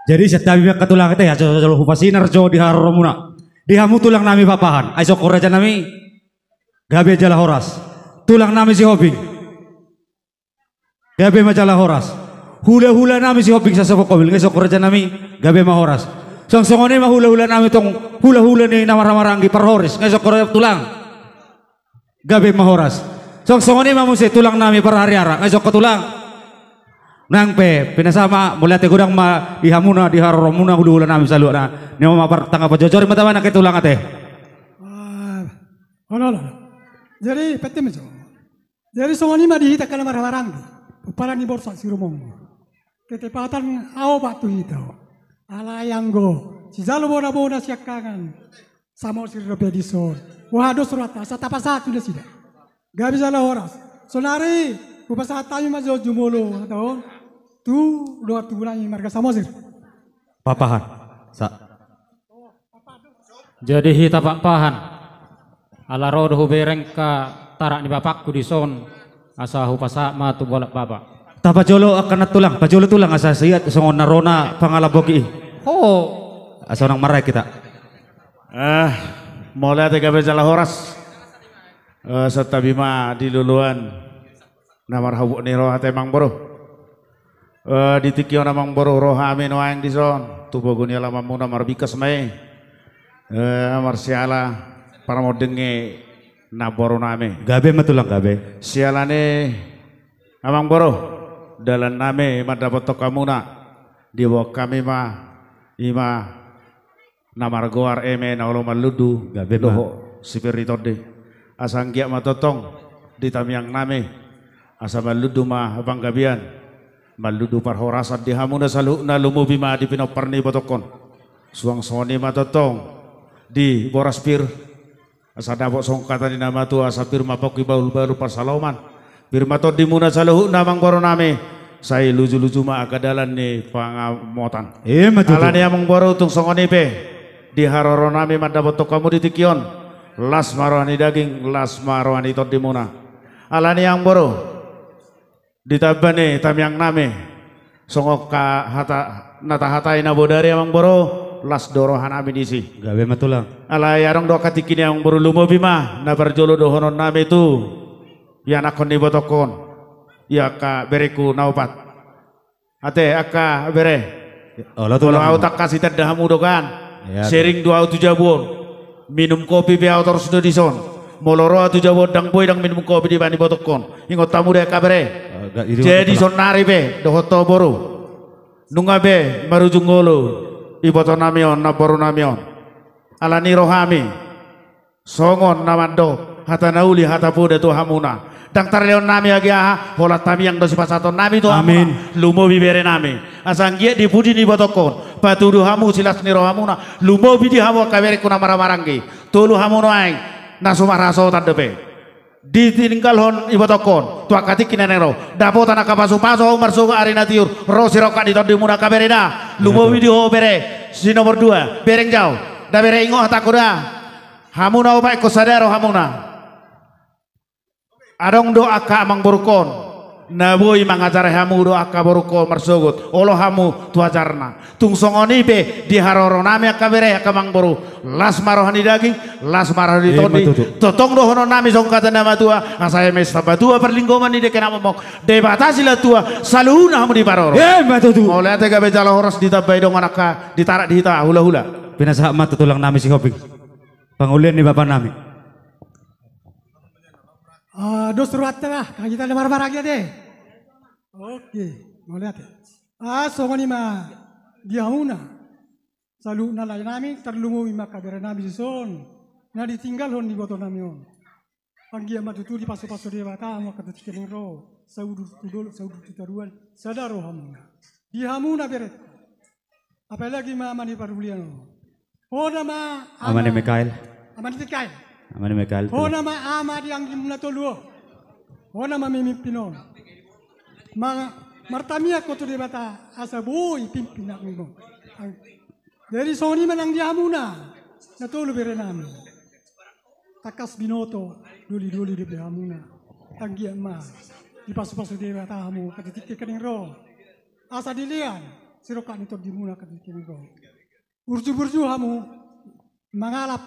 Jadi, santabi ma angka tulang, ate, asa jolo hupasinar jo di haroromuna. Di hamu tulang nami Pakpahan, ai songkop raja nami. Gabe jala horas. Tulang nami Sihombing. Gabe ma jala horas. Hula-hula nami Sihombing Sasopok Kobil, ngai songkop raja nami, gabe ma horas. Suang songon i ma hula-hula nami tong, hula-hula ni na marhahamaranggi Parhoris, ngai songkop raja tulang. Gabe ma horas. Suang songon i ma muse tulang nami Parhariara, ngai songkop tulang. Nang pe, pinasahat ma, mauliate godang ma di hamuna, di haroromuna, hula-hula nami saluhutna. Ni ma partangka pajojori ma taba nangkin tulang ate. Ah, olo, olo. Jadi, petim jo. Jadi songon i ma di hita angka na marhahamaranggi, pomparan ni Borsak Sirumonggo. Ketepatan ahu opat tu hita. Alai anggo sijalo bona-bona siangkangan, Samosir dope dison. Wah, dos rohanta, asa tapasahat tu nasida. Gabe jala horas. Saonari hupasahat hami ma jo jumolo hata on tu dongan tubu nami marga Samosir. Pakpahan. Sa. Jadi hita Pakpahan, ala ro do hubereng angka tarak ni bapakku dison, asa hupasahat ma tu bolak bapa. Tapajolo angka na tulang, pajolo tulang asa siat songon na ro na pangalamboki i. Ho. Asa unang marraek hita. Eh, mauliate gabe jala horas. Eh, santabi ma di loloan na marhabot ni roha ate amangboru. Eh, di tingki on amangboru ro hami nuaeng dison, tu pogu ni alamanmuna marbingkas ma i. Eh, marsiala parmonding ni namboru nami. Gabe ma tulang gabe. Siala ni amangboru, dalan nami mandapothon hamuna, diboan hami ma, i ma na margoar eme na olo Mallundu, gabe ma, dohot sipir ni tondi. Asa anggiat ma tongtong di tamiang nami, asa mallundu ma panggabean, mallundu parhorasan di hamuna saluhutna, lumobi ma di pinompar ni ibotongkon. Suang songon i ma tongtong di boras pir, asa dapot songon hata ni na matua, asa pir ma pongki bahul-bahul pansalongan. Pir ma tondimuna saluhutna amangboru nami, sai luju-luju ma angka dalan ni pangamotan. Ima tutu. Alani amangboru tung songon i pe, di haroro nami mandapothon hamu di tingki on, las ma roha ni daging, las ma roha ni tondimuna. Alani amangboru, ditamba ni tamiang nami, songon hata na tahatai na bodari amangboru, las do roha nami disi. Gabe ma tulang. Alai adong do angka tingki ni amangboru, lumobi ma na parjolo dohonon nami tu ianakhon ni ibotongkon, i angka berengku na opat. Ate angka bere. Olo tulang. Molo ahu tangkas ditanda hamu do kan. Sering do ahu tu jabu on. Minum kopi pe ahu torus do dison. Molo ro ahu tu jabu on ndang boi ndang minum kopi dibahen ibotongkon. Ingot hamu do angka bere. Jadi saonari pe dohot ho boru, nunga be marujung olo iboto nami on, namboru nami on. Alani ro hami songon na mandok hata na uli, hata poda tu hamuna. Ndang tarlehon nami age aha, holan tamiang do sipasahaton nami tu hamuna. Amin. Lumobi bere nami, asa anggiat di pudi ni ibotongkon patudu hamu silas ni rohamuna. Lumobi di hamu angka berengku na marhahamaranggi, tolu hamu nuaeng na so marhasohotan dope. Ditinggalhon ibotongkon tu angka tingki na naeng ro, dapotan angka pasupasu hamu marsogot ari na tiur, ro sirongkap ni tondimuna angka bere da. Lumobi di ho bere si nomor dua, bereng jau. Da bere, ingot hatangku da. Hamu na opat ingkon sada rohamuna. Adong do angka amangborungkon na boi mangajari hamu do angka borungkon marsogot, olo hamu tu ajarna. Tung songon i pe di haroro nami angka bere, angka amangboru, las ma roha ni daging, las ma roha ni tondi. Ima tutu. Tongtong dohonon nami songon hata ni na matua, asa eme sitamba tua parlinggoman ni dengke na momok, Debata silehon tua saluhutna hamu diparorot. Ima tutu. Mauliate, gabe jala horas, ditambai dongan angka ditarak di hita hulahula. Pinasahat ma tu tulang nami Sihombing. Pangolian ni bapa nami. Ah, dos rohanta lah, kan hita na marmaragi ate. Oke, mauliate. Ah, songon i ma di hamuna saluhutna lae nami, tarlumobi ma angka bere nami dison na ditinggalhon ni iboto nami on. Anggiat ma tutu dipasupasu Debata hamu angka tingki na naeng ro, saudur tu dolok, saudur tu toruan, sada rohamuna. Di hamuna bere. Apalagi ma ama ni parbulian on. Ho nama ama ni Mikael. Ama ni Mikael. Ama ni Mikael. Ho nama ama di anggimuna tolu on. Ho nama mimimpin on. Ma-, martamiang ho tu Debata asa boi pimpin anggim on. Ang-, jadi songon i ma nang di hamuna na tolu bere nami. Tangkas binoto, doli-doli dope hamuna. Anggiat ma dipasupasu Debata hamu angka tingki na naeng ro. Asa dilean sirongkap ni tondimuna angka tingki na naeng ro. Burju-burju hamu. mangalap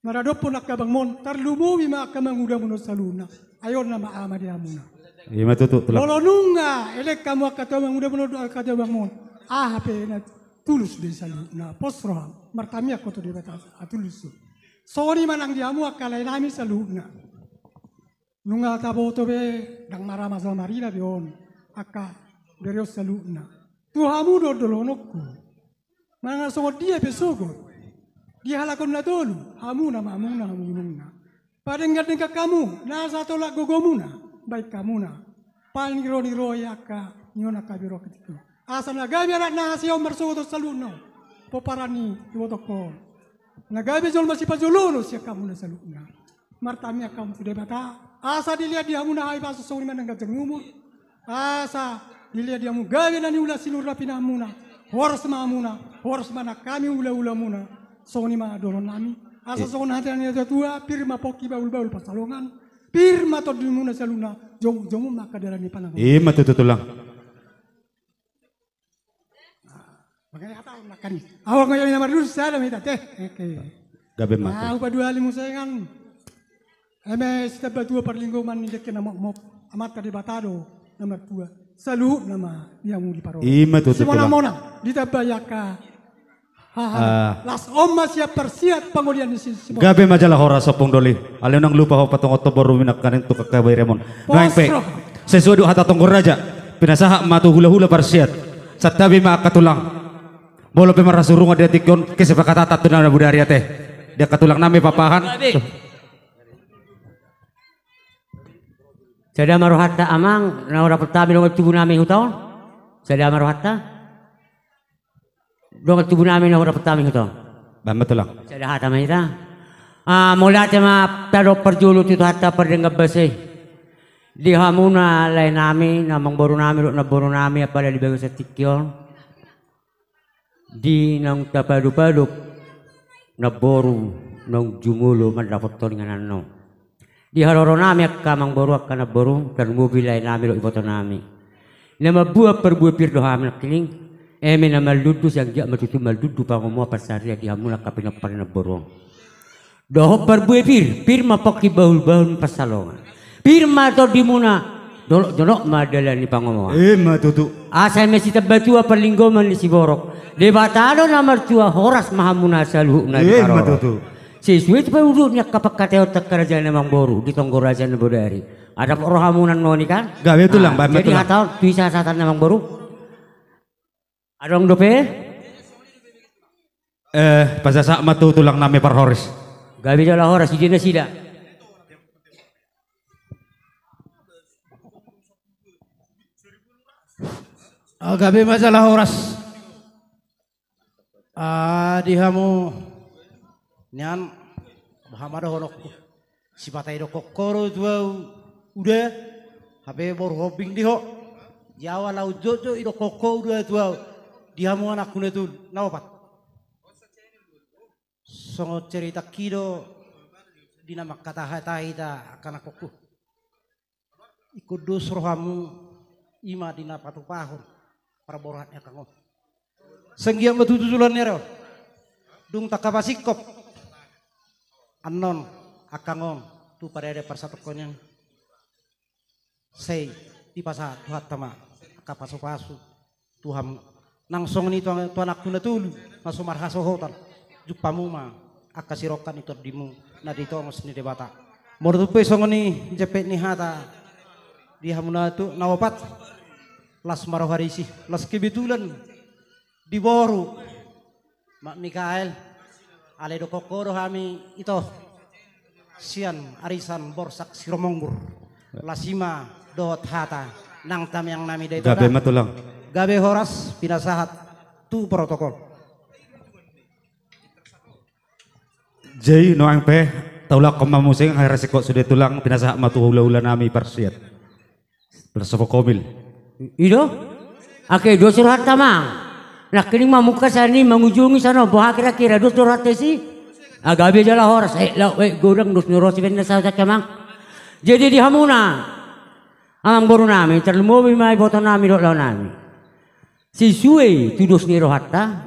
maradophon angka bangmon, tarlumobi ma angka mangudamuna saluhutna. Ai on nama ama di hamuna. Ima tutu, tulang. Molo nunga elek hamu angka tua mangudamuna dohot angka tua bangmon, aha pe na tulus do i saluhutna. Pos roham, martamiang ho tu Debata, a tulus do. Songon i ma nang di hamu angka laenami saluhutna. Nunga taboto be, ndang marama samarina be on angka bere on saluhutna. Tu hamu do dohononku. Manang songon dia pe sogot dihalakon na tolu, hamuna ma hamuna, hamuna. Padenggan-denggan hamu, nasa tolap gogomuna, baen hamuna. Paniro-niroi angka nion angka bere on ketik on. Asa na gabe anak na hasea on marsogot on saluhutna. Pomparan ni ibotohon. Na gabe jolma sipajolo sian hamuna saluhutna. Martamiang hamu tu Debata, asa dilehon di hamuna hahipason songon i ma na ganjang ni umur, asa dilehon di hamu gabe na niula silurna pinahanmuna, horas ma hamuna, horas ma nang hami hula-hulamuna, songon i ma dohononnami, asa songon hata ni natua-tua, pir ma pongki bahul-bahul pansalongan, pir ma tondimuna saluhutna, jom-, jomum ma angka dalan ni panangon. Ima tutu, tulang. Makanya hata on nakani. Awak ngajak ni na marlurus sada mita teh. Oke. Gabe ma. Ah, upa dua limu sengan. Eme sitamba tua parlinggoman ni dengke na mokmok. Amanta Debata do na martua. Saluhutna ma di hamu diparorot. Ima tutu, tulang. Simona-mona ditambai angka. Haha. Ah. Las on ma sian parsiat pangolian ni si, si. Gabe ma jala horas Ompung Doli. Alai unang lupa ho patongothon boru minangkaning tu angka beremon. Pos roha. Nuaeng pe sesuai dohot hata tonggo raja. Pinasahat ma tu hula-hula parsiat. Santabi ma angka tulang. Molo pe marhasurungan di tingki on, kesepakatan tu na bodari ate. Di angka tulangnami papahan. Sada ma rohanta amang, na hudapot hami dongan tubunami huta on. Sada ma rohanta. Dongan tubunami na hudapot hami huta on. Baen ma tulang. Sada hata ma hita. Ah, mauliate ma tadok parjolo tu Tuhanta pardenggan basa i. Di hamuna laenami, na amangborunami dohot namborunami, apala di bagasan tingki on. Di naung tapadop-adop namboru naung jumolo mandapothon inganan on. Di haroronami angka amangboru, angka namboru, tarlumobi laenami dohot ibotonami. Na mambuat parbue pir do hami nangkining, eme na mallundu, sai anggiat ma tutu mallundu pangomoan pansarian di hamuna angka pinompar ni namboru on. Dohot parbue pir, pir ma pongki bahul-bahul pansalongan. Pir ma tondimuna, dolok-dolok ma dalan ni pangomoan. Ima tutu. Asa eme sitamba tua parlinggoman ni siborok. Debata do na martua, horas ma hamuna saluhutna. Ima tutu. Sesuai tu paudut ni angka pangkataion tu angka raja ni amangboru di tonggo raja na bodari. Adong rohamuna nangkin kan? Gabe tulang, ah, baen ma tulang. Jadi hata on tu i sahat-sahatan ni amangboru. Adong dope? Eh, pasahat ma tu tulangnami parhoris. Gabe jala horas, ide nasida. Ah, gabe ma jala horas. Ah, di hamu nian, boha ma dohononku. Sipata idokkon ho do tu au uda, hape boru hombing di ho. Jawa laut jotjot idokkon ho uda tu au. Di hamu anakku na tolu, na opat. Songon caritangki do di na mangkatahatahi hita angka anakkonku. Ingkon dos rohamu, ima di na patupahon parboruhon ni angkang on. Sai anggiat ma tutu joloan ni ari on. Dung tangkas pasingkop annon angkang on tu parade parsatongkinan. Sai dipasahat Tuhanta ma angka pasupasu tu hamu. Nang songon i tu, tu anakku na tolu na so marhasohotan, jumpamu ma angka sirongkap ni tondimu na ditongos ni Debata. Molo tung pe songon i jempek ni hata di hamu na tu, na opat, las ma roha disi, las kebetulan di boru Mak Mikael, alai dokkon ho do hami ito sian arisan Borsak Siromonggur. Las i ma dohot hata nang tamiangnami da ito. Gabe ma tulang. Gabe horas, pinasahat tu protokol. Jadi nuaeng pe taulakhon ma muse, ai rasingkop sude tulang, pinasahat ma tu hulahulanami parsiat. Filsafat komil. I do? Ake dos rohanta, Amang. Nangkining mamungka sian i, mangujungi sian on, boha kira-kira dos do rohanta disi? Ah, gabe jala horas. Eh, laho, eh, godang dos ni roha sibaen na sahat, Amang. Jadi di hamuna amangborunami, tarlumobi ma ibotonami dohot laenami. Sesuai tu dos ni rohanta,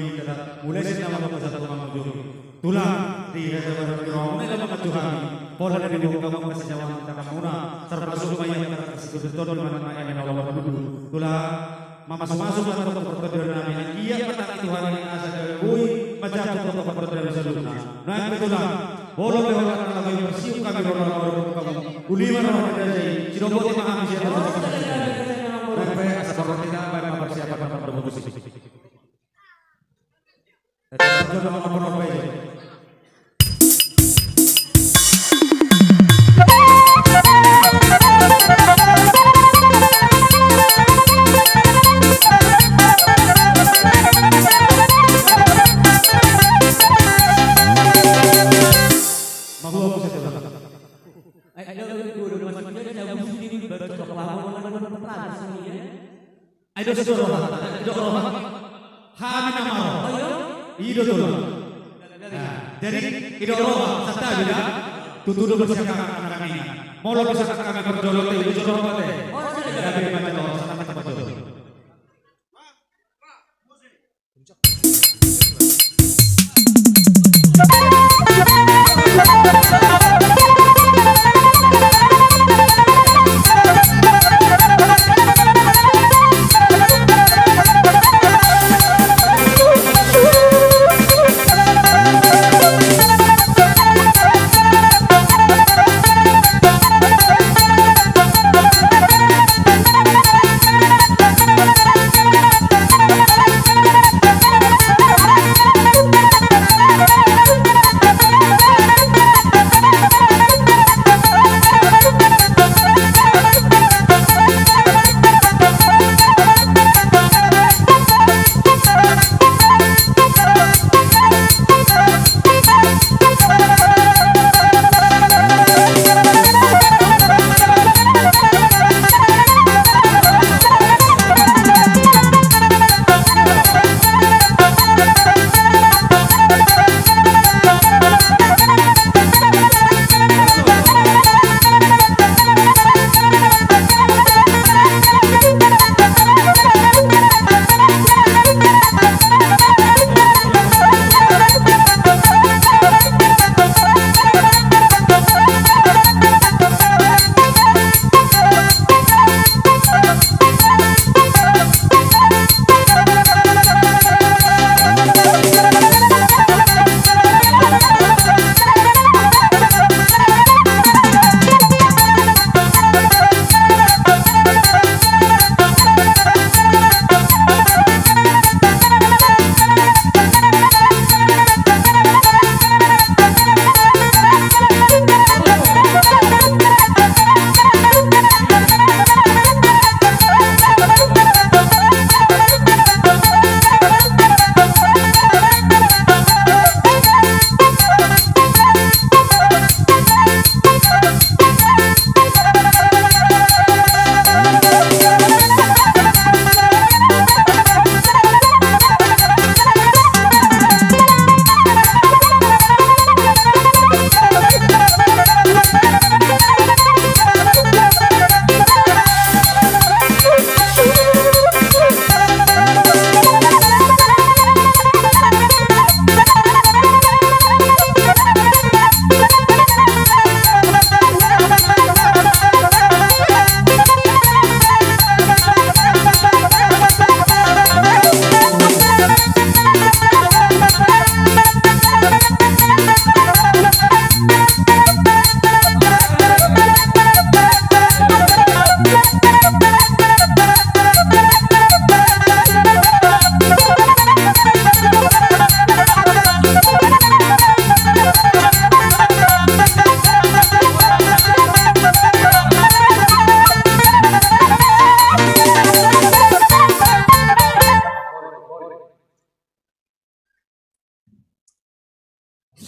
i, mulai sian na mamungka sahat tu na mangujungi. Tulang, di hata barat di rohamuna i do manganju hami. Pola na diboan hamu angka sijaman tanganmuna, termasuk ma i angka sipitutton di mana na i na laho mardudu. Tulang, mamasumasu ma antong tu partondionnami, anggiat ma tangi Tuhan i asa gabe boi manjangkon antong tu partondionnami saluhutna. Nuaeng pe tulang, molo pe holan na laho i marsiung hami ro na marorot hamu, uli ma roha ni raja i, sidoboti ma hami sian. Nuaeng pe asa parroti na baen ma parsiapan na mardomu musik. Ai do sidok roha, sidok roha. Hami na maro. I do tulang. Jadi, i do roha, santabi da. Tutu do bersiap angka na hami. Molo bisa angka na hami parjolo te, i do jolo roha te. Jadi, macam roha, santabi parjolo.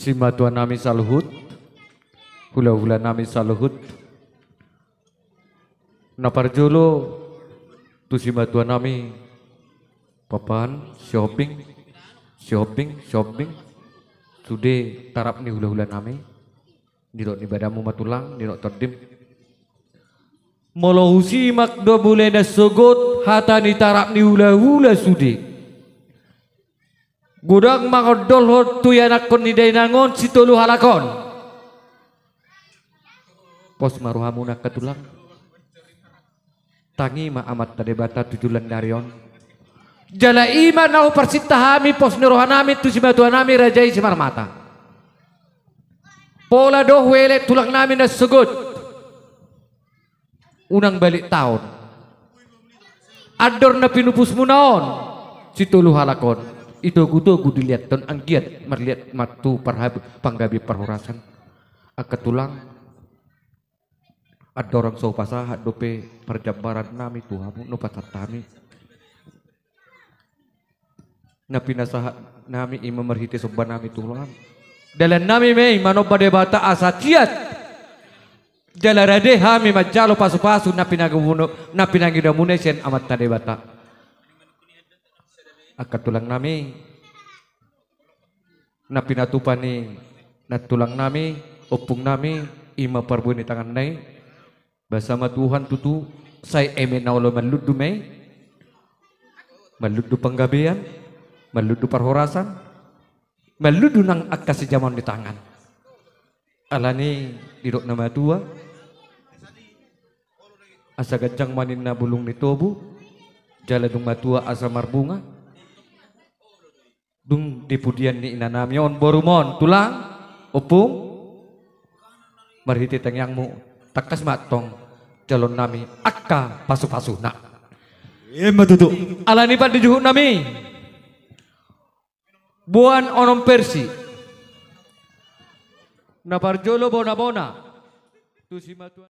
Simatua nami saluhut, hula-hula nami saluhut. Na parjolo tu simatua nami papan, Sihombing, Sihombing, Sihombing. Sude tarap ni hula-hula nami. Nidok ni badanmu ma tulang, nidok tondim. Molo husimak do mulai na sogot hata ni tarap ni hula-hula sude. Godang mangondolhon tu ianakhon ni dainang on sitolu halak on. Pos ma rohamuna angka tulang. Tangi ma Amanta Debata tu joloan ni ari on. Jala i ma na huparsinta hami pos ni roha nami tu simatua nami raja i Simarmata. Pola do huelek tulang nami na sogot. Unang balik taon. Andor na pinupusmuna on sitolu halak on. Itogu-togu diliathon anggiat marliat ma tu parhab-, panggabean parhorasan. Angka tulang. Andorang so hupasahat dope parjambaran nami tu hamu, na pasahat hami. Na pinasahat nami i ma marhite somba nami tu Tuhan. Dalan nami ma i manomba Debata asa ciat. Jala rade hami manjalo pasu-pasu na pinangidomuna, na pinangidomuna sian Amanta Debata. Angka tulang nami, na pinatupa ni nantulang nami, ompung nami, i ma parbue ni tanganna i. Basa ma Tuhan tutu, sai eme na olo mallundu ma i. Mallundu panggabean, mallundu parhorasan, mallundu nang angka sijamaon ni tangan. Alani didok na matua, asa ganjang ma ninna bulung ni tobu, jala dung matua asa marbunga. Dung di pudian ni inanami on, borumon, tulang, ompung, marhite tangiangmu, tangkas ma antong jaloonnami angka pasu-pasuna. Ima tutu. Alani i, pande juhutnami, boan onom persi. Na parjolo bona-bona. Tu simatua